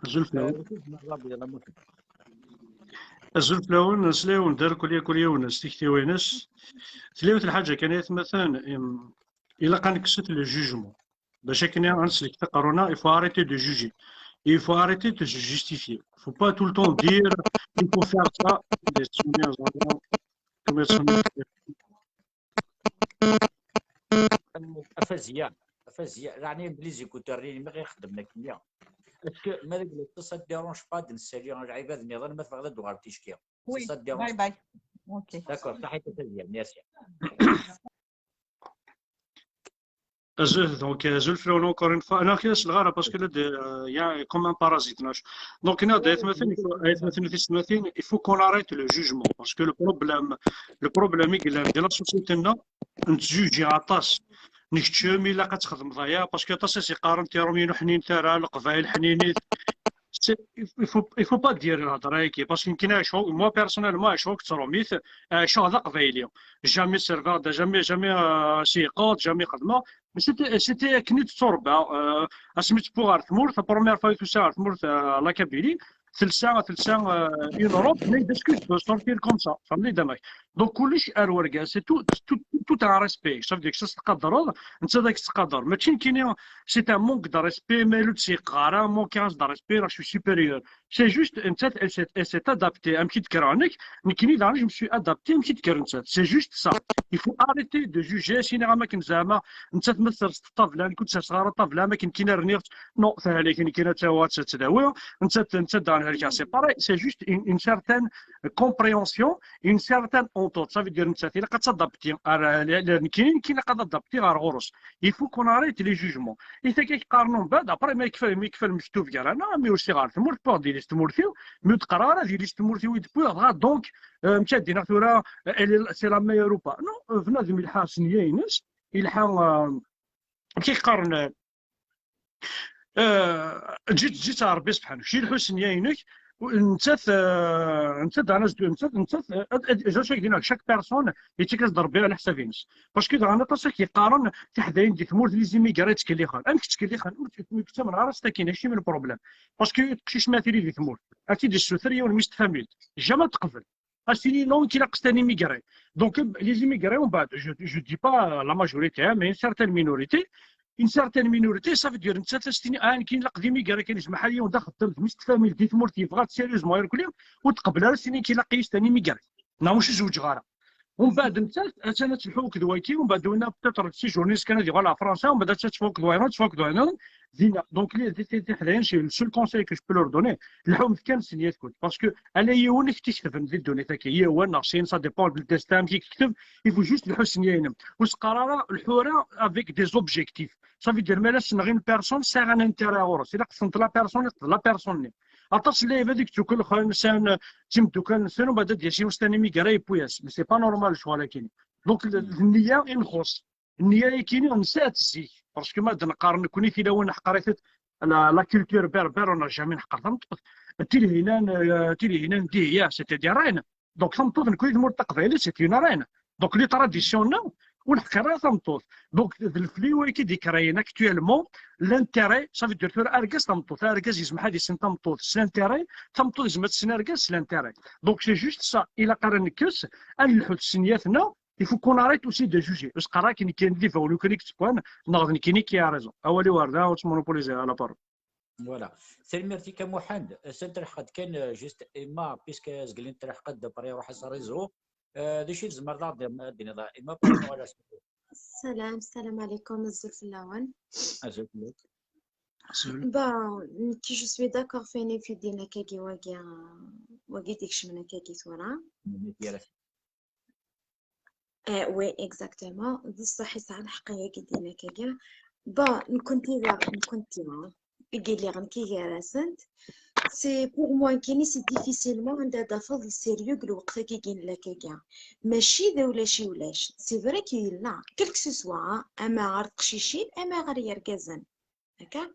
Azul Eh, fell-awen. Ur t-id-neɣ Rabi, yella Muḥend. Azul fell-awen, nesla-awen-d ar kul, kul yiwen s tiktiwin-is. Tella yiwet lḥaǧa kan, ay atmaten, im, ilaq ad nekkset le jugement. Bac akken ad nsellek taqerruna, il faut arrêter de juger. Il faut arrêter de se justifier. Faut pas tout le temps dire, il faut faire ça. Des souvenirs, vraiment. Comme ils sont Afaziya, afaziya, laɛni les écouteurs-nni mi ɣ-ixeddmen akken-nni. Est-ce que ma deg le ça te dérange pas de nsali lɛibad nniḍen ma tebɣiḍ ad d-tuɣaleḍ ticki? Oui, Ça te dérange bye bye. Ok. D'accord, صحيت afaziya, merci. Azul, donc, azul fell-awen encore une fois. Non, kra selɣara, parce que là, de, euh, il y a comme un parasite. Donc, il faut, il faut qu'on arrête le jugement, parce que le problème, le problème, il est dans la société, non, on juge à tas. Nekcem, ilaq ad txedmeḍ aya, parce que aṭas i s-yeqqaren tiṛumyin ur ḥnin ara, leqbayel ḥninit. Il faut, il faut pas dire lhedra-agi, parce que nekkini, moi personnellement, ɛiceɣ akked tṛumit, ɛiceɣ d aqbayli. Jamais serveɣ, jamais, jamais, euh, seyqeɣ, jamais xedmeɣ. Mais c'était, c'était akken i d-tturebbaɣ, euh, asmi tewweḍ ɣer tmurt, la première fois i tusa ɣer tmurt, euh, la Kabylie, telsa, telsa, euh, une robe, mais est-ce que je peux sortir comme ça? Tfehmeḍ-iyi-d amek. Donc, kullec ar urgaz, c'est tout, tout, tout un respect. Ça veut dire que ça, c'est le cadre, c'est ça, c'est le cadre. Mais c'est un manque de respect, mais le, c'est rare, un manque de respect, là, je suis supérieur. C'est juste, et c'est adapté, un petit crâne, mais qui n'est, je me suis adapté, un petit crâne. C'est juste ça. Il faut arrêter de juger, c'est une rama qui nous a, c'est une tabla, une tabla, mais qui n'a rien. Non, c'est, c'est pareil. C'est juste une, une certaine compréhension, une certaine entente. Ça veut dire, c'est adapté. Il faut qu'on arrête les jugements. Il faut qu'on arrête les jugements. Et c'est quelque part, non, ben, d'après, mais il fait, mais il fait le moutou, non, mais aussi rare. C'est mort pour dire, c'est mort, mais de carara, il est mort, oui, depuis, donc, euh, c'est la meilleure ou pas. Non, euh, venez de mille, il a, euh, كيقارن، آه، جيت جيت على ربي سبحانه، شي الحسن يا عينك. نتات، آه، نتات انا زدو نتات نتات، آه، آه، آه، زوج هكذا، chaque personne يتيك ربي على حساب ينس. باسكو دابا انا طاسك يقارن تحداين دي ثمور لي زيميغري تكليخان، امك تكليخان، كنت من غير ستاكين، هادشي من البروبليم. باسكو تقشيش ما تيري دي ثمور، هاتي دي السوثريه والميست فاميل، جا ما تقبل. Asini non, qui l'a immigré. Donc, les immigrés, on va, je ne dis pas la majorité, hein, mais une certaine minorité. Une certaine minorité, ça veut dire, une certaine, ah, qui l'a immigré, qui est محلي, on a خدمت ميست فاميل دي ثمور تيفغات sérieusement يركلي وتقبل على سنين كي لاقي يستني immigré. Non, مش زوج غارة. ومن بعد انت انا تلحوك دوايتي، ومن بعد دوينا peut-être séjourner كان هذه على فرنسا، ومن بعد تفوق دواينا، تفوق دواينا. دينا donc les les حدايا شي le seul conseil que je peux leur donner، لحوم كان سنيات كنت، parce que انا يونك تكتب في الدنيا تاكي يوان ناقصين، ça dépend du destin كي تكتب. Il faut juste الحسن ينم وسقرارة الحورة avec des objectifs. Ça veut dire ما لا سنغين personne ساغ un intérêt غورس، الا قسمت la personne، la personne. اطاس اللي هذيك تاكل خان سان تيم دوكان سان، وبعد ديال شي مستني ميغرا يبوياس، mais c'est pas normal شو، ولكن donc النية ينخص. النية كيني نسات الزيك، parce que ما نقارن كوني في لون حقريت la culture berbère، on a jamais نحقر تمطوط. تيلي هنا، تيلي هنا نديه يا، c'est-à-dire rien. Donc تمطوط نكوي ثمور تقبايلي c'est une reine. Donc les traditions ونحقر تمطوط. Donc الفليوي كي ديكراين actuellement l'intérêt، ça veut dire ثورة اركاس تمطوط، اركاس يسمح هذه سن تمطوط، c'est l'intérêt، تمطوط يسمى تسن اركاس، c'est l'intérêt. Donc c'est juste ça، الا قرا نكس ان نلحو تسنياتنا. Il faut qu'on arrête aussi de juger. Parce que راك كاين دي فاول وكان يكتبوان ناض كاين كي ريزون. اولي ورده وتمونوبوليزي على بارول. Voilà. Tanemmirt-ik a Muḥend. Sent raxad kan, euh, juste Emma, puisque zglin traxad d'après روح sa réseau. Euh, d acu i tzemreḍ ad d-tiniḍ a Emma par rapport à la... السلام، السلام عليكم، الزول في اللون. Azul fell-ak. Bon, nekk, je suis d'accord f wayen i d-yenna akkagi wagi, wagi d-ikecmen akkagi tura. Eh, oui, exactement. Bṣaḥ yesɛa lḥeqq wagi d-yenna akkagi. Bon, nekkenti daɣ, nekkenti, i yelliɣ nekki gar-asent. C'est pour moi, nekkini, c'est difficilement anda ad tafeḍ le sérieux deg lweqt-agi i nella akkagi. Mačči d ulac i ulac. C'est vrai que yella, quel que ce soit, ama ɣer teqcicin, ama ɣer yergazen. D'accord?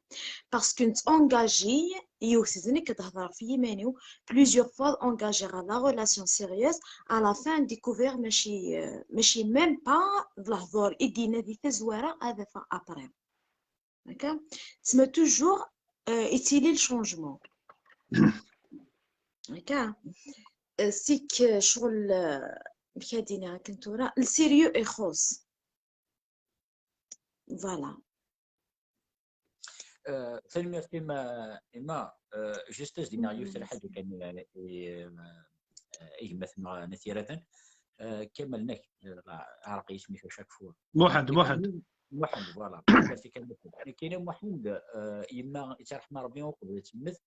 Parce que engagé, yiwet d nekk ad hedreɣ f yiman-iw, plusieurs fois engagé ɣer la relation sérieuse, à la fin découvert mačči, euh, mačči même pas d lehdur i d-yenna di tazwara ad afeɣ après. D'accord? Tessma toujours, euh, yettili le changement. D'accord? Euh, c'est que ccɣel, euh, amek ad d-iniɣ akken tura, le sérieux ixuṣṣ. Voilà. Euh, tanemmirt Emma, Emma, euh, juste ad s-d-iniɣ yiwet n lḥaǧa kan i, euh, i gma-tneɣ n At Yiraten. Euh, Kamal Nak, euh, ɛerq yisem-ik à chaque fois. Muḥend, Muḥend. Muḥend, voilà. Nekkini Muḥend, euh, yemma, yettṛaḥem Ṛebbi uqbel ad temmet,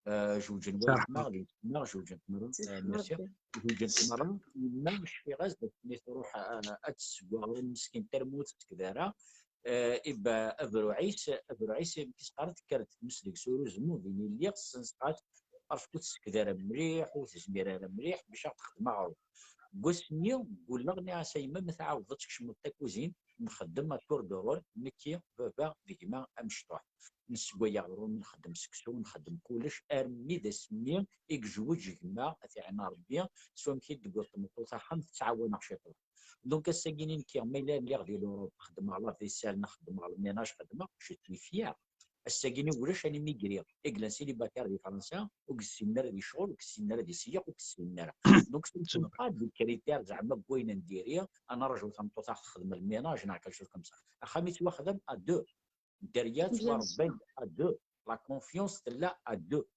euh, jewǧen wayetma, d yetma, jewǧen merra, euh, merci. Jewǧen merra, yemma cfiɣ-as d akken i tṛuḥ, euh, ad tesseww aɣrum meskin, termut tked ara. Euh, iba abruɛ-is, abruɛ-is, amek i s-qqaren, tekker-d tmes deg-s ur uzmu, din i lliɣ, ssenseɣ-as, parce que ur tsekd ara mliḥ, ur tezmir ara mliḥ bac ad ɣ-texdem aɣrum. Deg wass-nni, ggulleɣ, nniɣ-as, a yemma, ma tɛawdeḍ ad tkecmeḍ takuzint, nxeddem à tour de rôle, nekki, baba d gma amecṭuḥ. Nessewway aɣrum, nxeddem seksu, nxeddem kullec, armi d ass-nni i yejweǧ gma, ad t-iɛna Ṛebbi, s wamek i d-tewweḍ tmeṭṭut axxam, tettɛawan-aɣ ciṭuḥ. Donc ass-agi-nni nekki, ma yella lliɣ di l'Europe, xeddmeɣ la vaisselle, neɣ xeddmeɣ le ménage, xeddmeɣ, je suis fier. Ass-agi-nni ulac animigri i yellan célibataire di Fransa, ur yessinen ara di ccɣel, ur yessinen ara di seyyeq, ur yessinen ara. Donc ce ne sont pas des critères zeɛma n wayen n diri, ad nraǧu tameṭṭut ad ɣ-texdem le ménage neɣ quelque chose comme ça. Axxam yettwaxdam à deux. Dderya ttwaṛebban à deux. La confiance tella à deux.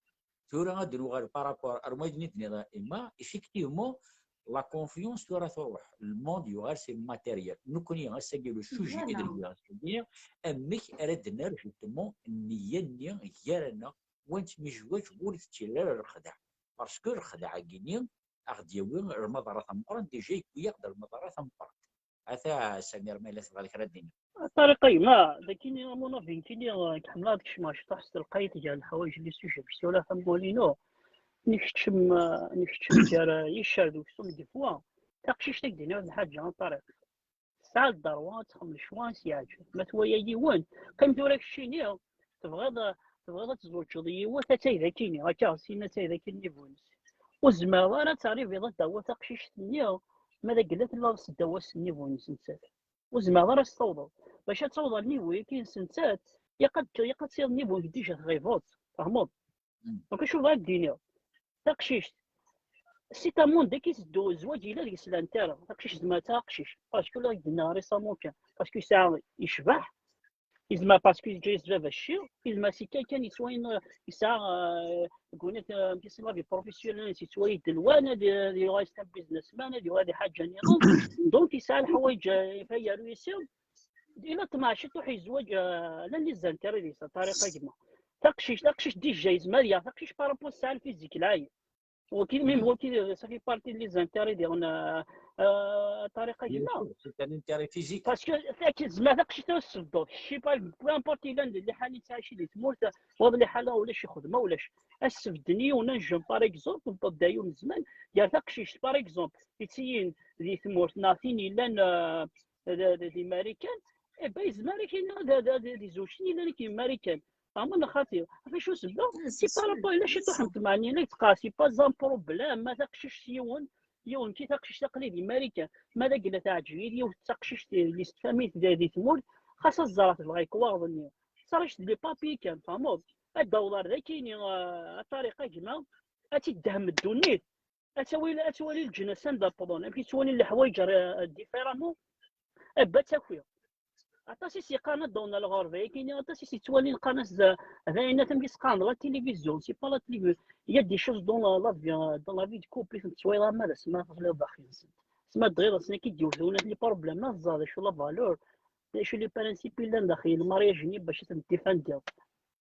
Tura ad d-nuɣal par rapport ar wayen i d-tenniḍ a Emma, effectivement, la confiance tura truḥ. Le monde yuɣal c'est matériel. Nekkni ass-agi le sujet i d-nniɣ ass-agi, amek ara d-nerr justement nniya-nni gar-aneɣ, wa nettemyejwaǧ ur tettili ara lexdeɛ. Parce que lexdeɛ-agi-nni a ɣ-d-yawi lmaḍerra tameqqrant, déjà yewwi-yaɣ-d lmaḍerra tameqqrant. Ata Samir, ma yella tebɣiḍ kra ad d-tiniḍ. Ṭariq a gma, dakini, à mon avis, nekkini, euh, ḥemmleɣ ad kecmeɣ ciṭuḥ s telqayt gar leḥwayeǧ, les sujets, parce que ula tamwal-inu, nekcem, euh, nekcem gar, euh, yiccer d uksum des fois. Taqcict ad k-d-iniɣ lḥaǧa a Ṭariq. Tesɛa ddreɛ ad texdem lecwa i s-yeɛǧeb. Ma twala yiwen, qqim tura keččini, tebɣiḍ, tebɣiḍ ad tzewǧeḍ yiwet, attay dakini, akka, sin attay dakini nnibu-ines. Ur tezmireḍ ara ad tɛribiḍ ad d-tawiḍ taqcict-nni, ma d agella tella s ddaw-as nnibu-ines nettat. Ur tezmireḍ ara ad s-tawḍeḍ. Bac ad tawḍeḍ ɣer nnibu-agi-ines nettat, ilaq ad, ilaq ad tiliḍ nnibu-agi déjà tɣibeḍ, tfehmeḍ? Donc acu bɣiɣ ad d-iniɣ? Taqcict, si ta monde i s-teddu zzwaǧ yella deg-s l'intérêt, taqcict tezmer ad taqcict, parce que la d-nniɣ récemment kan, parce que yesɛa, yecbeḥ, yezmer parce que yeǧǧa-yas baba cci, yezmer si kan kan yettwayen, yesɛa, euh, deg unit, euh, amek i s-nniɣ, di professionnel, yettwali d lwan, ad, ad yuɣal c'est un businessman, ad yuɣal d ḥaǧa niḍen, donc yesɛa leḥwayeǧ, euh, yaru-yas, ila ṭṭmeɛ ciṭuḥ yezwaǧ, euh, llan les intérêts deg-s, a Ṭariq a gma. Taqcict, taqcict déjà yezmer yaɣ taqcict par rapport tesɛa le physique lɛali. Waki, même waki, ça fait partie de les intérêts diɣen, euh, euh, a Ṭariq a gma. C'est un intérêt physique. Parce que tezmer taqcict ad s-tebduḍ, je sais pas, peu importe yellan d liḥala i tettɛici di tmurt, waḍ liḥala ulac ixedma ulac. Ad s-bedden yiwen un jeune par exemple, nṭeḍ-d ayyum zzman, gar taqcict par exemple, i tt-yin di tmurt, neɣ tin yellan, euh, d, d, d Imarikan, eh ben, yezmer ad k-iniɣ d, d, d, d izewǧen yellan akk Imarikan. Fehmeḍ neɣ xaṭi? Ɣef acu sebba? C'est par rapport, ila ciṭuḥ n tmeɛnin i teqqar, c'est pas un problème, ma taqcict yiwen, yiwen ki taqcict aqli di Marikan, ma d agella teɛǧeb-iyi yiwet d taqcict di, di famille di, di tmurt, xas ad ẓreɣ tebɣa lekwaɣeḍ-nni. Ttarac-d les papiers kan, fehmeḍ? Ad d-taweḍ ar dakini, a Ṭariq a gma, ad tt-id-tehmem ddunit. Ad twali, ad twali leǧnas anda wwḍen, amek i ttwalin leḥwayeǧ, euh, différemment. Abba ttaki. Aṭas i s-yeqqaren ad d-awḍen ɣer lɣerba, yakini aṭas i s-yettwalin qqaren-as d, d ayen amek i s-qqaren, la télévision, c'est pas la télévision. Il y a des choses dans la, la vie, dans la vie de couple i tent-tettwaliḍ ama d asma tɣliḍ daxel-nsent. Asma d-tɣiḍ assen akka i d-yewwet unat les problèmes, ma teẓẓar d acu la valeur, d acu les principes yellan daxel le mariage-nni bac ad tent-défendiḍ.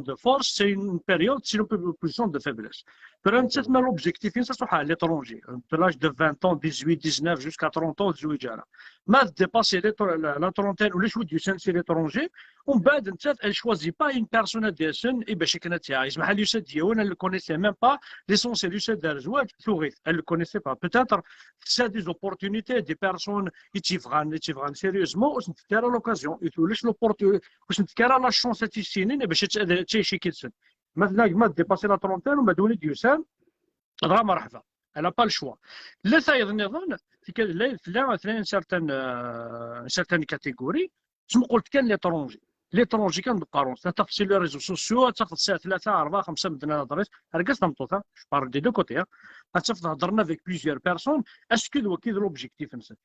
position de force, c'est une période, c'est une position de faiblesse. Tura nettat ma l'objectif-ines ad truḥ à l'étranger, de l'âge de vingt ans, dix-huit, dix-neuf, jusqu'à trente ans, ur tezwiǧ ara. Ma dépassé la, la trentaine, ulac wi d-yusan si l'étranger, Umbeɛd nettat, elle choisit pas une personne ad d-yasen i bac akken ad tt-iɛawen. Zemḥal yusa-d yiwen, elle ne connaissait même pas, l'essentiel yusa-d ar zzwaǧ, tuɣ-it, elle ne connaissait pas. Peut-être tessa des opportunités, des personnes i tt-yebɣan, i tt-yebɣan sérieusement, ur sent-tefka ara l'occasion, ulac l'opportu-, ur sent-tefka ara la chance ad tt-issinen i bac ad tt-, ad tt-, ad tɛic yid-sen. Maintenant, gma dépassé la trentaine, umbeɛd win i d-yusan, dɣa merḥba. Elle n'a pas le choix. La tayeḍ nniḍen, tika-, la, tella, tella une certaine, euh, une certaine catégorie, ttmuqul-d kan l'étranger. L'étranger kan d-qqaren, ad tafeḍ si les réseaux sociaux, ad tafeḍ sɛa tlata, rebɛa, xemsa medden ad hedren, argaz tameṭṭut, hein, je parle des deux côtés, hein. Ad tafeḍ heddren avec plusieurs personnes, est-ce que d waki d l'objectif-nsen?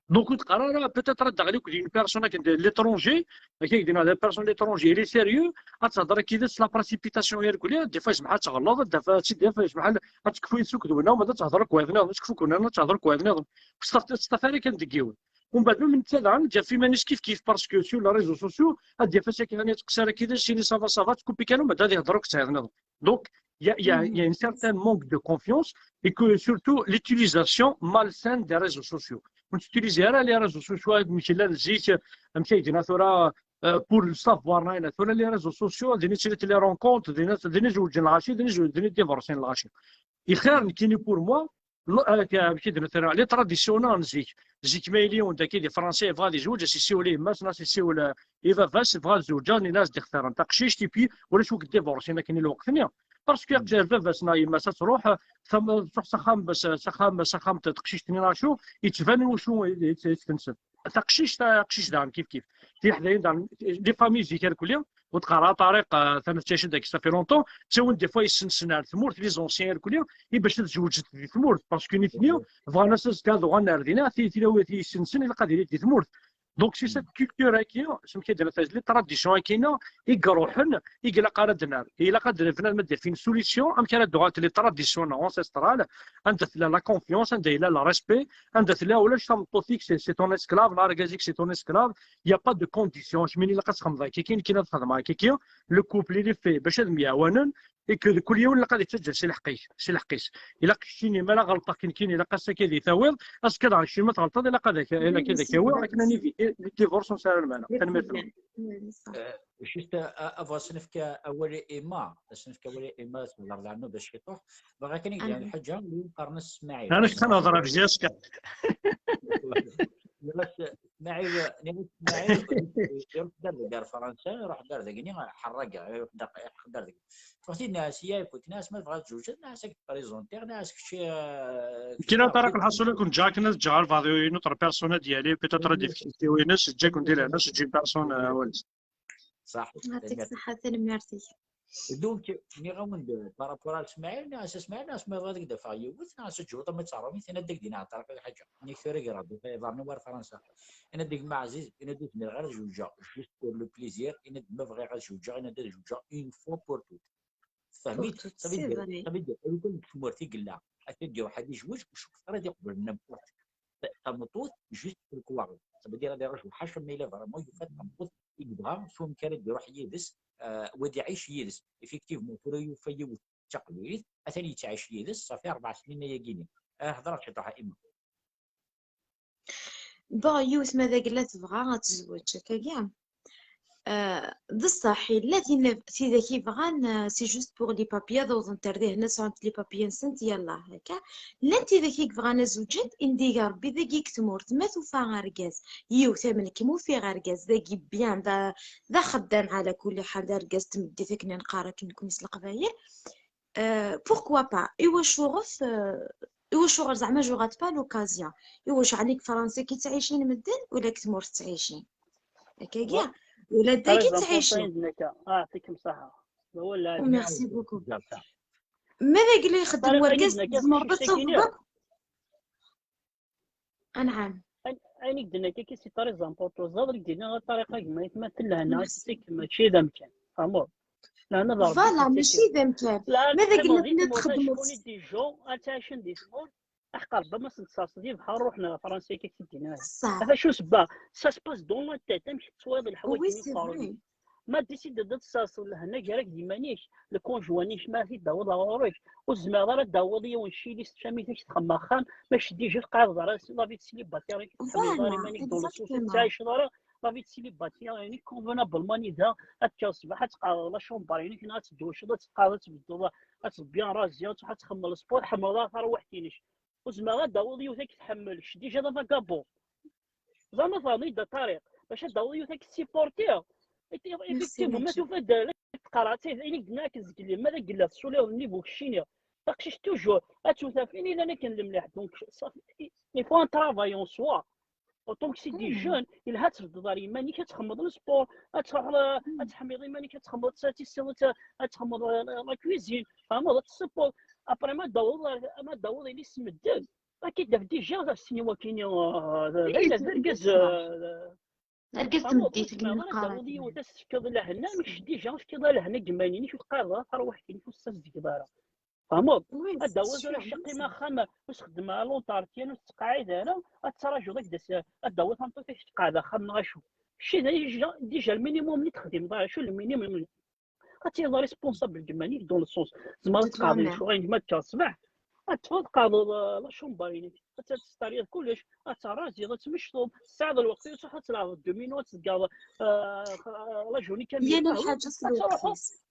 Donc, ur teqqar ara, peut-être ad d-aɣli akked une personne akken de l'étranger, akken d-yenna, la personne de l'étranger, il est sérieux, ad tehder akka yid-s la précipitation irkelli, des fois, yezmer ad teɣleḍ, ad d-taf, ad tt-id-taf, yezmer ad tekfu yid-s akked winna, uma ad tehder akked wayeḍ nniḍen, ad tekfu akked winna, ad tehder akked wayeḍ nniḍen. Ur tettaf ara kan deg yiwen. Umbeɛd, même netta daɣen, ǧǧa ɣef iman-is kif kif, parce que sur les réseaux sociaux, ad d-yaf ass-agi, ad yettqeṣṣir akka yid-s, yini ça va, ça va, tkupi kan, umbeɛd ad ihder akked wayeḍ nniḍen. Donc, il y a, il y a, il y a un certain manque de confiance et que surtout l'utilisation malsaine des réseaux sociaux. Ur nettutilizi ara les réseaux sociaux amek llan zik, amek ay d-yenna tura, euh, pour le savoir, tura les réseaux sociaux, din i ttili les rencontres, din i, din i zewǧen lɣaci, din i zewǧen, din i divorcen lɣaci. Ixir nekkini pour moi, l-, euh, amek ay d-yenna tura, les traditions n zik. Zik ma yili yiwen daki di Fransa yebɣa ad yezweǧ, ad s-yessiwel i yemma-s, neɣ ad s-yessiwel, euh, i baba-s, yebɣa ad zewǧen, yenna-as d-ixtiren taqcict, et puis ulac wi yeddivorcen akken i lweqt-nni. Parce que aqcict baba-s neɣ yemma-s ad truḥ, tam-, tṛuḥ s axxam, s, s axxam, s axxam n teqcict-nni neɣ acu, yettban wacu i, i, i tensen. Taqcict, taqcict daɣen kif kif. Tiḥdayin daɣen, les familles zik irkelli, ur teqqar ara Ṭariq, euh, tana tettɛic dagi ça fait longtemps, ttawin des fois yessensen ar tmurt, les anciens irkelli, i bac ad zewǧent di tmurt, parce que nitni bɣan ass azekka ad uɣalen ar dinna, ti-, tilawin i yessensen ilaq ad ilint di tmurt. Donc, c'est cette culture-agi, c'est les traditions-agi, i iruḥen, i ilaq ara d-nerr. Ilaq ad d-, bnadem ad d-yaf une solution, amek ara d-uɣalent les traditions ancestrales, anda tella la confiance, anda yella le respect, anda tella ulac tameṭṭut-ik, c'est, c'est ton esclave, l'argaz-ik, c'est ton esclave, il y a pas de condition. Kemmini ilaq ad txedmeḍ akka, kemmini ad xedmeɣ akka, le couple, il est fait bac ad myeɛwanen, et que kul yiwen ilaq ad yettaǧǧa si lḥeqq-is, si lḥeqq-is. Ilaq keččini, ma la ɣelṭeɣ kan nekkini, ilaq ass-agi ad yi-tawiḍ, azekka daɣen keččini ma tɣelṭeḍ, ilaq ad ak-, ilaq ad ak-awiɣ akken ad niviter les divorces ur nesɛi ara lmeɛna. Tanemmirt. Euh, juste, euh, avant ad s-nefk awal i Emma, ad s-nefk awal i Emma, ad s-nehder daɣen bac ciṭuḥ. Bɣiɣ kan ad ak-d-iniɣ lḥaǧa, win qqaren-as Smaɛil. Ana ktan hḍeṛ ɣef Jessica. Nniɣ-as Smaɛil, nniɣ-as Smaɛil, iruḥ dar deg ar Fransa, iruḥ dar dagini, ḥerraga, iruḥ dar, iruḥ dar dagini. Tuɣ-t-id nniɣ-as, ya, écoute, nniɣ-as, ma tebɣa ad tezweǧ, nniɣ-as, ad k-présenter, nniɣ-as, kečč, euh, Kina Ṭariq, lḥaṣul ad ken-ǧǧeɣ akken ad ǧǧeɣ albaɛḍ une autre personne ad yali, peut-être ad d-yefk tiwin-is, ǧǧa-ken di lehna, s ǧǧin personne, euh, awal-is. Ṣaḥ. Yɛṭik ṣṣeḥḥa, tanemmirt-ik. Donc, nniɣ-awen-d par rapport ar Smaɛil, nniɣ-as a Smaɛil, nniɣ-as ma bɣiɣ ad ak-d-afeɣ yiwet, nniɣ-as ǧǧew ma teṛṛum-it, ad ak-d-iniɣ Ṭariq lḥaǧa. Nniɣ tura greɣ-d iḍarren-iw ar Fransa. Yenna-d gma Ɛziz, yenna-d ur zmireɣ ara ad zewǧeɣ, juste pour le plaisir, yenna-d ma bɣiɣ ad zewǧeɣ, yenna-d ad zewǧeɣ une fois pour toutes. Tfehmit? Ça veut dire, ça veut dire, lukan deg tmurt i yella, ad t-id-iruḥ ad yezweǧ, ur cukkeɣ ara ad iqbel n'importe tameṭṭut, juste pour le croire. Ça veut dire, ad iruḥ lḥaca ma yella vraiment yufa-d tameṭṭut i yebɣa, s wamek ara d-iruḥ yid-s, euh, wa ad iɛic yid-s. Effectivement, tura yufa yiwet d taqbaylit, atan yettɛic yid-s, ṣafi rebɛa snin ayagi-ni. Ah, hḍeṛ ciṭuḥ a Emma. Bon, yiwet ma d agella tebɣa ad tezweǧ, akkagi. Euh, d ṣṣeḥ, yella tin, tidak yebɣan, euh, c'est juste pour les papiers, ad awḍent ar dihna, sɛunt les papiers-nsent, yalla, akka. Llant tidak i yebɣan ad zewǧent, indiga Rebbi dagi deg tmurt, ma tufa argaz, yiwet am nekk, ma ufiɣ argaz, dagi bien, d a-, d axeddam ɛla kulli ḥal, d argaz n tmeddit akken i neqqar akken nekkni s Leqbayel. Euh, pourquoi pas? Iwacu ɣef, euh, iwacu ɣer zeɛma j'aurai pas l'occasion? Iwacu ɛni deg Fransa i ttɛicin medden, ula deg tmurt ttɛicin? Akkagi, ula dagi ttɛicin. Ah, يعطيكم الصحة. Merci beaucoup. Ma d agla ixeddem wergaz, tzemreḍ ad tawḍeḍ akk. Anɛam. Ayen i k-d-nniɣ kiki, c'est très important. Ẓer i k-d-nniɣ a Ṭariq, a gma, aytmaten lehna, c'est que mačči d amkan. Tfehmeḍ? Lehna d Ṛebbi. Voilà, mačči d amkan. Ma d agla tella txeddmeḍ. Ckun i d-ijjo, ad ttɛicen di tmurt, aḥeqq Ṛebbi ma sen-tserseḍ ibḥer, ruḥen ɣer Fransa, akka k-id-nniɣ. Ṣṣeḥ. Ata acu sebba, ça se passe dans la tête, amek tettwayeḍ leḥwayeǧ-nni qqaren. Ma décideḍ ad tesserseḍ lehna gar-ak d iman-ik, le conjoint-ik, ma t-id-tawiḍ ɣer ɣur-k, ur tezmireḍ ara ad d-tawiḍ yiwen cili s tcamit-ik txedmeḍ axxam, ma ceddi jif qɛideḍ ara la vie de célibataire-ik, tḥemmleḍ ara iman-ik dans le sens ur tettɛiceḍ ara, la vie de célibataire, yani, convenablement, nida, ad tekkeḍ ṣṣbeḥ, ad tqeɛdeḍ la chambre, yani, ad tedducceḍ, ad tqeɛdeḍ, ad tbeddeḍ, ad tebbiḍ razi, ad txedmeḍ sport, tḥemmleḍ ara tarwiḥt-inek. Ur tezmireḍ ad d-tawiḍ yiwet ad k-tḥemmel, kečč déjà d avagabond. Ẓer ma tfehmeḍ-iyi-d a Ṭariq, bac ad d-tawiḍ yiwet ad k-tessupportiḍ. Effectivement, ma tufiḍ-d la teqqar, ad tt-, ayen i d-nniɣ akken zgelli, ma d agella tessuliḍ nnig ukeččini, taqcict toujours ad tt-tafeḍ, ini llan akken lemliḥ. Donc, ça, il faut un travail en soi. En tant que c'est des jeunes, yelha ad tbeddeḍ ar yiman-ik, ad txedmeḍ le sport, ad tṛuḥeḍ, ad tḥemmleḍ iman-ik, ad txedmeḍ, ad tissiḍ, ad txedmeḍ la cuisine, tfehmeḍ, ad tessewweḍ. Après, ma d-taweḍ, ma d-taweḍ ilis medden, ad k-id-taf déjà d assen i wakken, d ayen, d argaz, argaz tmeddit akken i neqqar. Ad d-taweḍ yiwet, ad s-tefkeḍ lehna, amek déjà tefkiḍ lehna deg iman-inek, ur teqqareḍ ara tarwiḥt-inek, ur tessazedgeḍ ara. Tfehmeḍ? Ad d-tawiḍ tura ccaq-im axxam, ur txeddem ara l'entretien, ur tettqeɛɛid ara, ad ttrajuḍ ad d-tas, ad d-tawiḍ tameṭṭut-ik tqeɛɛed axxam neɣ acu. Kečči déjà, déjà le minimum i texdimeḍ ara, acu le minimum? Ad tiliḍ responsable deg iman-ik, dans le sens, tzemreḍ ad tqeɛɛdeḍ lecɣal-inek ma tekkeḍ ṣṣbeḥ, ad teffeɣ tqeɛɛdeḍ la chambre-inek, ad testariḍ kullec, ad terraziḍ, ad tmecṭeḍ, tesɛiḍ lweqt, ad tṛuḥeḍ ad tleɛbeḍ domino, ad tezgareḍ la journée kamila. Yal lḥaǧa s lweqt-is.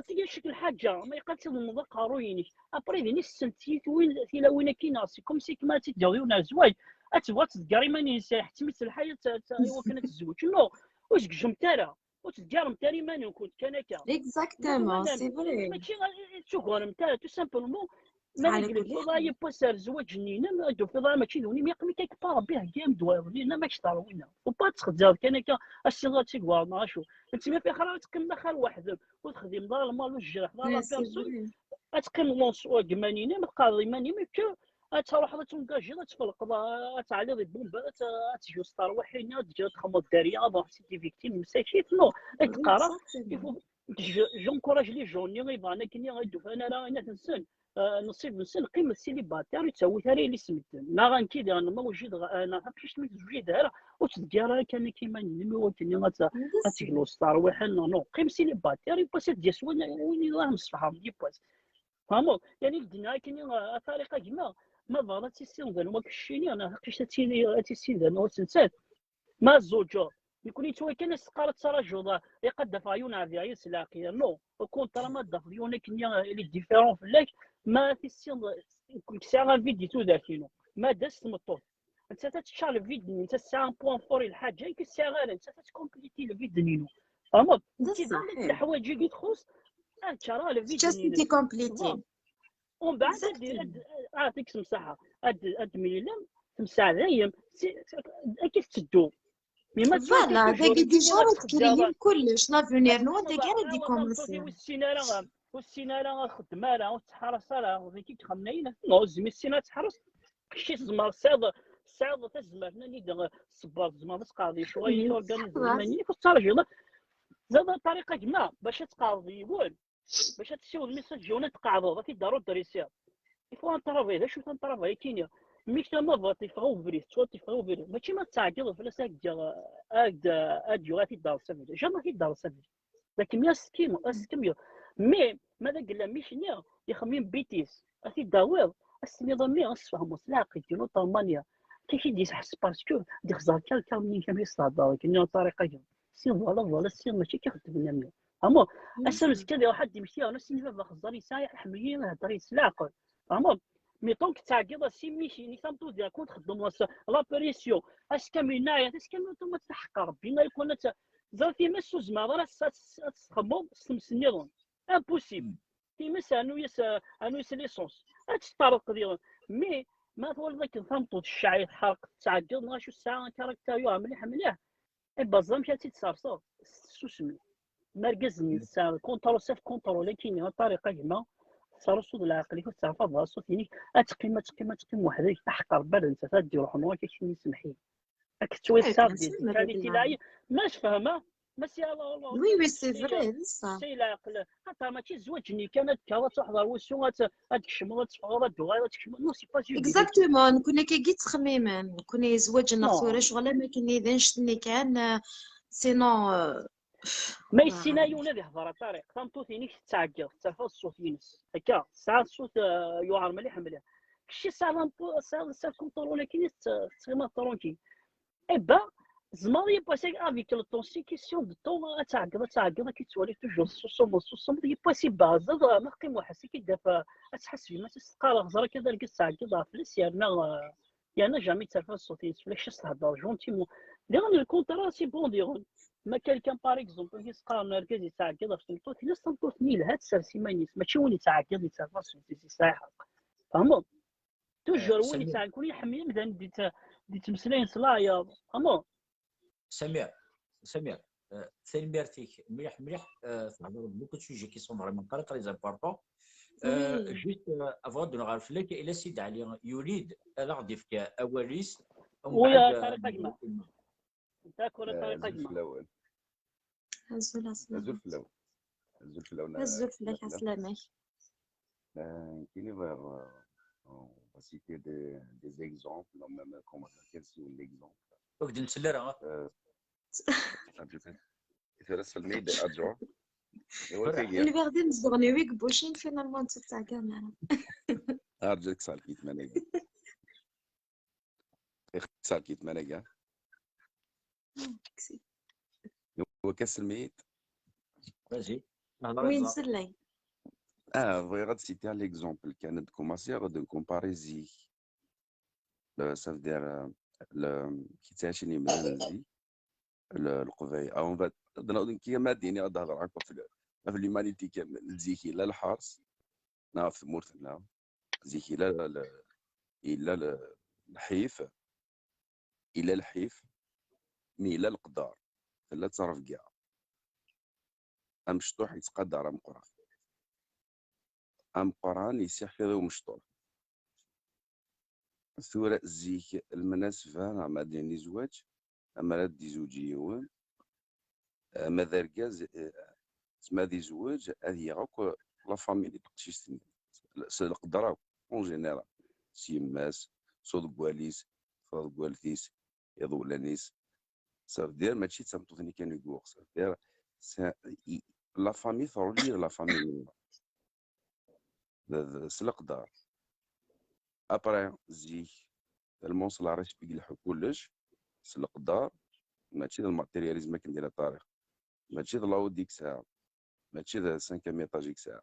Tga cek lḥaǧa, ma yeqqar tselmeḍ aqerruy-inek. Après, din i ssent tilawin akkin, c'est comme si kma ad tt-id-yaweḍ yiwen ar zzwaǧ, ad tebɣu ad tḍegger iman-is, iḥettem-itt lḥal i wakken ad tezweǧ. Non, ur tgejjemt ara, ur tḍeggiremt ara iman-nkent kan akka. Exactement, c'est vrai. Mačči ad tugaremt ara, tout simplement. Ma d agella tufiḍ yiwwas ar zzwaǧ-nni-inem, ad d-tufiḍ ara mačči d win-im, yeqqim-ik akk Rebbi, heggi-am-d wayeḍ-nni, ma kečč terwineḍ. Faut pas ad txedzeḍ kan akka, ad tessineḍ ad teggareḍ neɣ acu. Ur ttemyafixer ara ad teqqimeḍ axir weḥd-m, ur texdimeḍ ara lmal, ur tjerḥeḍ ara la personne. Ad teqqimeḍ deg iman-inem, ad tqeɛɛdeḍ iman-im, et que ad truḥeḍ ad tungajiḍ, ad tfelqeḍ, ad teɛliḍ i Bombay, ad tgeḍ s terwiḥin, ad txedmeḍ dderya, ad ruḥeḍ si des victimes, msakit. Non, ad d-qqareɣ, j'encourage les gens-nni yebɣan akken ad d-ufan ara ayen ad ten-sen. Nṣib-nsen, qqimet célibataire, ur ttawit ara ilis medden. Neɣ nekki diɣen ma wjideɣ, neɣ taqcict ma tewjid ara, ur ttḍeggir ara kan akka iman-nnem i wakken ad tegluḍ s terwiḥin, neɣ non, qqim célibataire, yiwwas ad d-yas win i d-yemsefhamen, yiwwas. Tfehmeḍ? Yani, i k-d-nniɣ akken, a Ṭariq a gma, ma tebɣiḍ ad tissineḍ anwa keččini, neɣ taqcict ad tissineḍ anwa-tt nettat, ma tzewǧeḍ, nekkni yettwakan ad s-teqqar ad ttrajuḍ, iqad ad d-afeɣ yiwen ɛerdiɣ yid-s leɛqel. Non, au contraire, ma d-tafeḍ yiwen akken il est différent fell-ak, ma tissineḍ, nekk sɛiɣ un vide di tudert-inu, ma d-tas tmeṭṭut, nettat ad teččar le vide-nni, nettat tesɛa un point fort i lḥaǧa i k-ur tesɛiɣ ara, nettat ad tcompléter le vide-nni-inu. Tfehmeḍ? Nekk d leḥwayeǧ i yi-txuṣṣ, ad ččareɣ le vide-nni. Tečča-tt-id compléter. Umbeɛd ad d-, ad d-, ah, ad d-mlilem, temseɛdayem, akka tetteddu. Voilà, dagi déjà ad tkellim kullec, l'avenir-nwen dagi ara d-ikomensi. Ur tessin ara, ur tessin ara ad txeddem ara, ur tettḥaras ara, dagi ixemnayen, non, zmi tessin ad teḥres, kečč tzemreḍ, tesɛiḍ, tesɛiḍ tazmert, nani d ṣṣber, tzemreḍ ad tqeɛdeḍ lecɣal, organiser iman-ik, ur tettrajuḍ. Ẓer Ṭariq a gma, bac ad tqeɛdeḍ yiwen, bac ad tessiwḍ message yiwen ad tqeɛdeḍ, ad t-id-redressiḍ. Il faut un travail, d acu-t un travail, akkini? Mmi-k tamaḍt, yeffeɣ ubrid, tettwaṭ yeffeɣ ubrid. Mačči ma tettɛeggiḍ fell-as ad d-yaɣ, ad d-, ad d-yuɣ, ad t-id-terreṣ abrid. Jamais ad t-id-terreṣ abrid. D akken mi as-tekkimeḍ, as-tekkimeḍ. Mais ma d agella mmi-k-nni yexmim bêtise, ad t-id-tawiḍ, ad s-tiniḍ a mmi, ad s-tfehmeḍ s leɛqel, d'une autre manière. Kif i d-yesḥess parce que d-ixẓer kan, kan mmi-k amek i s-thedder, akken i Ṭariq a gma. Si voilà, voilà, si mačči akka xeddmen a mmi. Tfehmeḍ? Ass-a n uzekka ad iruḥ ad d-yemmekti yerna sin baba xeẓẓer yesɛa iḥemmel-iyi ad ihedder yis leɛqel. Tfehmeḍ? Mais tant que tettɛeggiḍ-as i mmi-k, ini tameṭṭut diɣ kun txeddmeḍ-as la pression, ass kamel naɛya, ass kamel uṭumat teḥqer Rebbi, ma yakun ad t-, ẓer times ur tezmireḍ ara ad s-, ad s-, ad txemmeḍ s tmes nniḍen. Impossible. Times rnu-yas, rnu-yas l'essence. Ad teṭṭerḍeq diɣen. Mais ma twaliḍ akken tameṭṭut tecɛel, tḥerq, tettɛeggiḍ, neɣ acu tesɛa un caractère yuɛer mliḥ mliḥ, eh ben, ẓer amek ad tt-id-serseḍ s tsusmi. Ma argaz-nni tesɛa contrôle, self contrôle, akkin-i a Ṭariq a gma, tesrusuḍ leɛqel-ik, ur tettɛafaḍ ara ṣṣut-inek, ad teqqim, ad teqqim, ad teqqim weḥd-k, aḥeqq Rebbi ad nettat ad d-iruḥ, nɣa-k akk-nni semmeḥ-ihi. Ad k-tettwayeṣṣaḍ di qualité layi. Ma tfehmeḍ, ma si Allah, Allah. Oui, oui, c'est vrai, c'est ça. Si leɛqel, xaṭer mačči zzwaǧ-nni kan ad tekkeḍ, ad truḥeḍ ɣer wusu, ad, ad tkecmeḍ, ad teffɣeḍ, ad d-tuɣaleḍ, ad tkecmeḍ. Non, c'est pas une. Exactement, nekkni akka i ttxemmimen. Nekkni zzwaǧ-nneɣ tura ccɣel am akken d annect-nni kan, euh, sinon, euh, Ma yessin a yiwen ad ihder a Ṭariq, tameṭṭut-inek tettɛeggiḍ, tettafeḍ ṣṣut-ines. Akka, tesɛa ṣṣut, euh, yuɛer mliḥ mliḥ. Kečč tesɛiḍ self contrôle akkin i tettɣimaḍ tranquille. Eh ben, Tzemreḍ yiwwas avec le temps, c'est question de temps, ad tɛeggeḍ, ad tɛeggeḍ, ad k-yettwali toujours tessusmeḍ, tessusmeḍ, yiwwas ibeɛẓeḍ, ma teqqim weḥd-s, ad k-id-taf, ad tḥaseb yemma-s, ad s-teqqar, ẓer akka d argaz tɛeggeḍ ɣef fell-as, yerna, yerna jamais yetterfed ṣṣut-ines fell-ak, ad s-thedder gentiment. Diɣen le contraire, c'est bon, diɣen. Ma quelqu'un, par exemple, i s-qqaren argaz yettɛeggiḍ ɣef tmeṭṭut, yella s tameṭṭut-nni yelha, tessers iman-is, mačči win yettɛeggiḍ yetterfed ṣṣut-is, yesɛa ḥeqq. Tfehmeḍ? Toujours win yettɛeggun iḥemmel amdan d-yettmeslayen s leɛyaḍ. Amu. Samir, Samir, euh, tanemmirt-ik mliḥ mliḥ, euh, thedreḍ beaucoup de sujets qui sont vraiment très très importants. Euh, juste, euh, avant de nɣer fell-ak, ila Sidi Ɛli yuli-d ad aɣ-d-yefk awal-is. Uya, Tariq a gma. D'accord, Tariq a gma. Azul a Sidi. Azul fell-awen. Azul fell-awen. Azul fell-ak, ɛeslama-k. Nekkini bɣiɣ, euh, on va citer des, des exemples, même comment, quel sont l'exemple. Ur k-d-nsell ara, ha? Tura selmi d adjoint. Nbiɣ d imezdaɣen-iw i yebbucin, finalement, ur tt-ttɛeggiḍen ara. Arǧu ad k-sɛelkit managa. Ixeṣṣer-k yetmanaga. Wakka selmiyit. Vas-y. Oui, nsellay. Ah, bɣiɣ ad citer l'exemple kan ad commencer ad ncomparer zik. Ça veut dire, euh, le, kif ttɛicin yemdanen zik. Leqbayel, ah, on va, ad nɛawed nekki ma ad d-iniɣ ad d-hedreɣ akk ɣef l'humanité kamel. Zik yella lḥers, neɣ ɣef tmurt-nneɣ. Zik yella l-, yella l-, lḥif, yella lḥif, mi yella leqder, tella ttrebga. Amecṭuḥ yettqadar ameqqran. Ameqqran yessiḥfiḍ i umecṭuḥ. Tura zik lmunasba neɣ ma d-nini zzwaǧ, amar ad d-izewǧ yiwen, eh, ma d argaz, eh, ma d izewǧ, ad yaɣ akk la famille n teqcict-nni. S leqder akk, en général. S yemma-s, s uḍeggal-is, s tḍeggalt-is, iḍewlan-is. Ça veut dire, mačči d tameṭṭut-nni kan i yuɣ. Ça veut dire, la famille, tṛuli la famille. D, d, s leqder. Après, zik, tellement s la respect i ileḥḥu kullec, s leqder, mačči d lmatérialisme akken d-yenna Ṭariq. Mačči d l'audi i yesɛa, mačči d cinquième étage i yesɛa,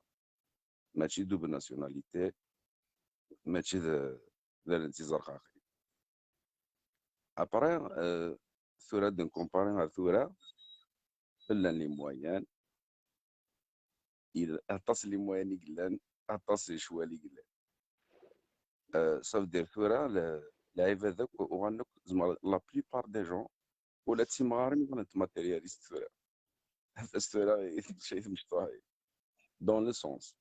mačči d double nationalité, mačči d, d allen d tizerqaqin. Après, euh, tura ad ncomparer ar tura, llan les moyens, il-, aṭas n les moyens i yellan, aṭas n lecɣal i yellan. Euh, ça veut dire tura, le, lɛibad akk uɣalen akk, zemreɣ, la plupart des gens, ula d timɣarin uɣalent matérialistes tura. Ɣef tura, mačči d mecṭuḥ. Dans le sens.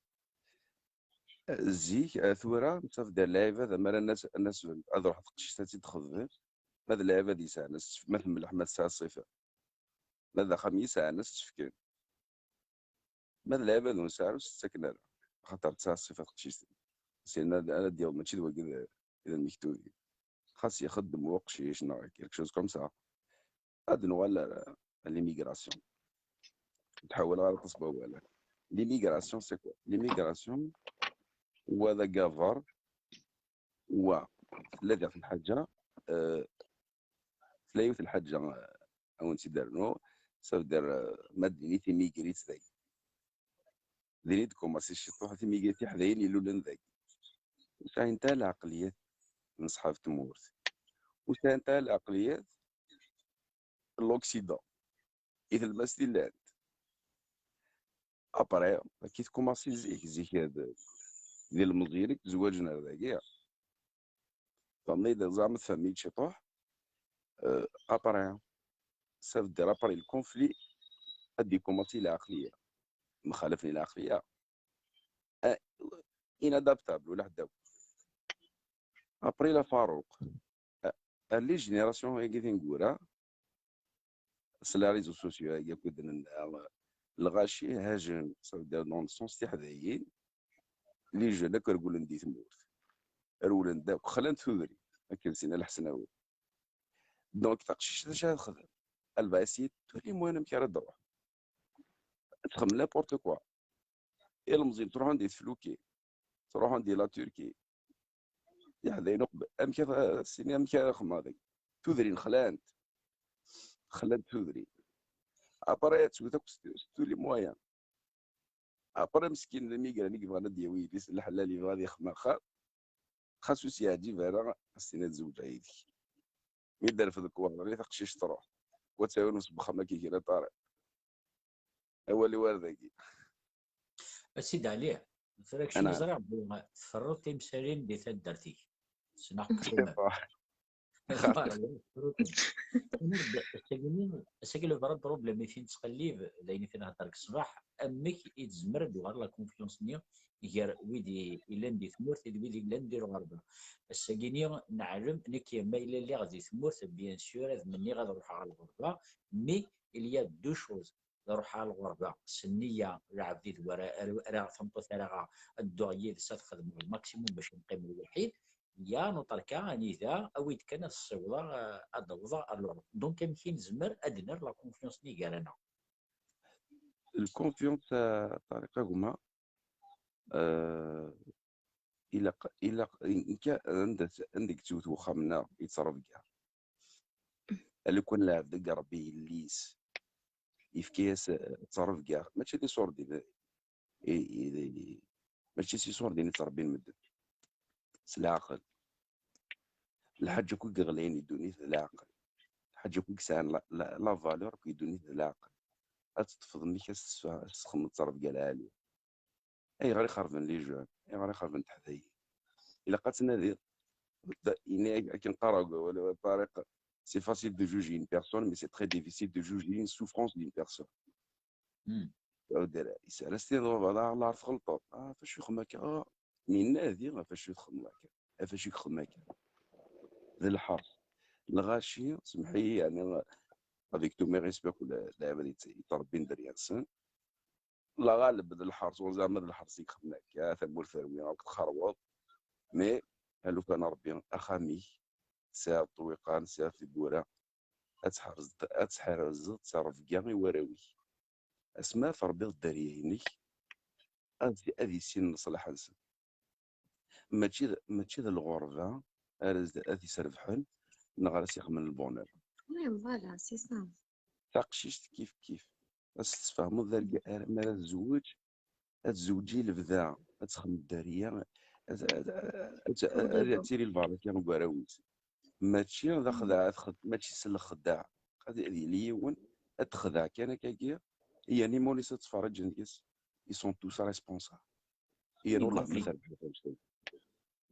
Zik, euh, tura, ça veut dire lɛibad, amar ad nas-, ad nasbent, ad ruḥ teqcict ad tt-id-xedmen, ma d lɛibad yesɛan, as-, ma temleḥ, ma tesɛa ṣṣifa. Ma d axxam yesɛan, ad s-tt-fken. Ma d lɛibad ur nesɛi ara, ur s-ttaken ara. Axaṭer tesɛa ṣṣifa teqcict. Syin ad, ad d-yaweḍ, mačči d wagi i d, i d lmektub. Xas ixeddem uqcic neɣ quelque chose comme ça. Ad nuɣal ar, à l'immigration. Tḥawel ɣer aṭas n wawal. L'immigration, c'est quoi? L'immigration, wa d agabar, wa tella diɣ lḥaǧa, euh, tella yiwet lḥaǧa, euh, ad wen-tt-id-rnuɣ, ça veut dire, euh, ma d-nini timigrit dagi. Din i d-kumaṣi ciṭuḥ timigrit tiḥdayin ilulen dagi. Ur sɛint ara lɛeqliyat n ṣṣḥab tmurt. Ur sɛint ara lɛeqliyat n l'Occident. I tlemmast i llant. Après, akka i tkumaṣi zik, zik ad, d ilmeẓyen i yezwaǧen ar dagi. Tfehmeḍ-iyi-d, zeɛma tfehmeḍ-iyi-d ciṭuḥ. Euh, après, ça veut dire après le conflit, ad d-ikumaṣi lɛeqliya. Mxalafen i lɛeqliya. Euh, inadaptable, wala ḥedd akk. Après la Faruq, euh, les générations-agi tineggura, s les réseaux sociaux-agi akk i d-nenna, lɣaci hajen, ça veut dire dans le sens tiḥdayin, les jeunes akk rewlen di tmurt. Rewlen-d akk, xlan tudrin, akken sin lḥesnawi. Donc, taqcict d acu ara texdem? Elle va essayer tous les moyens amek ara d-truḥ. Ad texdem n'importe quoi. Ilmeẓyen truḥ anda i tefluki. Truḥ anda i la Turquie. Yeḥdayen uqbel. Amek ara, sini amek ara xedmeɣ dagi? Tudrin xlant. xlan tudrin. Après ad twet akk s tous les moyens. Après meskin d amigran i yebɣan ad d-yawi yelli-s n leḥlal, yebɣa ad yexdem axxam, xas ur s-yeɛǧib ara, as-tini ad zewǧeɣ yid-k. Mi d-terfed lekwaɣeḍ-nni, taqcict truḥ. Wa ttawin usebxem akka kra Ṭariq. Awal-iw ar dagi. A Sidi Ɛli, tura kečč ẓriɣ belli tferruḍ timsalin di taddart-ik. Ssneɣ-k. Ass-agi le vrai problème i t-nettqellib d ayen i t-nehder deg ṣṣbeḥ, amek i tezmer ad d-tuɣal la confiance-nni gar wid yellan di tmurt d wid yellan di lɣerba. Ass-agi-ni neɛlem, nekk ma yella lliɣ di tmurt, bien sûr ad menniɣ ad ruḥeɣ ɣer lɣerba, mais il y a deux choses. Ad ruḥeɣ ɣer lɣerba s nniya, lɛebd i d wara ara tameṭṭut ara ɣa ad dduɣ yid-s ad xedmeɣ lmaksimun bac neqqim lwaḥid. Ya nuṭerka anida awi-d kan ad ssiwḍeɣ, ad awḍeɣ ar lɣerba. Donc amek i nezmer ad nerr la confiance-nni gar-aneɣ? Lkunfyunṣ a Ṭariq a gma, ilaq ilaq nekk anda anda yettwet wexxam-nneɣ yettrebga. Lukan lɛebd deg Rebbi yelli-s yefka-yas ttrebga, mačči d iṣurdiyen, mačči s iṣurdiyen i ttrebbin medden, s leɛqel. Lḥaǧa akk i yeɣlayen di ddunit d leɛqel. Lḥaǧa akk i yesɛan la valeur akk di ddunit d leɛqel. Ad teṭṭfeḍ mmi-k ad s-txedmeḍ ttrebga lɛali. Ayɣer i xerben les jeunes? Ayɣer i xerben teḥdayin? Ilaq ad tnadiḍ. Akken qqareɣ deg wawal Ṭariq, c'est facile de juger une personne, mais c'est très difficile de juger une souffrance d'une personne. Yesɛa s-tiniḍ baba d aɣlar txelṭeḍ, ah, ɣef acu ixem akka? Ah, mi nadi ɣef acu txemmeḍ akka, ɣef acu ixem akka. D lḥerṣ. Lɣaci, semḥ-iyi, yeɛni, avec tous mes respects, kul lɛibad yettrebbin derya-nsen. Lɣaleb d lḥerṣ, ur zeɛma d lḥerṣ i ixemmen akka, tamurt terwi akk txerweḍ. Mais alufan a Rebbi, axxam-ik, tesɛiḍ ṭṭwiqan, tesɛiḍ tiwwura, ad tḥerzeḍ, ad tḥerzeḍ ttrebga i warraw-ik. Asmi ara terbiḍ dderya-inek, ad, ad issinen leṣlaḥ-nsen. Mačči d, mačči d lɣerba ara s-, ad t-iserbeḥen neɣ ara s-ixemmen lbonheur. Oui, voilà, c'est ça. Taqcict kif kif. Ad s-tesfehmeḍ d arga-, ara, mi ara tzewweǧ, ad tzewweǧ i lebda, ad texdem dderya, ad, ad, ad, ad, ad, ad tili lbaraka deg warraw-is. Mačči d axdeɛ, ad txed-, mačči s lexdeɛ. Ad, ad yili yiwen, ad texdeɛ kan akkagi, yani ma ur ad ttferriǧen deg-s, ils sont tous responsables. Yan ur ma terbeḥ ɣef annect-a.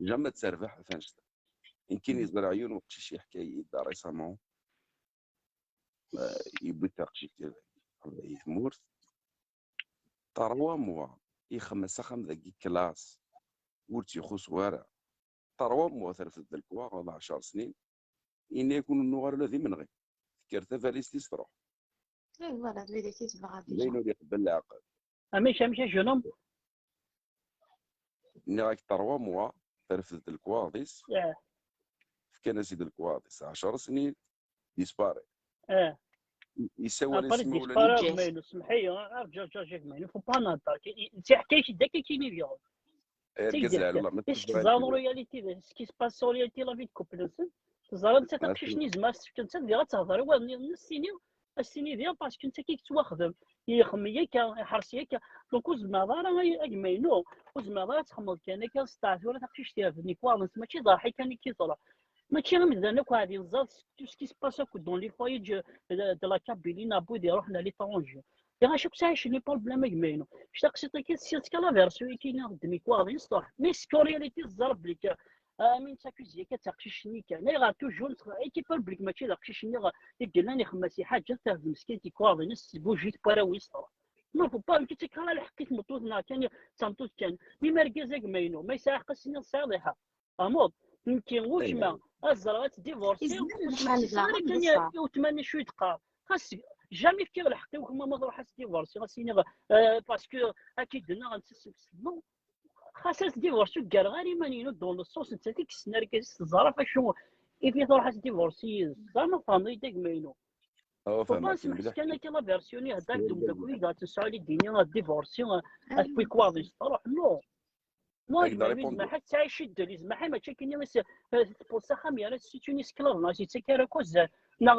Jamais ad terbeḥ ɣef annect-a. Yemkin yeẓra yiwen uqcic yeḥka-yi-d récemment, yewwi-d taqcict i tmurt. Trois mois ixemmem s axxam dagi classe, ur tt-ixuṣṣ wara. Trois mois terfed lekwaɣeḍ ɛecr snin, ini-ak ur nuɣal ula d imenɣi. Tekker tabalizt-is truḥ. Ay, voilà, d widak i tebɣa déjà. D ayen ur iqebbel leɛqel. Amek, amek, a jeune homme? Nniɣ-ak trois mois, terfed lekwaɣeḍ-is. Fkan-as-id lekwaɣeḍ-is, ɛecr snin, disparaît. Yessawal-as imawlan-is. Semḥ-iyi, arǧu, arǧu, arǧu, gma-inu, faut pas nehder. Tiḥkayt d akka kini diɣen. Argaz lɛali, ma teẓriḍ en réalité ce qui se passe en réalité la vie de couple-nsen. Teẓriḍ netta taqcict-nni yezmer ad s-tefk netta diɣ ad tehder i wayeḍ-nniḍen, ad s-tini, ad s-tini diɣ parce que netta akka i yettwaxdem, yexdem yakka, iḥres yakka. Donc ur tezmireḍ ara a gma-inu, ur tezmireḍ ara ad txedmeḍ kan akka, steɛfu tura taqcict irefden lekwaɣeḍ-nnes, mačči d ṛṛeḥ kan i k-iẓra. Mačči imdanen akk ɛad inẓer tout ce qui se passe akk dans les foyers de la Kabylie, neɣ wid iruḥen à l'étranger. Iɣac akk ttɛicen les problèmes a gma-inu. Kečč taqsiṭ-agi tessineḍ kan la version-agi-nni d lekwaɣeḍ-ines truḥ. Mais en réalité teẓriḍ belli amin d takuzi akka d taqcict-nni kan. Ayɣer toujours nettxaḍ-, i k-iban belli mačči d aqcic-nni i yellan ixemmem-as i ḥaǧa, terfed meskint lekwaɣeḍ-ines, tbujit n warraw-is truḥ. Non, faut pas, nekk ttakkeɣ lḥeqq i tmeṭṭut neɣ kan d tameṭṭut kan. Mi ma argaz a gma-inu, ma yesɛa lḥeqq ad s-tiniḍ tesɛiḍ lḥeqq. Tfehmeḍ? Nekki, wetma, ad ẓreɣ ad tdivorsiɣ, ur ttḥessis ara kan i wetma-nni acu i d-teqqar. Xas jamais fkiɣ lḥeqq i wetma ma tṛuḥ ad tdivorsiɣ, ad s-iniɣ, euh, parce que ad k-id-nnaɣ netta s-, non. Xas ad tdivorsiɣ, ur ggareɣ ara iman-inu dans le sens, nettat i yessen argaz-is, teẓra ɣef acu i fi tṛuḥ ad tdivorsi yid-s. Zeɛma tfehmeḍ-iyi-d a gma-inu? Faut pas nsemḥes kan akka la version-nni, hedd-a d umeddakel-ik, ad tesɛu l'idée-nni ad divorsi, ad tewwi lekwaɣeḍ-is, truḥ, non. Moi, gma-inu yezmer ad tettɛic-d, yezmer mačči akken i s-, tewweḍ s axxam, yerra-tt c'est une esclave, neɣ as-yettak ara akk azal, neɣ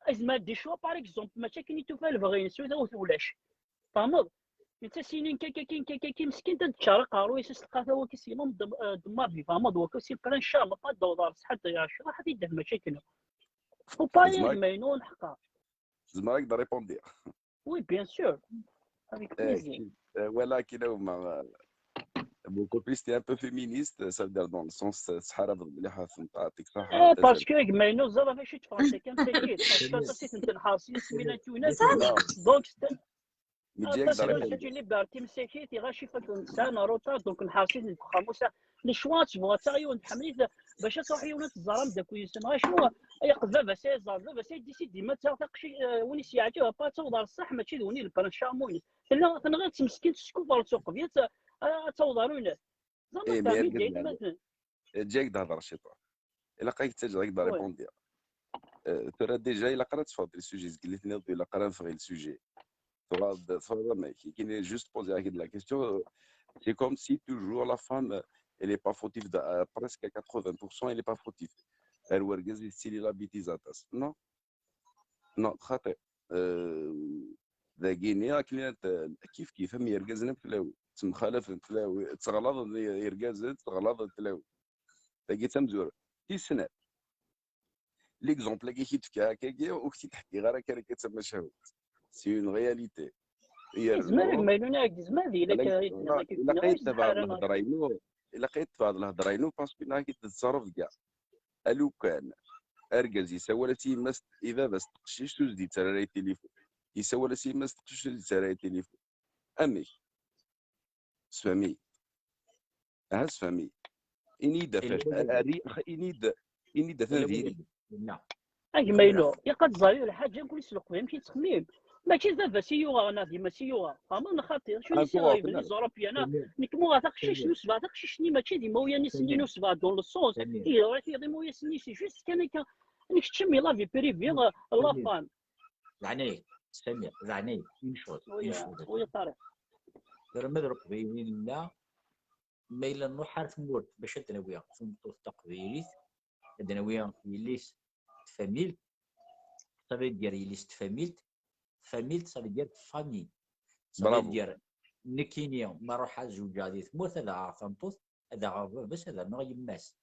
Azmer des choix, par exemple, mačči akken i tufa lebɣi-ines, u ulac. Tfehmeḍ? Netta sinin kakakin, kakakin, meskin, ad d-teččar aqerruy-is, s tqata waki, sinon d-, eh, d-, ma bi, tfehmeḍ, waki, si plein charme, pas d'ordre, ṣṣeḥḥa, ya ccḍeḥ, ad t-id-taf mačči akken. Faut pas, ma inu, neḥqer. Zemreɣ ad k-d-répondiɣ? Oui, bien sûr. Avec plaisir. Eh, walakin, ma, mon copine, c'était un peu féministe, ça veut dire dans le sens, eh, tḥareb mliḥ ɣef tmeṭṭut, yeɛṭik ṣṣeḥḥa. Eh, parce que, gma-inu, ẓer acu teffɣen, c'est comme ça, parce que ça, c'est une telle racine, c'est une telle, donc, c'est, ah, parce que c'est une liberté, mais c'est qui, c'est racine, il faut comme ça, Naruto, donc, une racine, il faut comme ça. Le choix, tu vois, ça, il y a une famille, باش تروح يونا تزارم داك ويسن. غير شنو؟ يقف بابا سي زار، بابا سي ديسيدي، ما تاخذ شي، آه، وين سيعجبها، با توضع الصح، ماشي دوني البران شاموين. لا، تنغير تمسكين تسكو فار سوق بيت، آه، توضع لون. زعما إيه، مي تاع مين رقد دايما معنا. مثلًا. جايك تهضر شي طوح. إلا قايك تجي غيك وي. ريبوندي. آه، ترى ديجا إلا قرا تفاضل السوجي، قلت لي إلا قرا نفغي السوجي. تفاضل، تفاضل، ما كي، كي جوست بوزي هكا لا كيستيون. C'est comme si toujours la femme, elle est pas fautive de, euh, presque à quatre-vingts pour cent, elle est pas fautive. الورقز يستيلي لا بيتيز اتاس. نو. نو، خاطئ. آه، ذاكيني راك لي ت-، كيف كيف، هم يرقزن في تلاوي. تمخالف في تلاوي. تغلط يرقزن، تغلط في تلاوي. تاكي تمزور. تيسنات. ليكزومبل كي كيتفكا هكاكي، وكي تحكي غير هكا، راك تسمى شهوة. C'est une réalité. يا يزمر النور. ما ينون عاد يزمر دي، إلا إلا ك-، إلا إلا كيف إلا نعم، قيت تبع سبحان الله. الهضرة ينو، إلا قيت تبع الهضرة ينو، باسكو إلا كي تتصرف كاع. ألو كان أرقز يسوى لسي مست-، إذا بس تقشيش توزدي ترى تليفون. يسوى لسي مست تقشيش توزدي ترى تليفون. أمي. سفهمي. ها سفهمي. إني دفش. إني د-، إني د-، إني دفن ديري. لا. أجمعينو، يقد زايو الحاجة نقول يسلق فيها، ماشي تخميم. ماشي زاد سيوغا، أنا ديما سيوغا. فما نخاطر، شو أنتو يسيوغا، عارفين يبني زوروبيا، أنا سمير. نكمو هذا قشيش سمير. نسبة، هذا قشيش ني، ماشي ديما ويا ني سنين سمير. نسبة، دون لو سونس. سمير. إيه، راك يا ديما ويا سنين، سي جوست كان كان. نكتشمي لا في بريفي، سمير. لا سمير. فام. زعني، سمير، زعني، une chose، une ويا، chose. ويا طارق. ترى ما درك بيني لا. ما إلا نروح على تمورت باش أدناوية في المطوف تقبيليت، أدناوية يليس تفاميل، صافي دير يليس تفاميل، تفاميل صافي دير فامي. صافي برافو. دير نكيني ما نروح على زوج هذه تمورت، هذا عارف مطوف، هذا عارف بس، هذا نوع يماس.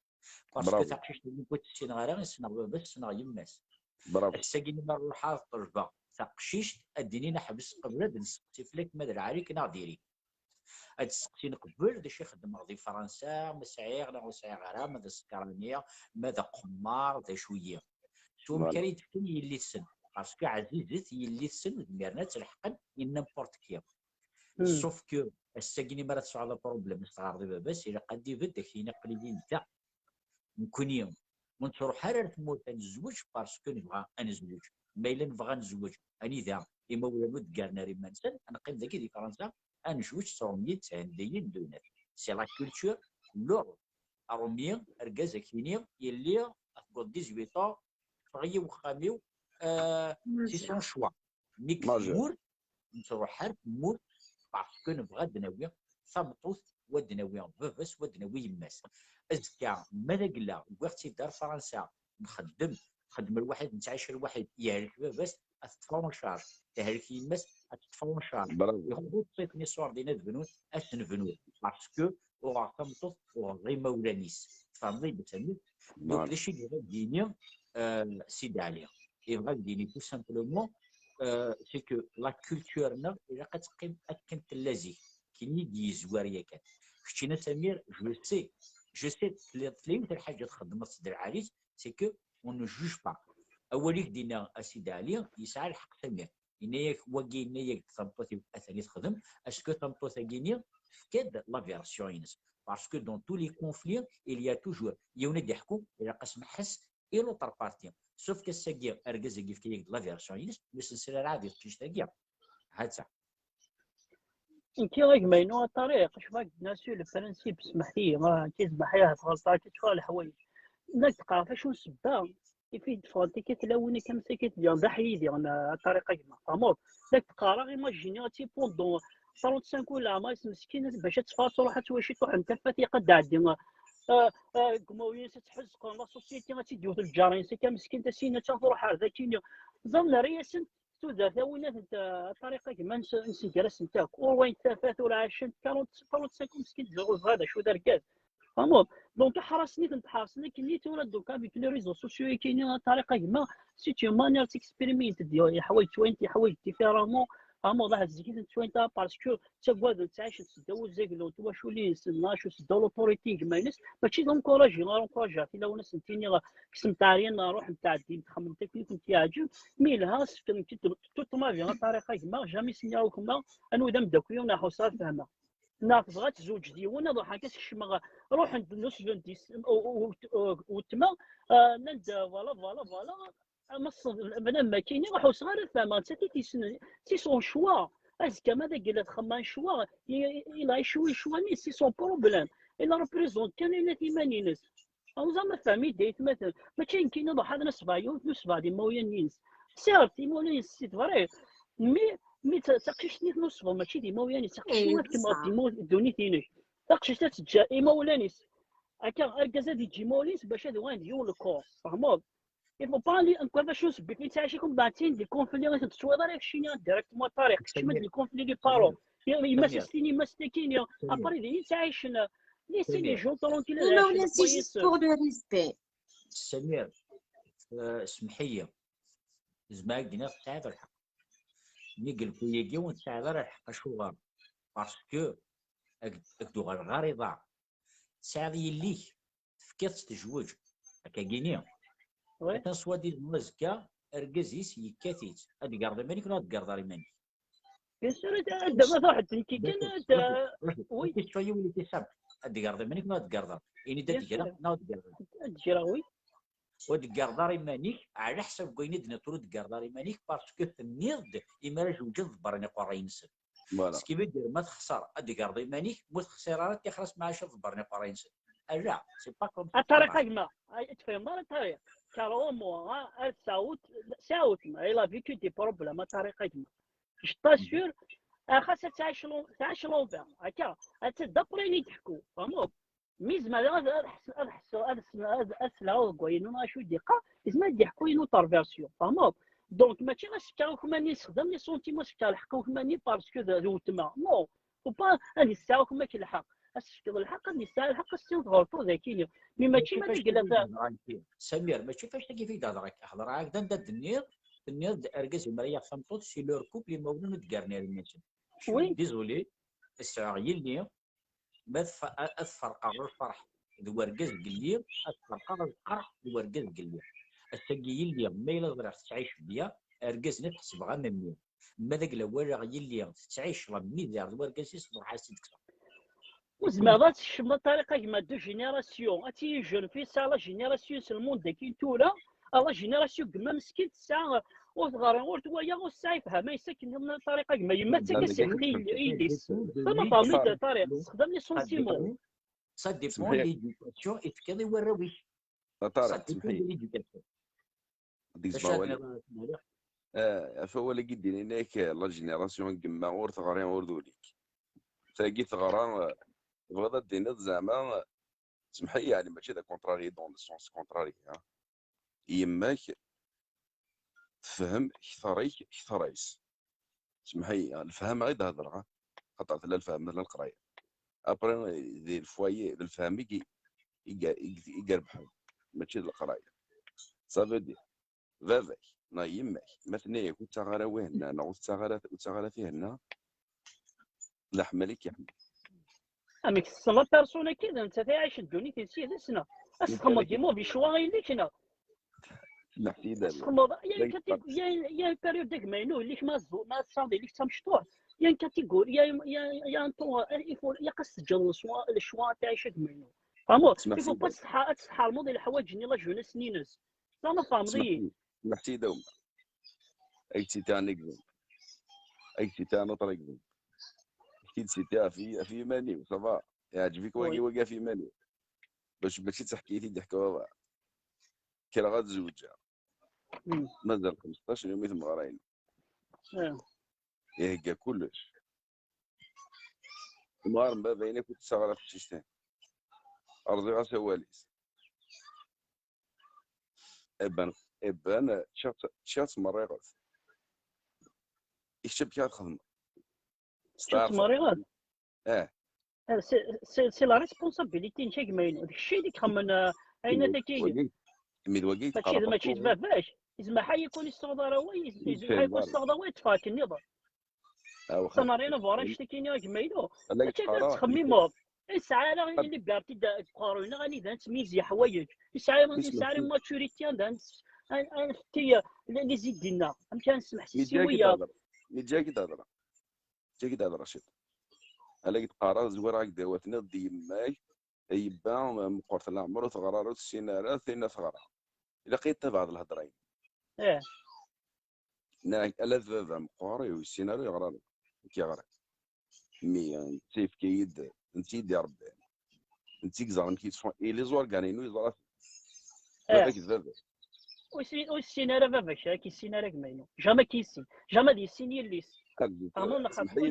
باسكو برافو. تقشيش اللي كنت تسين غير، يسنغ بس، يسنغ يماس. برافو. الساكن ما نروح على الطلبة، تقشيش، أديني نحبس قبل هاد نسقسي فلك ماذا العريك ناغ ديري. هاد السقسي نقبل، دا شي خدم غادي فرنسا، ما سعيغ، لا سعيغ غير، ما دا سكرانية، ما دا قمار، دا شوية. شو فوالا. كان يدفن يلي تسن، باسكو عزيزت يلي تسن، دميرنا تلحقن، إن نيمبورت كيا. سوف كو، الساكن ما راه تسعى لا بروبليم، استغرب باباس، إلا قد يبدا كاين قليلين دا. نكوني ونتروح حرر تموت نزوج، باسكو نبغى نزوج. ما إلا نبغى نزوج، أني ذا إما ولا ود قالنا ريما نسن، نقيم ذاكي دي فرنسا، أنزوج سوميت عندي دونات. سي لا كولتور لور. أرومي، أرقاز أكيني، يلي أفقد ديزويت أون، فغي وخاميو، آه، سي سون شوا. مي كثمور، نتروح حرف مور، باسكو نبغى دناوي ثمطوث، ودناوي باباس، ودناوي يماس. أزكا، ما ذاك لا، وقت دار فرنسا، نخدم، خدم الواحد، نتعايش الواحد، يهلك باباس، أتطفى من شهر، يهلك يماس، أتطفى من شهر. برافو. يخدو تصيفني صور دينا دبنوت، أتنبنوت، باسكو وغا ثمطوث، وغا غي مولانيس. تفهمضي بتسمي؟ دونك، نعم. داكشي اللي غادي يجيني، آه، سيدي علي. اللي غادي يجيني تو سامبلومون، آه، سي كو لا كولتور نا، إلا قد تقيم أكن تلازي. كيني دي زواريا كان. كشتينا سمير، جو سي. جو سي، تلي-، تلايمت الحاجة تخدم الصدر العريس، سي كو اون نو جوج با. أوليك دينا أسيدي علي، يسعى الحق سمير. إناياك واقي إناياك تنبطي أثني تخدم، أسكو تنبطي كيني، كاد لا فيرسيون ينس. باسكو دون تو لي كونفلي، إليا توجور يونا دي حكم، إلا قسم حس، إي لوطر بارتي. سوف كساكي أرقز كيف كيك لا فيرسيون ينس، بس نسير راه هذه تشيش تاكيا. هاتسا. انت راك مينو الطريق، اش راك ناسيو لو برانسيب، اسمح لي، ما كيسمح لي هاد الغلطه، كتشوف الحوايج. لا تقرا فاش نسبها، يفيد فانتي كتلاوني كم سكت ديال ضحيدي، انا الطريقه كما فهموك. لا تقرا غير ما جينيراتي بوندون خمسة وثلاثين ولا ما اسم مسكين باش تفاصل روحها تواشي تروح انت فاتي قد عدي. آه، آه، كماويين ستحز قرن لا سوسيتي غادي تديو الجارين سي كان مسكين تا سينا تا روح هذا كينيا. Ẓer nerra-yasent tudert, a winnat n Ṭariq a gma, nsenger-asent akk. Ur wayent tafat, ur ɛacent, quarante, quarante-cinq ans meskin, ur ẓriɣ d acu d argaz. Tfehmeḍ? Donc, ḥrasen-iten, ḥrasen akken i tura, donc, avec les réseaux sociaux, akini, a Ṭariq a gma, c'est une manière de s'exprimer, yeḥwaǧ twayent, yeḥwaǧ différemment. Tfehmeḍ? Ahat zik i tent-twayent, parce que ttaggaden, ttɛicen seddaw uzaglu n twaculin-nsen, neɣ acu, seddaw l'autorité n gma-ines, mačči d encouragé, ara encouragé, tilawin ad sen-tiniɣ, kksemt ɛeryan, ruḥemt, tɛeddimt, xedmemt akken i kent-yeɛǧeb, mi yelha, as-fkeɣ nekk tout, toute ma vie, a Ṭariq a gma, jamais s-nniɣ i gma, anwa d ameddakel-iw, neɣ ḥusseɣ ad fehmeɣ. Neɣ tebɣa ad tezweǧ d yiwen, ad ruḥeɣ ad s-kecmeɣ, ruḥen-d n usbend wetma, ah, nnan-d, voilà, voilà, voilà, ama s-, bnadem akini, ur ḥusseɣ ara ad fehmeɣ, nettat i t-yessnen, c'est son choix. Azekka ma d agella txemma un choix, il a échoué choix-nni, c'est son problème. Il représente kan ayennat iman-ines. Awẓa ma tfehmit d aytmaten, mačči nekkini ad ruḥeɣ ad nsebbeɣ yiwet n usebbeɣ d imawlan-ines. Certes, imawlan-ines, c'est vrai, mais, mais d ta-, d taqcict-nni n usebbeɣ, mačči d imawlan-is, taqcict-nni ad tkemmel ddunit-inek. Taqcict ad teǧǧa imawlan-is. Akka, argaz ad yeǧǧ imawlan-is bac ad uɣalen d yiwen le corps, tfehmeḍ? Il faut pas aller, encore d acu n sebbi, yettɛic-iken, mbeɛd tin di conflit, ur tent-teswiḍ ara, keččini directement a Ṭariq, keččem-d di conflit, les parents. Yemma-s as-tini, yemma-s takini, après din i ttɛicen, laissez les gens tranquilles, ad ɛicen. Imawlan, c'est juste pour le respect. Samir, eh, semḥ-iyi. Zemreɣ ad k-d-iniɣ tesɛiḍ lḥeqq. Mi yelku yagi ur tesɛiḍ ara lḥeqq. Acuɣer? Parce que ak-, ak-d-uɣaleɣ ɣer iḍar. Tesɛiḍ yelli-k, tefkiḍ-tt tejweǧ. Akkagini. Atan swadizan azekka, argaz-is yekkat-itt. Ad d-tegreḍ iman-ik neɣ ad d-tegreḍ ar iman-ik? Bien sûr, ad, ad, ma truḥeḍ nekki kan, ad, oui. Question yiwen i t-isab. Ad d-tegreḍ iman-ik neɣ ad d-tegreḍ? Ini-d ad d-greɣ neɣ ad d-greɣ? Ad d-greɣ, oui. Ur d-tegreḍ ara iman-ik, ɛla ḥsab n wayen i d-nenna, ur d-tegreḍ ara iman-ik, parce que tenniḍ-d, imi ara jewǧen ḍebbren iqerray-nsen. Voilà. Ce qui veut dire, ma texṣer, ad d-tegreḍ iman-ik, ma ur texṣir ara, tixer-as mɛaca ḍebbren iqerray-nsen. Ala, c'est pas comme ça. A Ṭariq a gma, ay, tfehmeḍ ara a Ṭariq? Car au moins, hein, elle, ça a eu, ça a eu, elle a vécu des problèmes, a Ṭariq a gma. Je t'assure, ah, xas ad tɛic l'en-, tɛic l'enfer, akka, ad tt-, d'après ayen i d-teḥku, tfehmeḍ? Mi yezmer ad, ad ḥs-, ad ḥs-, ad s-, ad, ad sleɣ deg wayen acu i d-yeqqar, yezmer ad d-yeḥku une autre version, tfehmeḍ? Donc, mačči ad s-fkeɣ akk iman-nni, yessexdam les sentiments, ad s-fkeɣ lḥeqq akk iman-nni parce que d, d weltma. Non, faut pas ad yesɛu akk iman-ik lḥeqq. Ad s-tefkeḍ lḥeqq, ad yesɛu lḥeqq, ad s-tiniḍ ɣelṭeḍ akini. Mais mačči ma d-tegla ta-. Samir, mačči f anect-agi i d-hedreɣ akka. Hedreɣ-ak-d anda d-tenniḍ, tenniḍ-d argaz imer yaɣ tameṭṭut, c'est leur couple, imawlan ur d-gren ara iman-nsen. Oui. Désolé, ad sɛuɣ yelli, ma ad f-, ad ferqeɣ lferḥ d wergaz deg yelli, ad ferqeɣ lqerḥ d wergaz deg yelli. Ass-agi yelli, ma yella ẓriɣ tettɛic bien, argaz-nni ad t-ḥesbeɣ am mmi. Ma d agla walaɣ yelli tettɛic la misère d wergaz-is, ẓriɣ ad s-id-kkseɣ. Ur tezmireḍ ad tkecmeḍ a Ṭariq a gma deux générations, ad tili jeune fille, tesɛa la génération s lmund-agi n tura, a la génération n gma meskin tesɛa ur teɣri, ur twala, ur tesɛi ifham, ay sakin a Ṭariq a gma, yemma tettak-as lḥeqq i yelli-s. Tama tɛemmiḍ a Ṭariq, tessexdam les sentiments. Ça dépend de l'éducation i tefkiḍ i warraw-ik. A Ṭariq, semḥ-iyi. Ad d-gezmeɣ awal. Ah, ɣef wawal-agi d-inin-ak, la génération n yemma ur teɣri ur d ul-ik. Tagi teɣra, ah, tebɣiḍ ad d-tiniḍ zeɛma, semḥ-iyi, yeɛni mačči d contrarié dans le sens contrarié, ha? Yemma-k tefhem kter-ik, kter-is. Semḥ-iyi, lefhama i d-hedreɣ, ha? Xaṭer tella lefhama, tella leqraya. Après, di le foyer, d lefhama i, i, i, i irebḥen, mačči d leqraya. Ça veut dire, baba-k neɣ yemma-k, ma tenna-yak ur ttaɣ ara wihenna, neɣ ur ttaɣ ara, ur ttaɣ ara tihenna, d aḥmal i k-iḥemmel. Amek tessneḍ la personne-agi, d nettat i iɛicen ddunit-is yid-s, neɣ? Ad s-txedmeḍ des mauvais choix i yelli-k, neɣ? Ad s-txedmeḍ, il y a une catégorie, il y a, il y a une période deg ma yella yelli-k ma tẓu-, ma tesɛiḍ yelli-k d tamecṭuḥt, il y a une catégorie, il y a, il y a, il y a un temps, euh, il faut, ilaq ad s-teǧǧeḍ le choix, le choix ad tɛic deg ma yella. Tfehmeḍ? Il faut pas ad s-tḥa-, ad s-tḥermeḍ i leḥwayeǧ-nni, la jeunesse-nni-ines. Tama tfehmeḍ-iyi? Meḥsida Umar. Ad k-id-citer un exemple. Ad k-id-citer un autre exemple. Ad k-id-citer ɣef, ɣef yiman-iw, ça va. Yeɛǧeb-ik wagi, wagi ɣef yiman-iw. Bac mačči d taḥkayt i d-iḥka baba. Kkreɣ ad zewǧeɣ. Mazal xmesṭac n yum i tmeɣra-inu. Ihegga kullec. Imɣaren n baba-inu akk ur d-ttaɣ ara teqcict-in. Rẓiɣ-as awal-is. Iban, iban, ččiɣ, ččiɣ tmerriɣet. I kečč amek ara txedmeḍ? Ččiɣ tmerriɣet? Eh. C'est la responsabilité n gma-inu. D kečč i d-ixemmen ayen-agi. Mi d wagi, mačči d mačči d baba-k. Yezmer ḥa yakun yessaweḍ ara wa, yezmer ḥa yakun yessaweḍ ara wa yeṭṭef-ak nniḍen. Ça n'a rien à voir anect-agi-nni a gma-inu. Mačči d acu tettxemmimeḍ. Yesɛa ara liberté deg uqerruy-nneɣ anida nettmeyyiz leḥwayeǧ. Yesɛa, yesɛa maturité anda netti les idées-nneɣ. Amek ara nesmeḥsis i wiyaḍ. Mi d-yagi d-hedreɣ. Ǧǧa-k-id ad Racid. Ala i d-qqareɣ, zwireɣ-ak-d awal, tenniḍ-d i yemma-k, a yebba meqqret leɛmer ur teɣra ara, ur tessin ara, tinna teɣra. Ilaq-iyi tabaɛḍ lhedra-inu. Ih. Nniɣ-ak, ala d baba meqqer, ur yessin ara, ur yeɣra ara. Nekk yeɣran. Mi netta yefka-yi-d, netta i d-irebban. Netta i yeẓran amek yettṣun, i les organes-inu yeẓra-t. Baba-k d baba. Ur yessin ara baba-k, ur k-yessin ara gma-inu. Jamais k-yessin. Jamais ad yessin yelli-s. Ur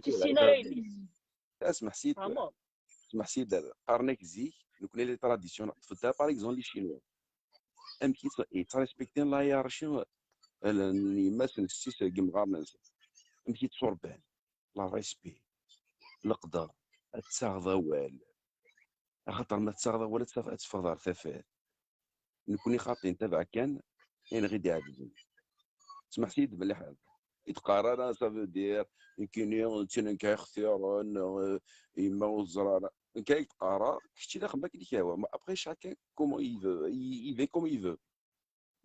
k-yessin ara yelli-s. Smeḥ-iyi-d. Smeḥ-iyi-d, qqaren-ak zik, nekkni les traditions, ṭṭfet par exemple les Chinois. Amek yettrespektin la hiérarchie n yemma-s n ssis deg yimɣaren-nsen. Amek yettṣurban. Le respect, leqder, ad taɣeḍ awal. Axaṭer ma tettaɣeḍ awal ad teffeɣ, ad teffeɣ ɣer tafat. Nekkni xaṭi ntabaɛ kan ayen ɣi d-iɛeǧben. Smeḥ-iyi-d mliḥ. I d-qqar ara, ça veut dire, nekkini d tin nekk ixtiren, yemma ur teẓra ara. Nekk ay d-qqareɣ, kečč d axemma akken i k-yehwa. Après, chacun, comment il veut, il, il vit comme il veut.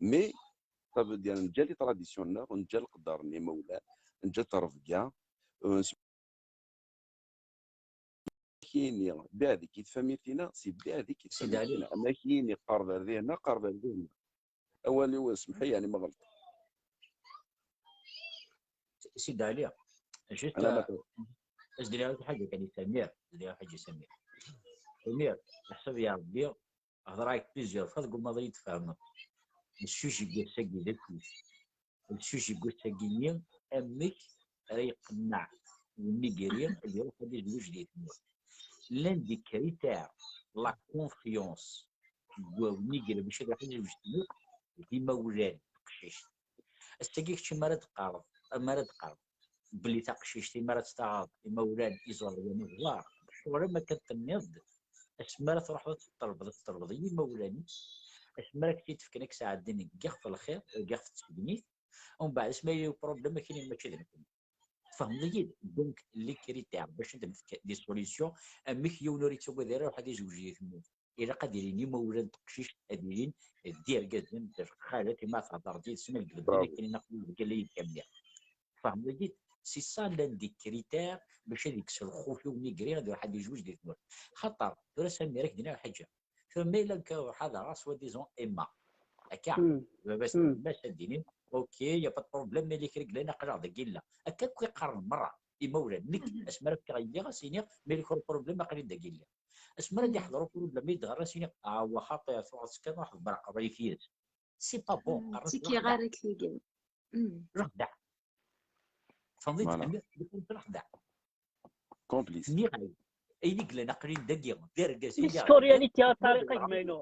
Mais, ça veut dire, neǧǧa les traditions-nneɣ, neǧǧa leqder n yimawlan, neǧǧa ttrebga, euh, kini, biɛdik i tfamilt-ina, si biɛdik i tfamilt-ina. Ama kini, qerb ar dihna, qerb ar dihna. Awal-iw, smeḥ-iyi, yani, ma ɣelṭeɣ. Sidi Ɛli, juste, euh, ad s-d-iniɣ ḥaǧa kan i Samir, ad s-d-iniɣ ḥaǧa i Samir. Samir, leḥsab ya Rebbi, hedreɣ-ak plusieurs fois, tgummaḍ ad iyi-d-tfehmeḍ. Le sujet n wass-agi d acu? Le sujet n wass-agi-nni, amek ara iqenneɛ unigri ad iruḥ ad izweǧ di tmurt? L'un des critères, la confiance n unigri bac ad iruḥ ad izweǧ di tmurt, d imawlan n teqcict. Ass-agi kečč mi ara d-teqqareḍ, mi ara d-teqqareḍ belli taqcict imi ara tt-taɣeḍ, imawlan iẓerwan iẓar, ccɣel am akken tenniḍ-d, asmi ara truḥeḍ ad teṭṭelbeḍ, ad teṭṭelbeḍ i yimawlan-ik, asmi ara k-tt-id-fken ad k-sɛeddin deg yixef n lxir, deg yixef n tsegnit, umbeɛd asmi ara yili uproblem akkin mačči d nekkni. Tfehmeḍ-iyi-d? Donc, les critères bac ad nefk des solutions, amek yiwen ur yettagad ara iruḥ ad izweǧ di tmurt. Ilaq ad ilin imawlan n teqcict, ad ilin d irgazen, d lxalat, imi ad thedreḍ yid-sen, ad gelden akken ilaq, deg alla yid-k a mmi. Tfehmeḍ-iyi-d? C'est ça l'un des critères bac ad yekkes lxuf i unigri ad iruḥ ad izweǧ di tmurt. Xaṭer, tura Samir, ad k-d-iniɣ lḥaǧa. Tura ma yella nekk ad ruḥeɣ ad aɣeɣ soi-disant Emma. Akka, baba-s d yemma-s ad d-inin, ok, y a pas de problème, ma yella kra yellan aql-aɣ dagi illa. Akka akk i qqaren merra imawlan. Nekk, asmi ara fkeɣ yelli, ad s-iniɣ, ma yella kra problème, aql-in dagi illa. Asmi ara d-iḥḍer uproblème i d-ɣer, ad s-iniɣ, ah, wa xaṭi, tuɣeḍ kan, ruḥ ḍebber aqerruy-ik yid-s. C'est pas bon. Ttikiɣ ara k-tigi. Lexdeɛ. Tfehmeḍ-iyi-d? Lexdeɛ. Complice. Nniɣ-ak, ayen i yellan aql-in dagi, d argaz. Iskuryaliti a Ṭariq, a gma-inu.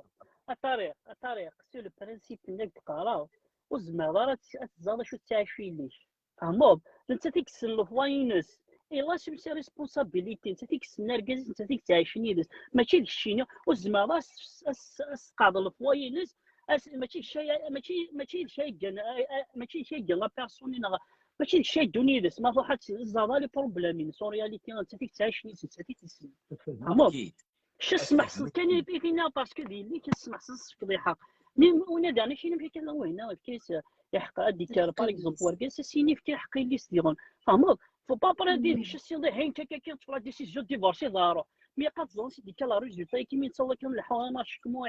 A Ṭariq, a Ṭariq, sur le principe-nni i d-qqareɣ, ur tzemreḍ ara ad teẓẓaḍ acu tettɛic yelli-k. Tfehmeḍ? D nettat i yessen lefwa-ines. Ilas-im ses responsabilités, nettat i yessen argaz-is, nettat i yettɛicen yid-s. Mačči d keččini, ur tzemreḍ ad s-, ad s-, ad s-tqeɛdeḍ lefwa-ines, mačči d cay, mačči, mačči d cay, mačči d cay la personne, neɣ mačči d cay ddun yid-s, ma truḥ ad tẓaḍ les problèmes-ines, en réalité, nettat i yettɛicen yid-s, nettat i t-yessen. Tfehmeḍ? Kečč smeḥseḍ kan i tina, parce que d yelli-k, smeḥseḍ s lfeḍiḥa. Mi ula d ɛni kini amek akka la wahina, efk-as lḥeqq ad d-ikker, par exemple, wergaz, ad s-yini efk lḥeqq i yelli-s diɣen. Tfehmeḍ? Faut pas après dire, kečč s-iḍihin, akka, akka, tu la décision de divorce, iḍaru. Mi qad ẓren si d-ikka la résultat, i kimi yettaweḍ akken leḥḥu, ama cekmu,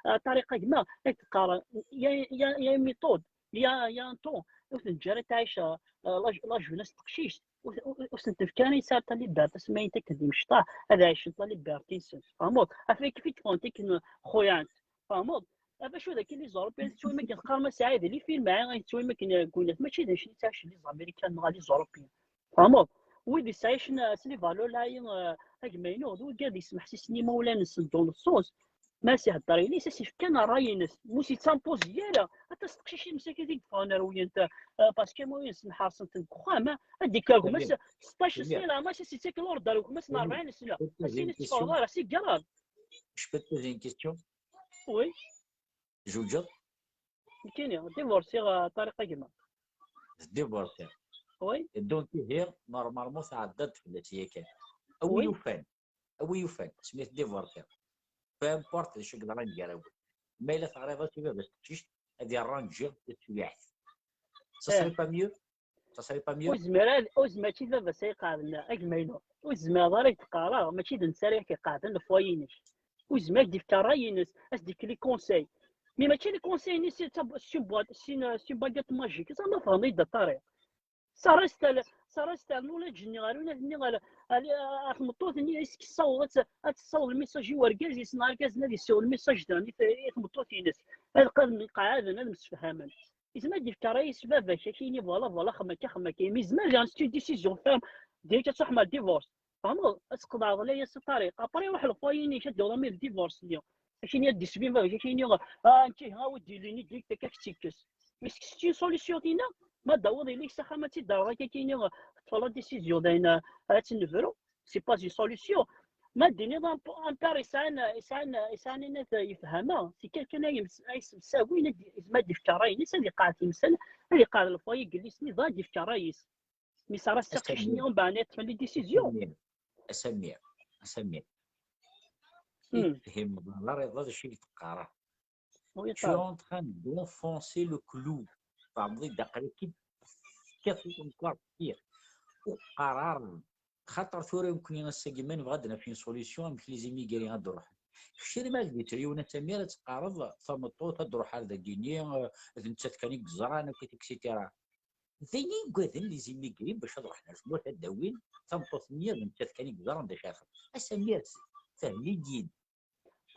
a Ṭariq a gma, ad k-qqaren, ya, ya, ya méthode, ya, ya un temps, ur ten-ǧǧi ara tɛic, euh, la, la jeunesse teqcict, ur, ur, ur sen-tefka ara yesɛa la liberté, asma yenta akken d imecṭaḥ, ad ɛicent la liberté-nsen, tfehmeḍ? Ɣef kif i d-ffɣent akken xuyɛent, tfehmeḍ? Ɣef acu d akken les Européens tettwim akken teqqarem a Saɛid, les films, tettwim akken ggunat, mačči d acu i ttɛicen les Américains neɣ les Européens, tfehmeḍ? Wid yettɛicen s les valeurs-ayi, a gma-inu, d wigad yesmeḥsisen imawlan-nsen dans le sens, Ma s-ihedder yelli-s, as-ifkan ṛṛay-ines, mu s-yettampuzi ara. Aṭas teqcicin msakit i yeffɣen ar wiyent, eh, parce que ma yens-, nḥerṣen-ten deg uxxam, eh, ad d-ikker gma-s seṭṭac snin leɛmer-is, as-yettak l'ordre ar gma-s n rebɛin sna. As-in ur tetteffɣeḍ ara, c'est grave. Je peux te poser une question? Oui. Tjewǧeḍ? Nekkini, divorciɣ, eh, Ṭariq a gma. Tdivorciḍ? Oui. Donc ihi, normalement tɛeddaḍ fell-as yakan. A wi yufan, a wi yufan, asmi tdivorciḍ, peu importe d acu i yeḍran gar-awen, ma yella teɣriḍ-as i baba-s teqcict, ad irranǧi taswiɛt. Ça serait pas mieux? Ça serait pas mieux? Ur zmir ad, ur zmir, mačči d baba-s ay iqeɛden, a gma-inu. Ur zmireḍ ara ad k-d-qqareɣ, mačči d netta ara k-iqeɛden lefwayi-inek. Ur zmir ad k-d-ifk ṛṛay-ines, ad s-d-ifk les conseils. Mais mačči les conseils-nni, c'est une boîte, c'est une, c'est une baguette magique. Zama tɣenniḍ-d a Ṭariq. Sara s-, Sara s-ternu la ǧenni ɣer winat-nni, ɣer, ɣer, ɣer tmeṭṭut-nni, is-, tessaweḍ ad tt-, ad tessaweḍ lmissaj i urgaz-is, neɣ argaz-nni ad yessiweḍ lmissaj daɣen i t-, i tmeṭṭut-ines. Ad qqaren mqeɛɛaden, ad msefhamen. Yezmer ad d-yefk ṛṛay-is baba-k, ad k-yini voilà, voilà, xdem akka, xdem akka. Imi yezmer daɣen c'est une décision ferme. Direct ad truḥem ɣer divorce. Tfehmeḍ? Ad tqeḍɛeḍ layas a Ṭariq. Après, ruḥ lefwayi-inek, ad d-tawiḍ divorce-nni. Akken ad d-isbin baba-k, akken ad, ah, nekk, ah, wi d-yellin i dik, akka ad k-tt-ikkes. Mais c'est une solution tinna, ma d-tawiḍ yelli-k s axxam ad tt-id-terreḍ akka, akken ad teṭṭfeḍ la décision, dayen, ah, ad tt-nebru. C'est pas une solution. Ma d-tiniḍ un, un père yesɛan, yesɛan, yesɛan inat yefhama, c'est quelqu'un ay yems-, ay yessemsawin, ad d-, yezmer ad d-ifk ṛṛay-ines, ad iqeɛɛed timsal, ad iqeɛɛed lefwayi n yelli-s-nni, ad d-ifk ṛṛay-is. Mi sara s teqcict-nni, umbeɛd ad teṭṭef les décisions. Asamir, asamir, asamir. Hmm. Ur tefhimeḍ ara d acu i d-teqqareḍ. Tu es en train d'enfoncer le clou. Tfehmeḍ-iyi-d, aql-ik-id tekkateḍ encore pire. Ur qqar ara. Xaṭer tura nekkni ass-agi ma nebɣa ad naf une solution, amek les immigrés ad d-ruḥen? Kečč ma d-yetter yiwen a Samir, ad teqqareḍ tameṭṭut ad d-ruḥ ar dagini, eh, d nettat kan i yeẓran akk, et cetera. D ayen i ugaden les immigrés bac ad ruḥen ar tmurt, ad d-awin tameṭṭut-nni d nettat kan i yeẓran d acu ara txedem. A Samir, fhem-iyi-d.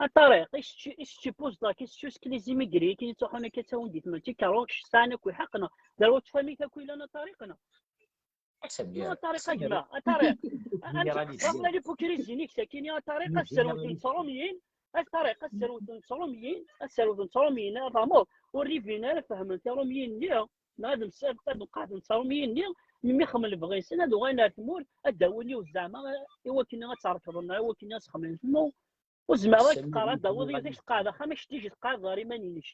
A Ṭariq, i s-tu-, i s-tu poses la question, est-ce que les immigrés akken i ttruḥun akka ttawin di tmurt, i kerruc sɛan akk lḥeqq, neɣ d arwet famille akk yellan a Ṭariq, neɣ? A Samir, non, a Ṭariq, a gma, a Ṭariq. Anta txeddmeḍ l'hypocrisie-nni-k sakini, a Ṭariq, ad sserwten s Ṛumyen, a Ṭariq, ad sserwten s Ṛumyen, ad sserwten s Ṛumyen, ad ameḍ, ur rivin ara fehmen tiṛumyin-nni, neɣ ad msabqen ad qeɛden s Ṛumyen-nni, mi xemmen lebɣi-nsen, ad uɣalen ar tmurt, ad d-awin yiwet zeɛma, i wakken ad tt-rekḍen, i wakken ad s-xemmen. Non, ur zmireɣ ad k-qqareɣ ad d-tawiḍ yiwet ad k-tqeɛɛed axxam, ad k-tij tqeɛɛed ɣer iman-inek.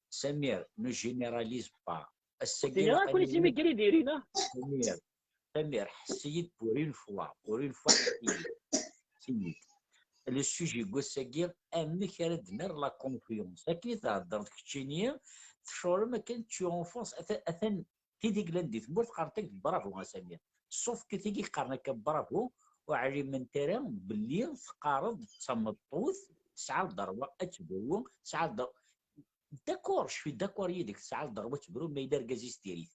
Samir, ne généralise pas. Ass-agi d-iniɣ akk les immigrés diri-n, ah. Samir, Samir, ḥess-iyi-d pour une fois, pour une fois, ḥess-iyi-d. Ḥess-iyi-d. Le sujet n wass-agi, amek ara d-nerr la confiance. Akken i theddreḍ keččini, tecɣlem akken tu enfonces, atan, atan tid i yellan di tmurt qqarent-ak-d bravo a Samir. Sauf que tigi qqaren akka bravo, ur ɛliment ara belli teqqareḍ d tameṭṭut, tesɛa lderwa ad tebru, tesɛa lder-, D'accord, je suis d'accord yid-k, tesɛa lderwa ad tebru ma yella argaz-is diri-t.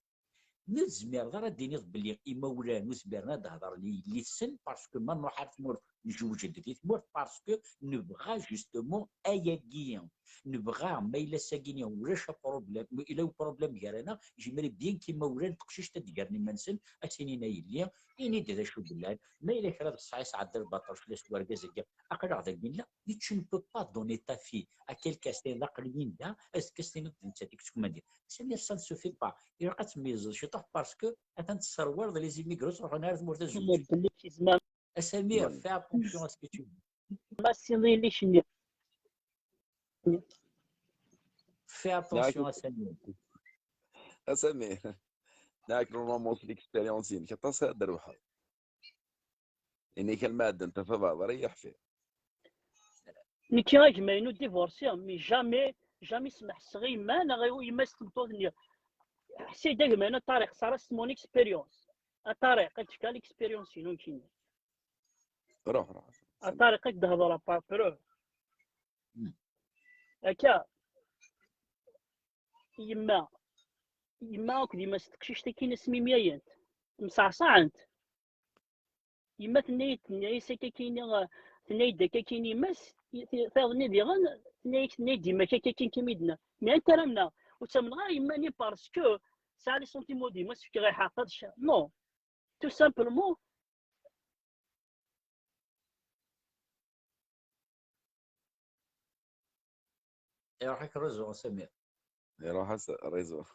Mi ur tezmireḍ ara ad d-tiniḍ belli imawlan ur zmiren ad d-hedren i yelli-tsen, parce que ma nruḥ ar tmurt, njewǧ-d di tmurt, parce que nebɣa justement ayagi. Nebɣa, ma yella ass-agi-nni ulac problème, yella uproblème gar-aneɣ, j'aimerais bien qu'imawlan n teqcict ad d-gren iman-nsen, ad s-inin a yelli, ini-d d acu yellan, ma yella kra d ṣṣeḥ, yesɛedda lbaṭel fell-as wergaz-agi, aql-aɣ dagi nella, mais tu ne peux pas donner ta fille à quelqu'un, s-tiniḍ aql-iyi-n da, azekka s-tiniḍ d nettat i yettkumandin. Samir, ça ne suffit pas. Ilaq ad tmeyyzeḍ ciṭuḥ parce que atan tesserwaleḍ les immigrés ur ttruḥun ara tmurt ad zewǧen. A Samir, fais attention à ce que tu dis. Fais attention à Samir. A Samir, nek normalement s l'expérience-inek aṭas ara d-rebḥeɣ. Ini kan ma ɛeddan tafavadar i yeḥfi. Nekki a gma-inu divorciɣ, mais jamais, jamais smeḥseɣ i yemma neɣ i yemma-s tmeṭṭut-nni. Ḥess-iyi-d a gma-inu a Ṭariq, ça reste mon expérience. A Ṭariq, ad k-fkeɣ l'expérience-inu nekkini. Ruḥ, ruḥ. A Ṭariq, ad k-d-hedreɣ par preuve. Hmm. Akka, yemma, yemma akked yemma-s teqcict akkin asmi myayent, mseɛṣaɛent. Yemma tenna-yi-d, tenna-yas akka kini, tenna-yi-d akka kini yemma-s, i-, ti-, tayeḍ-nni diɣen, tenna-yak, tenna-yi-d yemma-k akka kini kami d-nna. Mais anta ara amneɣ? Ur ttamneɣ ara yemma-nni parce que tesɛa les sentiments d yemma-s, fkiɣ i ḥaq, ad c-, non. Tout simplement, Iruḥ-ak réseau a Samir. Iruḥ-as réseau.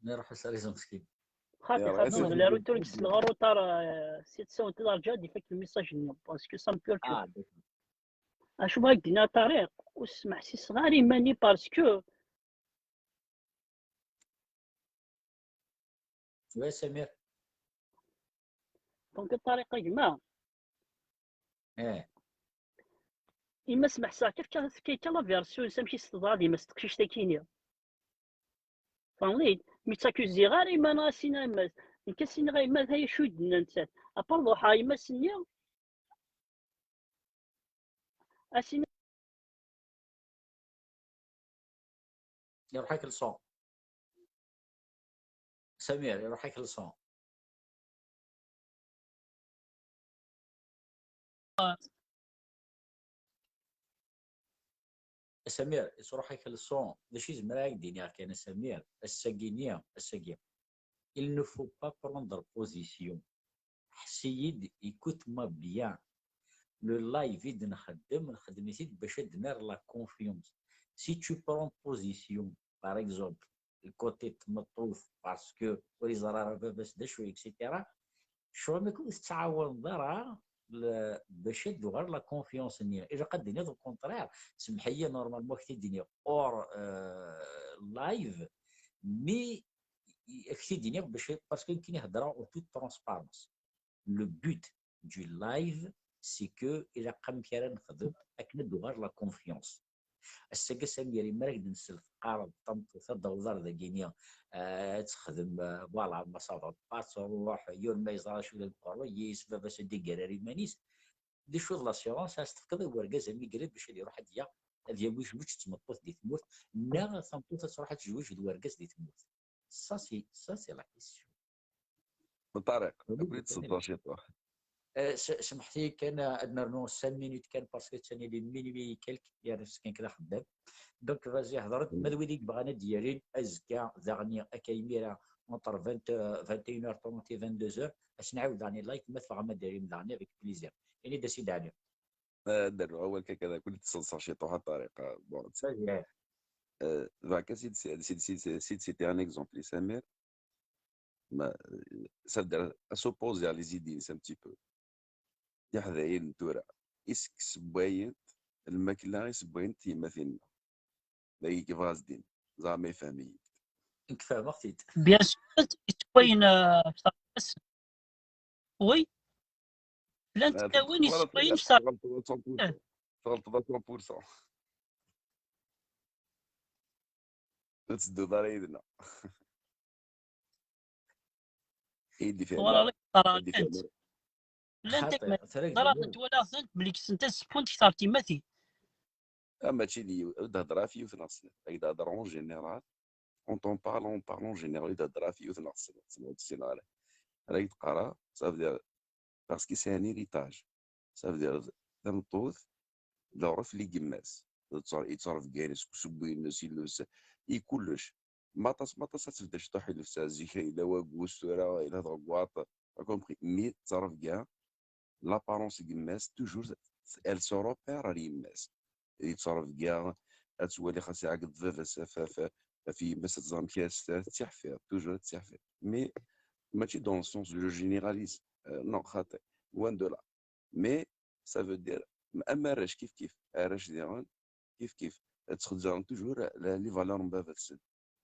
Iruḥ-as réseau meskin. Xaṭi, xaṭi, d la retour deg s lɣaruṭar, si tsawent d rǧa ad ifak lmessage-nni, parce que ça me perturbe. Ah, d'accord. Acu bɣa k-d-iniɣ a Ṭariq, ur smeḥsiseɣ ara iman-i, parce que Oui, Samir. Donc a Ṭariq a gma, Eh, yemma smeḥseɣ kan, tefka, tefka kan la version-is amek i s-teḍra d yemma-s teqcict-akini. Tfehmeḍ-iyi? Mi ttakuziɣ ara iman-, a s-iniɣ yemma-s, nekk a s-iniɣ a yemma-s, hay acu i d-tenna nettat. Après ruḥeɣ yemma-s-nni, a s-iniɣ Iruḥ-ak le son. Samir, iruḥ-ak le son. A Samir, iruḥ-ak le son. D acu i zemreɣ ad k-d-iniɣ kan a Samir? Ass-agi-nni, ass-agi. Il ne faut pas prendre position. Ḥess-iyi-d, écoute-moi bien. Le live i d-nxeddem, nxeddem-it-id bac ad d-nerr la confiance. Si tu prends position, par exemple, le côté n tmeṭṭut, parce que ur yeẓra ara baba-s d acu, et cetera. Ccɣel-nnek ur tettɛawaneḍ ara bac ad d-tuɣal la confiance-nni. Ilaq ad d-tiniḍ au contraire, semmeḥ-iyi, normalement ad k-t-id-iniɣ hors live, mais ad k-t-id-iniɣ bac, parce que nekkini heddreɣ en toute transparence. Le but du live, c'est que ilaq amek ara nexdem akken ad d-tuɣal la confiance. Ass-agi a Samir, mi ara k-d-nsel teqqareḍ tameṭṭut ad d-taweḍ ar dagini, ad texdem, voilà, ma ça va pas, ad truḥ, yiwen ma yeẓra acu d lqerruy-is, baba-s ad d-iger ar iman-is. D acu d l'assurance ara s-tefkeḍ i urgaz amigrid bac ad iruḥ ad d-yaɣ, ad yawi kečč d tmeṭṭut di tmurt, neɣ tameṭṭut ad truḥ ad tezweǧ d urgaz di tmurt? Ça c'est, ça c'est la question. Ṭariq, abrid tseḍḍa ciṭuḥ. Semḥet-iyi kan, ad nernu cinq minutes kan, parce que ttani les minuit et quelques, yerna kan kra xeddam. Donc vas-y, hedret, ma d wid i yebɣan ad d-yalin azekka daɣen akka imir-a entre vingt, vingt et une heures trente et vingt-deux heures, ad s-nɛiwed daɣen i live, ma tebɣam ad d-talim daɣen, avec plaisir. Ini-d a Sidi Ɛli. Ad d-rnuɣ awal kan, kan, abrid tseḍḍa ciṭuḥ a Ṭariq. Bon, vas-y. Bɣa kan si d-, si d-, si d-, si d-, si d-, citer un exemple i Samir. Ma, ça veut dire, ad supposer les idées un petit peu. Tiḥdayin n tura, is-, ssewwayent lmakla i ssewwayent tyemmatin-nneɣ. D ayen i yebɣa ad s-d-iniɣ. Zeɛma yefhem-iyi. Nekk fehmeɣ-t-id. Bien sûr, ssewwayen, euh, oui. Llant tlawin yessewwayen. Tɣelṭeḍ à cent pour cent. Tɣelṭeḍ à cent pour cent. Ur tettedduḍ ara yid-neɣ. I d-ifhem. Llant akk ẓriɣ-tent, walaɣ-tent belli ksent ad sewwent kter tyemmatin. Ah, mačči d yiwet, ur d-heddeṛ ɣef yiwet neɣ snat. Ad d-heddeṛ en général. Quand on parle, on parle en général, ur d-heddeṛ ɣef yiwet neɣ snat, ur ssineɣ ara. Ara k-d-qqareɣ, ça veut dire, parce que c'est un héritage. Ça veut dire, tameṭṭut, d aɣref i yemma-s. Yettṛebga-tt seg usewwi-ines, ilus, i kullec. Maṭas, maṭas ad tebded ciṭuḥ i llebsa. Zik yella wagus, tura yella tɣeggaṭ. T'as compris? Mais tettṛebga, l'apparence n yemma-s, toujours, elle se repère ar yemma-s. Yettṛebga, ad twali xas iɛeggeḍ baba-s ɣef, ɣef, ɣef yemma-s, ad tẓer amek ara s-terr, tettiḥfir, toujours tettiḥfir. Mais mačči dans le sens, je généralise, euh, non, xaṭi, loin de là. Mais ça veut dire, am arrac kif kif, arrac diɣen kif kif, ttxezzaren toujours les valeurs n baba-tsen.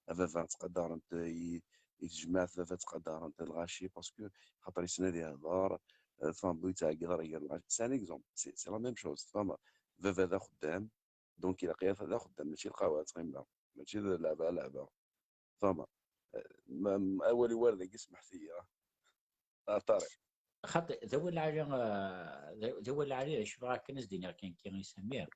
A baba ttqadaren-t i, i tejmaɛt, baba ttqadaren-t lɣaci, parce que xaṭer yessen ad ihder, euh, tfehmeḍ, ur yettɛeggiḍ ara gar lɣaci. C'est un exemple, c'est, c'est la même chose, tfehmeḍ? Baba d axeddam, donc ilaq-as d axeddam, mačči d lqahwa ad teqqim da, mačči d leɛba, leɛba. Tfehmeḍ? Euh, ma, ma, awal-iw ar dagi, smeḥt-iyi, ah. Ah, Ṭariq. Xaṭi, d awal lɛali, euh, d, d awal lɛali, acu bɣiɣ kan ad s-d-iniɣ kan kra i Samir.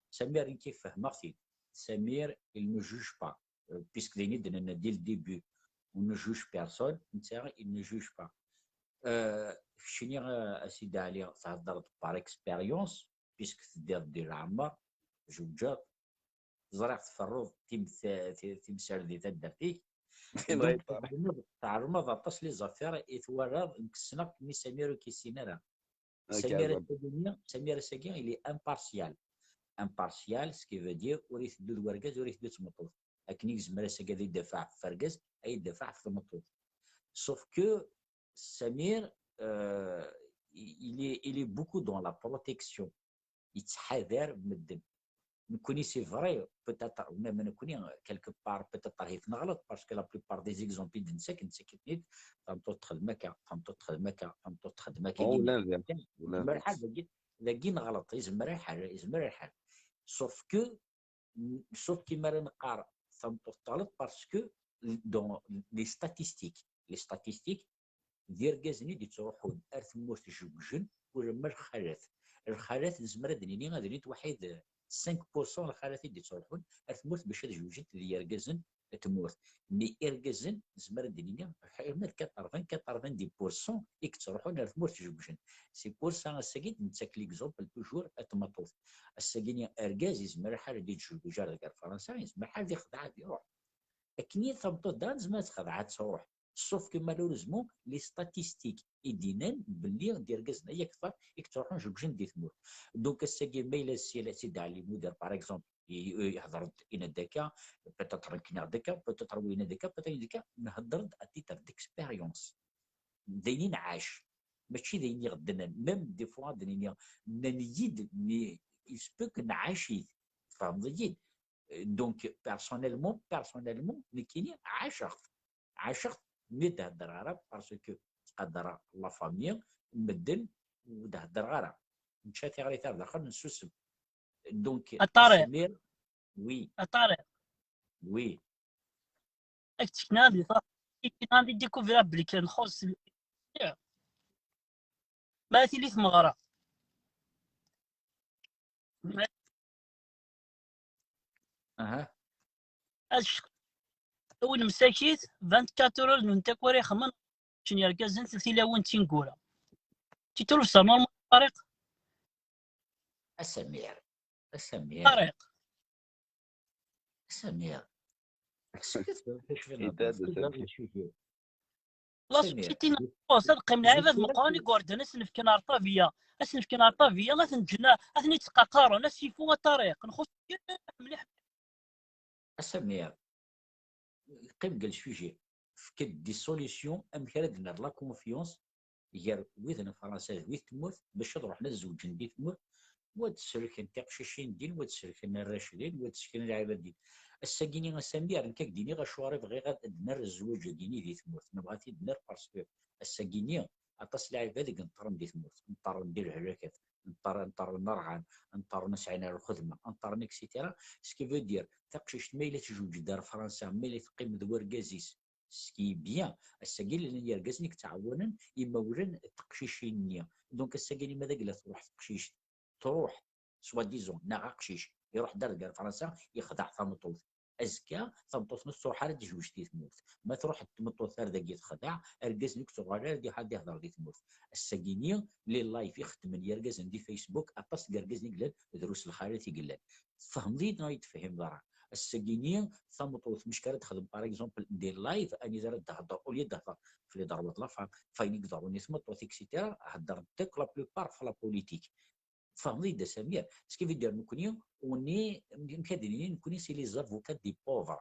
Samir, nekk fehmeɣ-t-id. Samir, il ne juge pas. Euh, puisque d ayen i d-nenna dès le début, on ne juge personne, netta, il ne juge pas. Euh, keččini, euh, a Sidi Ɛli, theddreḍ par expérience, puisque teddiḍ di leɛmer, zewǧeḍ, ẓriɣ tferruḍ tim-, ti-, timsal di taddart-ik. Donc, tɛelmeḍ, tɛelmeḍ aṭas les affaires i twalaḍ, nekk ssneɣ-k, mi Samir ur k-yessin ara. Samir ass-agi, Samir ass-agi, il est impartial. impartial, ce qui veut dire ur iteddu d wergaz, ur iteddu d tmeṭṭut. Akken i yezmer ass-agi ad idafeɛ ɣef wergaz, ad idafeɛ ɣef tmeṭṭut. Sauf que Samir, euh, il est, il est beaucoup dans la protection. Yettḥadar medden. Nekkni, c'est vrai, peut-être, même nekkni, quelque part, peut-être ahat neɣleḍ, parce que la plupart des exemples i d-nettak, nettak-iten-id, tameṭṭut texdem akka, tameṭṭut texdem akka, tameṭṭut texdem akka. Yezmer lḥal dagi, dagi neɣleḍ, yezmer lḥal, yezmer lḥal. Sauf que, sauf que mi ara neqqar tameṭṭut teɣleḍ, parce que dans les statistiques, les statistiques, d irgazen i d-ittruḥun ar tmurt jewjen, ulamma lxalat. Lxalat nezmer ad d-nini ad nini waḥid cinq pour cent lxalat i d-ittruḥun ar tmurt bac ad jewjent d yergazen n tmurt. Mais irgazen nezmer ad d-nini arma d quatre-vingts, quatre-vingt-dix pour cent i yettruḥun ar tmurt jewjen. C'est pour ça ass-agi nettak l'exemple toujours n tmeṭṭut. Ass-agi argaz yezmer lḥal ad d-yejjuj ar deg Fransa, yezmer lḥal ad ixdeɛ ad iruḥ. Akken i tameṭṭut da nezmer ad texdeɛ ad truḥ. Sauf que malheureusement, les statistiques i d-inan belli d irgazen ay akteṛ i yettruḥun jewjen di tmurt. Donc ass-agi ma yella sya la Sidi Ɛli Muder, par exemple, i-, ihder-d, yenna-d akka, peut-être nekk nniɣ-d akka, peut-être wa yenna-d akka, peut-être yenna-d akka, nhedder-d à titre d'expérience. D ayen i nɛac. Mačči d ayen i ɣ-d-nnan. Même des fois ad d-nini, nnan-iyi-d, mais il se peut que nɛac-it. Tfehmeḍ-iyi-d? Donc, personnellement, personnellement, nekkini ɛaceɣ-t. Ɛaceɣ-t, mi d-heddreɣ ara, parce que ttqadareɣ la famille, medden, ur d-heddreɣ ara. Nečča tiɣrit ar daxel, nessusem. Donc, a Ṭariq. Samir, oui. A Ṭariq. Oui. Ad k-tekna di fa-, ad k-tekna di découvrir belli kan nxuṣ. Ma tili tmeɣra. Aha. Ad c-, win msakit, vingt-quatre heures n untakwar ixemmen, ččen yergazen, tilawin d tineggura. Tu trouves ça normal, Ṭariq? A Samir. A Samir. Ṭariq. A Samir. Yedda-d Samir. La société n Lfrans, ad qqimen lɛibad meqqren igerdan, ad sen-fken arṭabiya, ad sen-fken arṭabiya, ad ten-ǧǧen, ad ten-id-ttqaqaren, ad s-yeffu a Ṭariq, nxuṣ mliḥ. A Samir, qqim deg le sujet, efk-d des solutions amek ara d-nerr la confiance gar wid n Fransa d wid n tmurt, bac ad ruḥen ad zewǧen di tmurt, wa ad d-sellken tiqcicin din, wa ad d-sellken arrac din, wa ad d-sellken lɛibad din. Ass-agi-ni, a Samir, nekk ad k-d-iniɣ acuɣer i bɣiɣ ad d-nerr zzwaǧ-agi-ni di tmurt. Nebɣa ad t-id-nerr parce que ass-agi-ni aṭas n lɛibad i ineṭṭren di tmurt, neṭṭren di lehlakat, neṭṭer-, neṭṭren rɣan, neṭṭren ur sɛin ara lxedma, neṭṭren, et cetera. Ce qui veut dire, taqcict ma yella tjewǧ-d ar Fransa, ma yella teqqim d wergaz-is, ce qui est bien, ass-agi llan yergazen i yettɛawanen imawlan n teqcicin-nni. Donc ass-agi ma d agla truḥ teqcict, truḥ, soi-disant, neɣ aqcic, iruḥ-d ar deg ar Fransa, yexdeɛ tameṭṭut. Azekka, tameṭṭut-nni ur tettruḥ ara ad tejwej di tmurt. Ma truḥ-d tmeṭṭut ar dagi texdeɛ, argaz-nni ur yettuɣal ara ad iḥ-, ad ihder di tmurt. Ass-agi-ni, les live i xeddmen yergazen di Facebook, aṭas n yergazen i yellan, drus lxalat i yellan. Tfehmeḍ-iyi-d neɣ ur yi-d-tefhimeḍ ara? Ass-agi-ni, tameṭṭut, mec ara d-texdem, par exemple, des live, anida ara d-thedder, au lieu d-thedder ɣef les droits de la femme, ɣef wayen i iḍerrun i tmeṭṭut, et cetera, heddren-d akk la plupart ɣef la politique. Tfehmeḍ-iyi-d, a Samir? Ce qui veut dire, nekkni, on est, amek ad nini, nekkni, c'est les avocats des pauvres.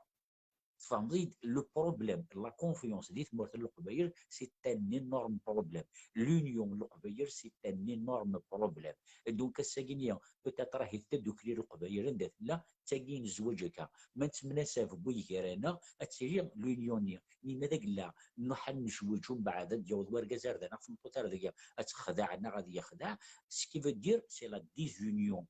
Tfehmeḍ-iyi-d, le problème, la confiance di tmurt n Leqbayel, c'est un énorme problème. L'union n Leqbayel, c'est un énorme problème. Et donc, ass-agi-ni, peut-être, ahit tadukli n Leqbayel anda tella, d tagi n zzwaǧ akka. Ma nettemnasab wway gar-aneɣ, ad tili l'union-nni. Nima d agella, nruḥ ad nezweǧ, umbeɛd ad d-yaweḍ wergaz ar da neɣ tameṭṭut ar dagi, ad texdeɛ neɣ ad yexdeɛ. Ce qui veut dire, c'est la désunion.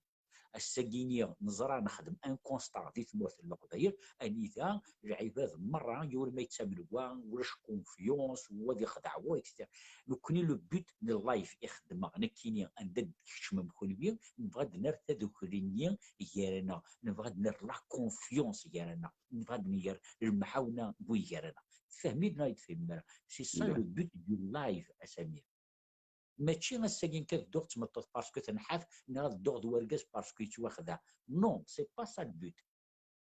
Ass-agi-ni neẓra nexdem un constat di tmurt n Leqbayel, anida lɛibad merra, yiwen ma yettamen wa, ulac confiance, wa ad ixdeɛ wa, et cetera. Nekkni, le but n live i xeddmeɣ nekkini, anda d-tkecmem kunwi, nebɣa ad d-nerr tadukli-nni gar-aneɣ, nebɣa ad d-nerr la confiance gar-aneɣ, nebɣa ad d-nger lemḥawna n wi gar-aneɣ. Tfehmem-iyi-d neɣ ur yi-d-tefhimem ara? C'est ça le but du live, a Samir. Mačči ass-agi nekk ad dduɣ d tmeṭṭut parce que tenḥaf, neɣ ad dduɣ d wergaz parce que yettwaxdeɛ. Non, c'est pas ça le but.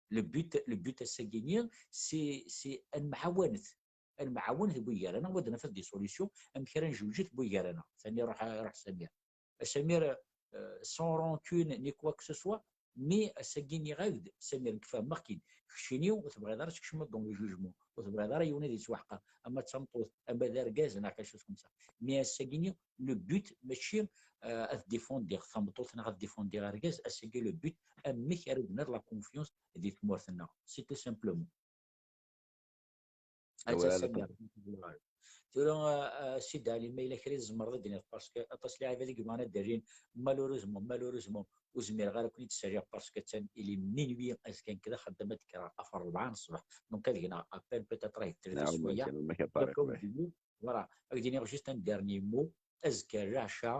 Le but, le but ass-agi-ni, c'est, c'est ad nemɛawanet. Ad nemɛawanet wway gar-aneɣ, wa ad naf des solutions, amek ara njewǧet wway gar-aneɣ. Sani ruḥ, ruḥ Samir. Samir, euh, sans rancune ni quoi que ce soit, Mais ass-agi nniɣ-ak-d, Samir, nekk fehmeɣ-k-id. Keččini ur tebɣiḍ ara ad tkecmeḍ dans le jugement, ur tebɣiḍ ara yiwen ad yettwaḥqer, ama d tameṭṭut, ama d argaz, neɣ quelque chose comme ça. Mais ass-agi nniɣ, le but mačči, euh, ad défendiɣ tameṭṭut neɣ ad défendiɣ argaz, ass-agi le but amek ara d-nerr la confiance di tmurt-nneɣ. C'est tout simplement. Ad tasem. Tura, euh, euh, Sidi Ɛli, ma yella kra i tzemreḍ ad d-tiniḍ, parce que aṭas n lɛibad i yebɣan ad d-rrin, malheureusement, malheureusement, ur zmireɣ ara ad ken-id-ssaliɣ, parce que attan il est minuit, azekka nekk d axeddam, ad d-kkreɣ ɣef rebɛa n ṣṣbeḥ, donc ad gneɣ à peine peut-être ahat tlata s cwiya. Donc, ad k-d-iniɣ, voilà, ad k-d-iniɣ juste un dernier mot. Azekka ar lɛecṛa,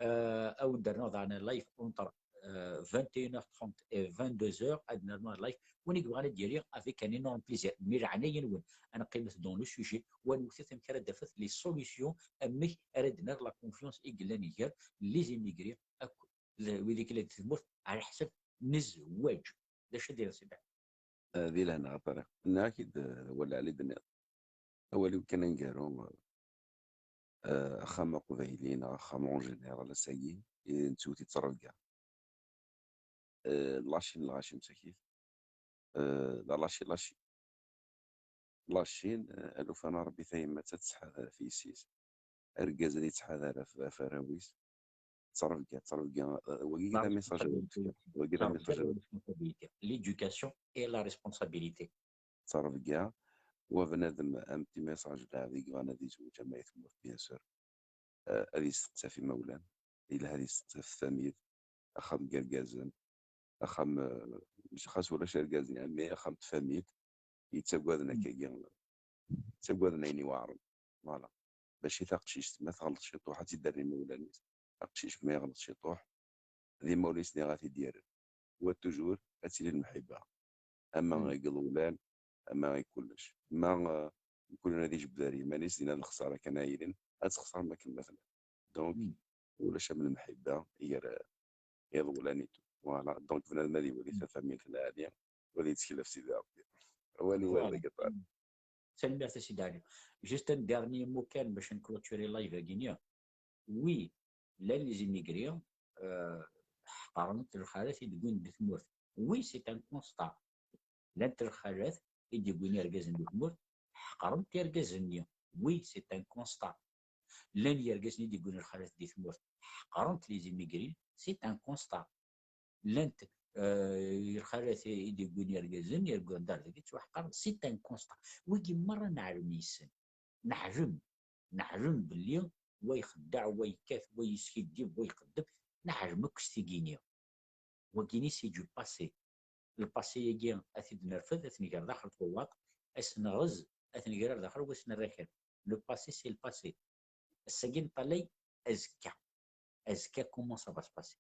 euh, ad d-rnuɣ daɣen live entre, euh, vingt et une heures trente et vingt-deux heures, ad d-nernu live. Win i yebɣan ad d-yali, avec un énorme plaisir. Mais leɛnaya-nwen, ad neqqimet dans le sujet, u ad nwet amek ara d-tafet les solutions, amek ara d-nerr la confiance i yellan gar les immigrés akked wid i yellan di tmurt, ɛla ḥsab n zzwaǧ. D acu ad d-iniḍ, Sidi Ɛli? Ah, di lehna a Ṭariq. Nniɣ-ak-id, ah, awal lɛali d-tenniḍ. Awal-iw kan aneggaru, ah, axxam aqbayli neɣ axxam en général ass-agi, i nettewt-it ttrebga. Ah, lacin, lɣaci msakit. Ah, d lacin, lacin. Lacin, ah, alufan a Ṛebbi tayemmat ad tettḥadar ɣef yessi-s. Argaz ad yettḥadar ɣef, ɣef arraw-is. Ttrebga, ttrebga, ah, wagi d amiṣaj. Wagi d amiṣaj. L'éducation et la responsabilité. Ttrebga, wa bnadem am ti message lɛebd i yebɣan ad izweǧ ama i tmurt, bien sûr. Ah, ad yesteqsi ɣef imawlan, yelha ad yesteqsi ɣef tfamilt, axxam n yergazen, axxam, ah, xas ulac argazen, mais axxam n tfamilt, yettagaden akkagi, ttagaden ayen iweɛren. Voilà. Bac i taqcict, ma tɣelleḍ ciṭuḥ, ad tt-id-rren imawlan-is. Aqcic ma yeɣleḍ ciṭuḥ, d imawlan-is niɣ ad t-id-yerren. Wa toujours ad tili lemḥibba. Ama i iḍewlan, ama i kullec. Ma, eh, mkul ad ijebbed ar yiman-is, dinna d lexsara kan ay yellan, ad txeṣrem akken ma tellam. Donc, ulac am lemḥibba gar, eh, iḍewlan et tout. Voilà. Donc, bnadem ad iwali tafamilt lɛali, u ad yettkel ɣef Sidi Ṛebbi. Awal-iw ad iqeṭṭer. Tanemmirt a Sidi Ɛli. Juste un dernier mot kan bac ad nclôturer live-agi-nni. Oui, llan les immigrés, euh, ḥeqren-t lxalat i d-wwin di tmurt. Oui, c'est un constat. Llant lxalat i d-wwin irgazen di tmurt, ḥeqren-t irgazen-nni. Oui, c'est un constat. Llan yergazen i d-wwin lxalat di tmurt, ḥeqren-t les immigrés, c'est un constat. Llant, euh, lxalat i d-wwin irgazen, irgazen d ar dagi ttwaḥqaren, c'est un constat. Wigi merra neɛlem yes-sen. Neɛlem, neɛlem belli wa ixeddeɛ, wa yekkat, wa yeskiddib, wa iqeddeb, neɛlem akk s tigi-nni. Wagini c'est du passé. Le passé-agi ad t-id-nerfed, ad t-nger daxel tewwaṭ, ad s-nɣez, ad t-nger ar daxel, wa s-nerr akal. Le passé, c'est le passé. Ass-agi neṭṭalay azekka. Azekka, comment ça va se passer?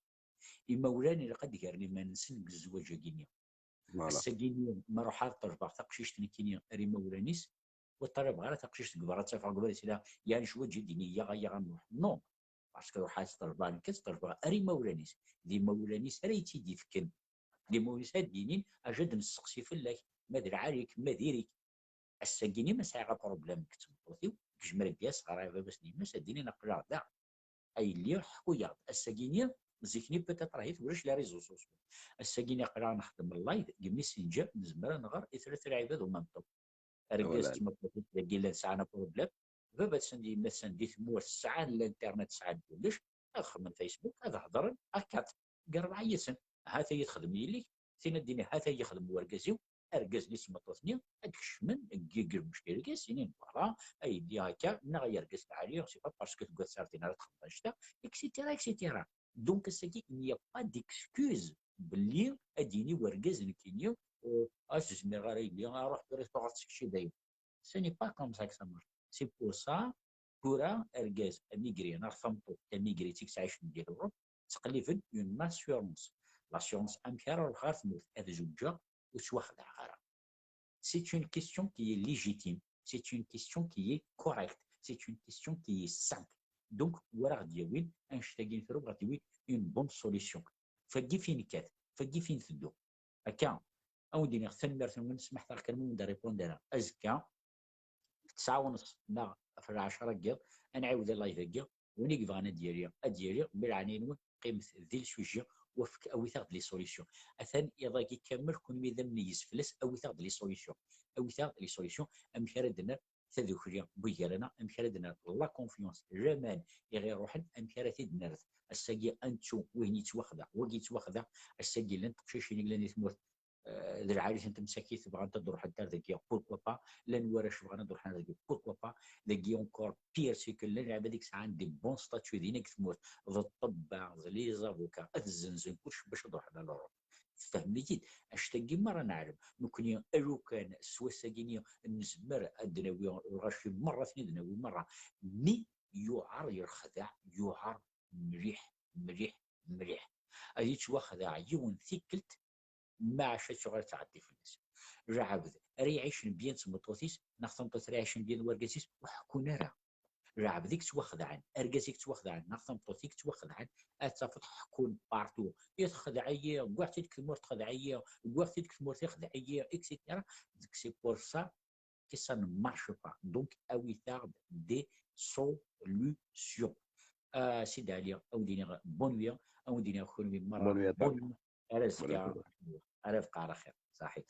Imawlan ilaq ad d-gren iman-nsen deg zzwaǧ-agi-nni. Voilà. Ass-agi-nni, ma ruḥeɣ ad ṭejbeɣ taqcict nekkini ar imawlan-is, ur ṭalabeɣ ara taqcict deg berra, ad tt-afeɣ deg berra, ad as-iniɣ, yeɛni ccwaǧ i d-ini, yaɣ, yaɣ, a Nuḥ. Non. Parce que ruḥeɣ ad tt-ṭejbeɣ nekk, ad tt-ṭejbeɣ ar imawlan-is. D imawlan-is ara yi-tt-id-ifken. D imawlan-is ara d-yinin, acu ad d-nesteqsi fell-ak, ma d lɛali-k, ma diri-k. Ass-agi-nni ma sɛiɣ apṛublem deg tmeṭṭut-iw, deg jmer ad d-yas ɣer baba-s d yemma-s, ad d-inin aql-aɣ da. A yelli, ḥku-yaɣ-d. Ass-agi-nni, zik-nni peut-être ahit ulac les réseaux sociaux. Ass-agi-nni aql-aɣ nexdem live deg Messenger, nezmer ad nɣer i tlata lɛibad en même temps. Argaz d tmeṭṭut dagi llan sɛan apṛublem, baba-tsen d yemma-tsen di tmurt sɛan l'internet, sɛan kullec, ad xedmen Facebook, ad hedren, akka, deg rebɛa yid-sen. Ha-t-a texdem yelli-k, tin ad d-tini ha-t-a yexdem wergaz-iw, argaz-nni d tmeṭṭut-nni ad d-kecmen deg, deg lmuckil-agi, ad s-inin, voilà, a yelli akka, neɣ ay argaz lɛali, c'est pas parce que tewwiḍ sardine ara txedmeḍ annect-a, et cetera, et cetera. Donc, ass-agi, il n'y a pas d'excuse belli ad d-yini wergaz nekkini, euh, ah, ur zmireɣ ara yelli, ah, ruḥ tura tuɣeḍ-tt kečči dayen. Ce n'est pas comme ça que ça marche. C'est pour ça, tura, argaz amigri neɣ tameṭṭut tamigrit i yettɛicen di l'Europe, ttqelliben une assurance. L'assurance, amek ara ruḥeɣ ar tmurt ad zewǧeɣ ur ttwaxedɛeɣ ara? C'est une question qui est légitime, c'est une question qui est correcte, c'est une question qui est simple. Donc, ur aɣ-d-yawin annect-agi n tru, aɣ-d-yawin une bonne solution. Fagi fin nekkat, fagi fin teddu. Akka, a wen-d-iniɣ tanemmirt-nwen, smaḥt-aɣ kan ma wen-d-répondre ara. Azekka, tesɛa u nṣ neɣ ɣef lɛecṛa n yiḍ, ad nɛiwed live-agi. Win i yebɣan ad d-yali, ad d-yali, mbi leɛnaya-nwen, qqimet di le sujet, wafk, awit-aɣ-d les solutions. Atan iḍ-agi kamel, kunwi d amenyez fell-as, awit-aɣ-d les solutions. Awit-aɣ-d les solutions, amek ara d-nerr tadukli n gar-aneɣ, amek ara d-nerr la confiance, laman i ɣ-iruḥen, amek ara t-id-nerret. Ass-agi ad nettu wihin yettwaxdeɛ, wagi yettwaxdeɛ, ass-agi llant teqcicin i yellan di tmurt, eh, d lɛali-tent msakit, bɣant ad ruḥent ar dagi, pourquoi pas, llan warrac bɣan ad ruḥen ar dagi, pourquoi pas, dagi encore pire, c'est que llan lɛibad i yesɛan des bons statuts dinna deg tmurt, d ṭṭebba, d les avocats, ad zzenzen kullec bac ad ruḥen ar l'Europe. Tfehmem-iyi-d? Annect-agi merra neɛlem. Nekkni alukan s wass-agi-nni nezmer ad d-nawi lɣaci merra, ad ten-id-nawi merra. Mi yuɛer yerxdeɛ, yuɛer mliḥ, mliḥ, mliḥ. Ad yettwaxdeɛ yiwen tikkelt, maɛac ad tuɣal ad tɛeddi fell-as. Lɛebd ara iɛicen bien d tmeṭṭut-is, neɣ tameṭṭut ara iɛicen bien d wergaz-is, ur ḥekkun ara. Lɛebd i yettwaxedɛen, argaz i yettwaxedɛen, neɣ tameṭṭut i yettwaxedɛen, ad tafeḍ ḥekkun partout. I texdeɛ-iyi, wwiɣ-tt-id deg tmurt texdeɛ-iyi, wwiɣ-tt-id deg tmurt ixdeɛ-iyi, et cetera. Donc, c'est pour ça que ça ne marche pas. Donc, awit-aɣ-d des solutions. Ah, Sidi Ɛli, a wen-d-iniɣ bonne nuit, a wen-d-iniɣ kunwi merra bonne nuit. Ar azekka, ar ad qqareɣ xir. Saḥit.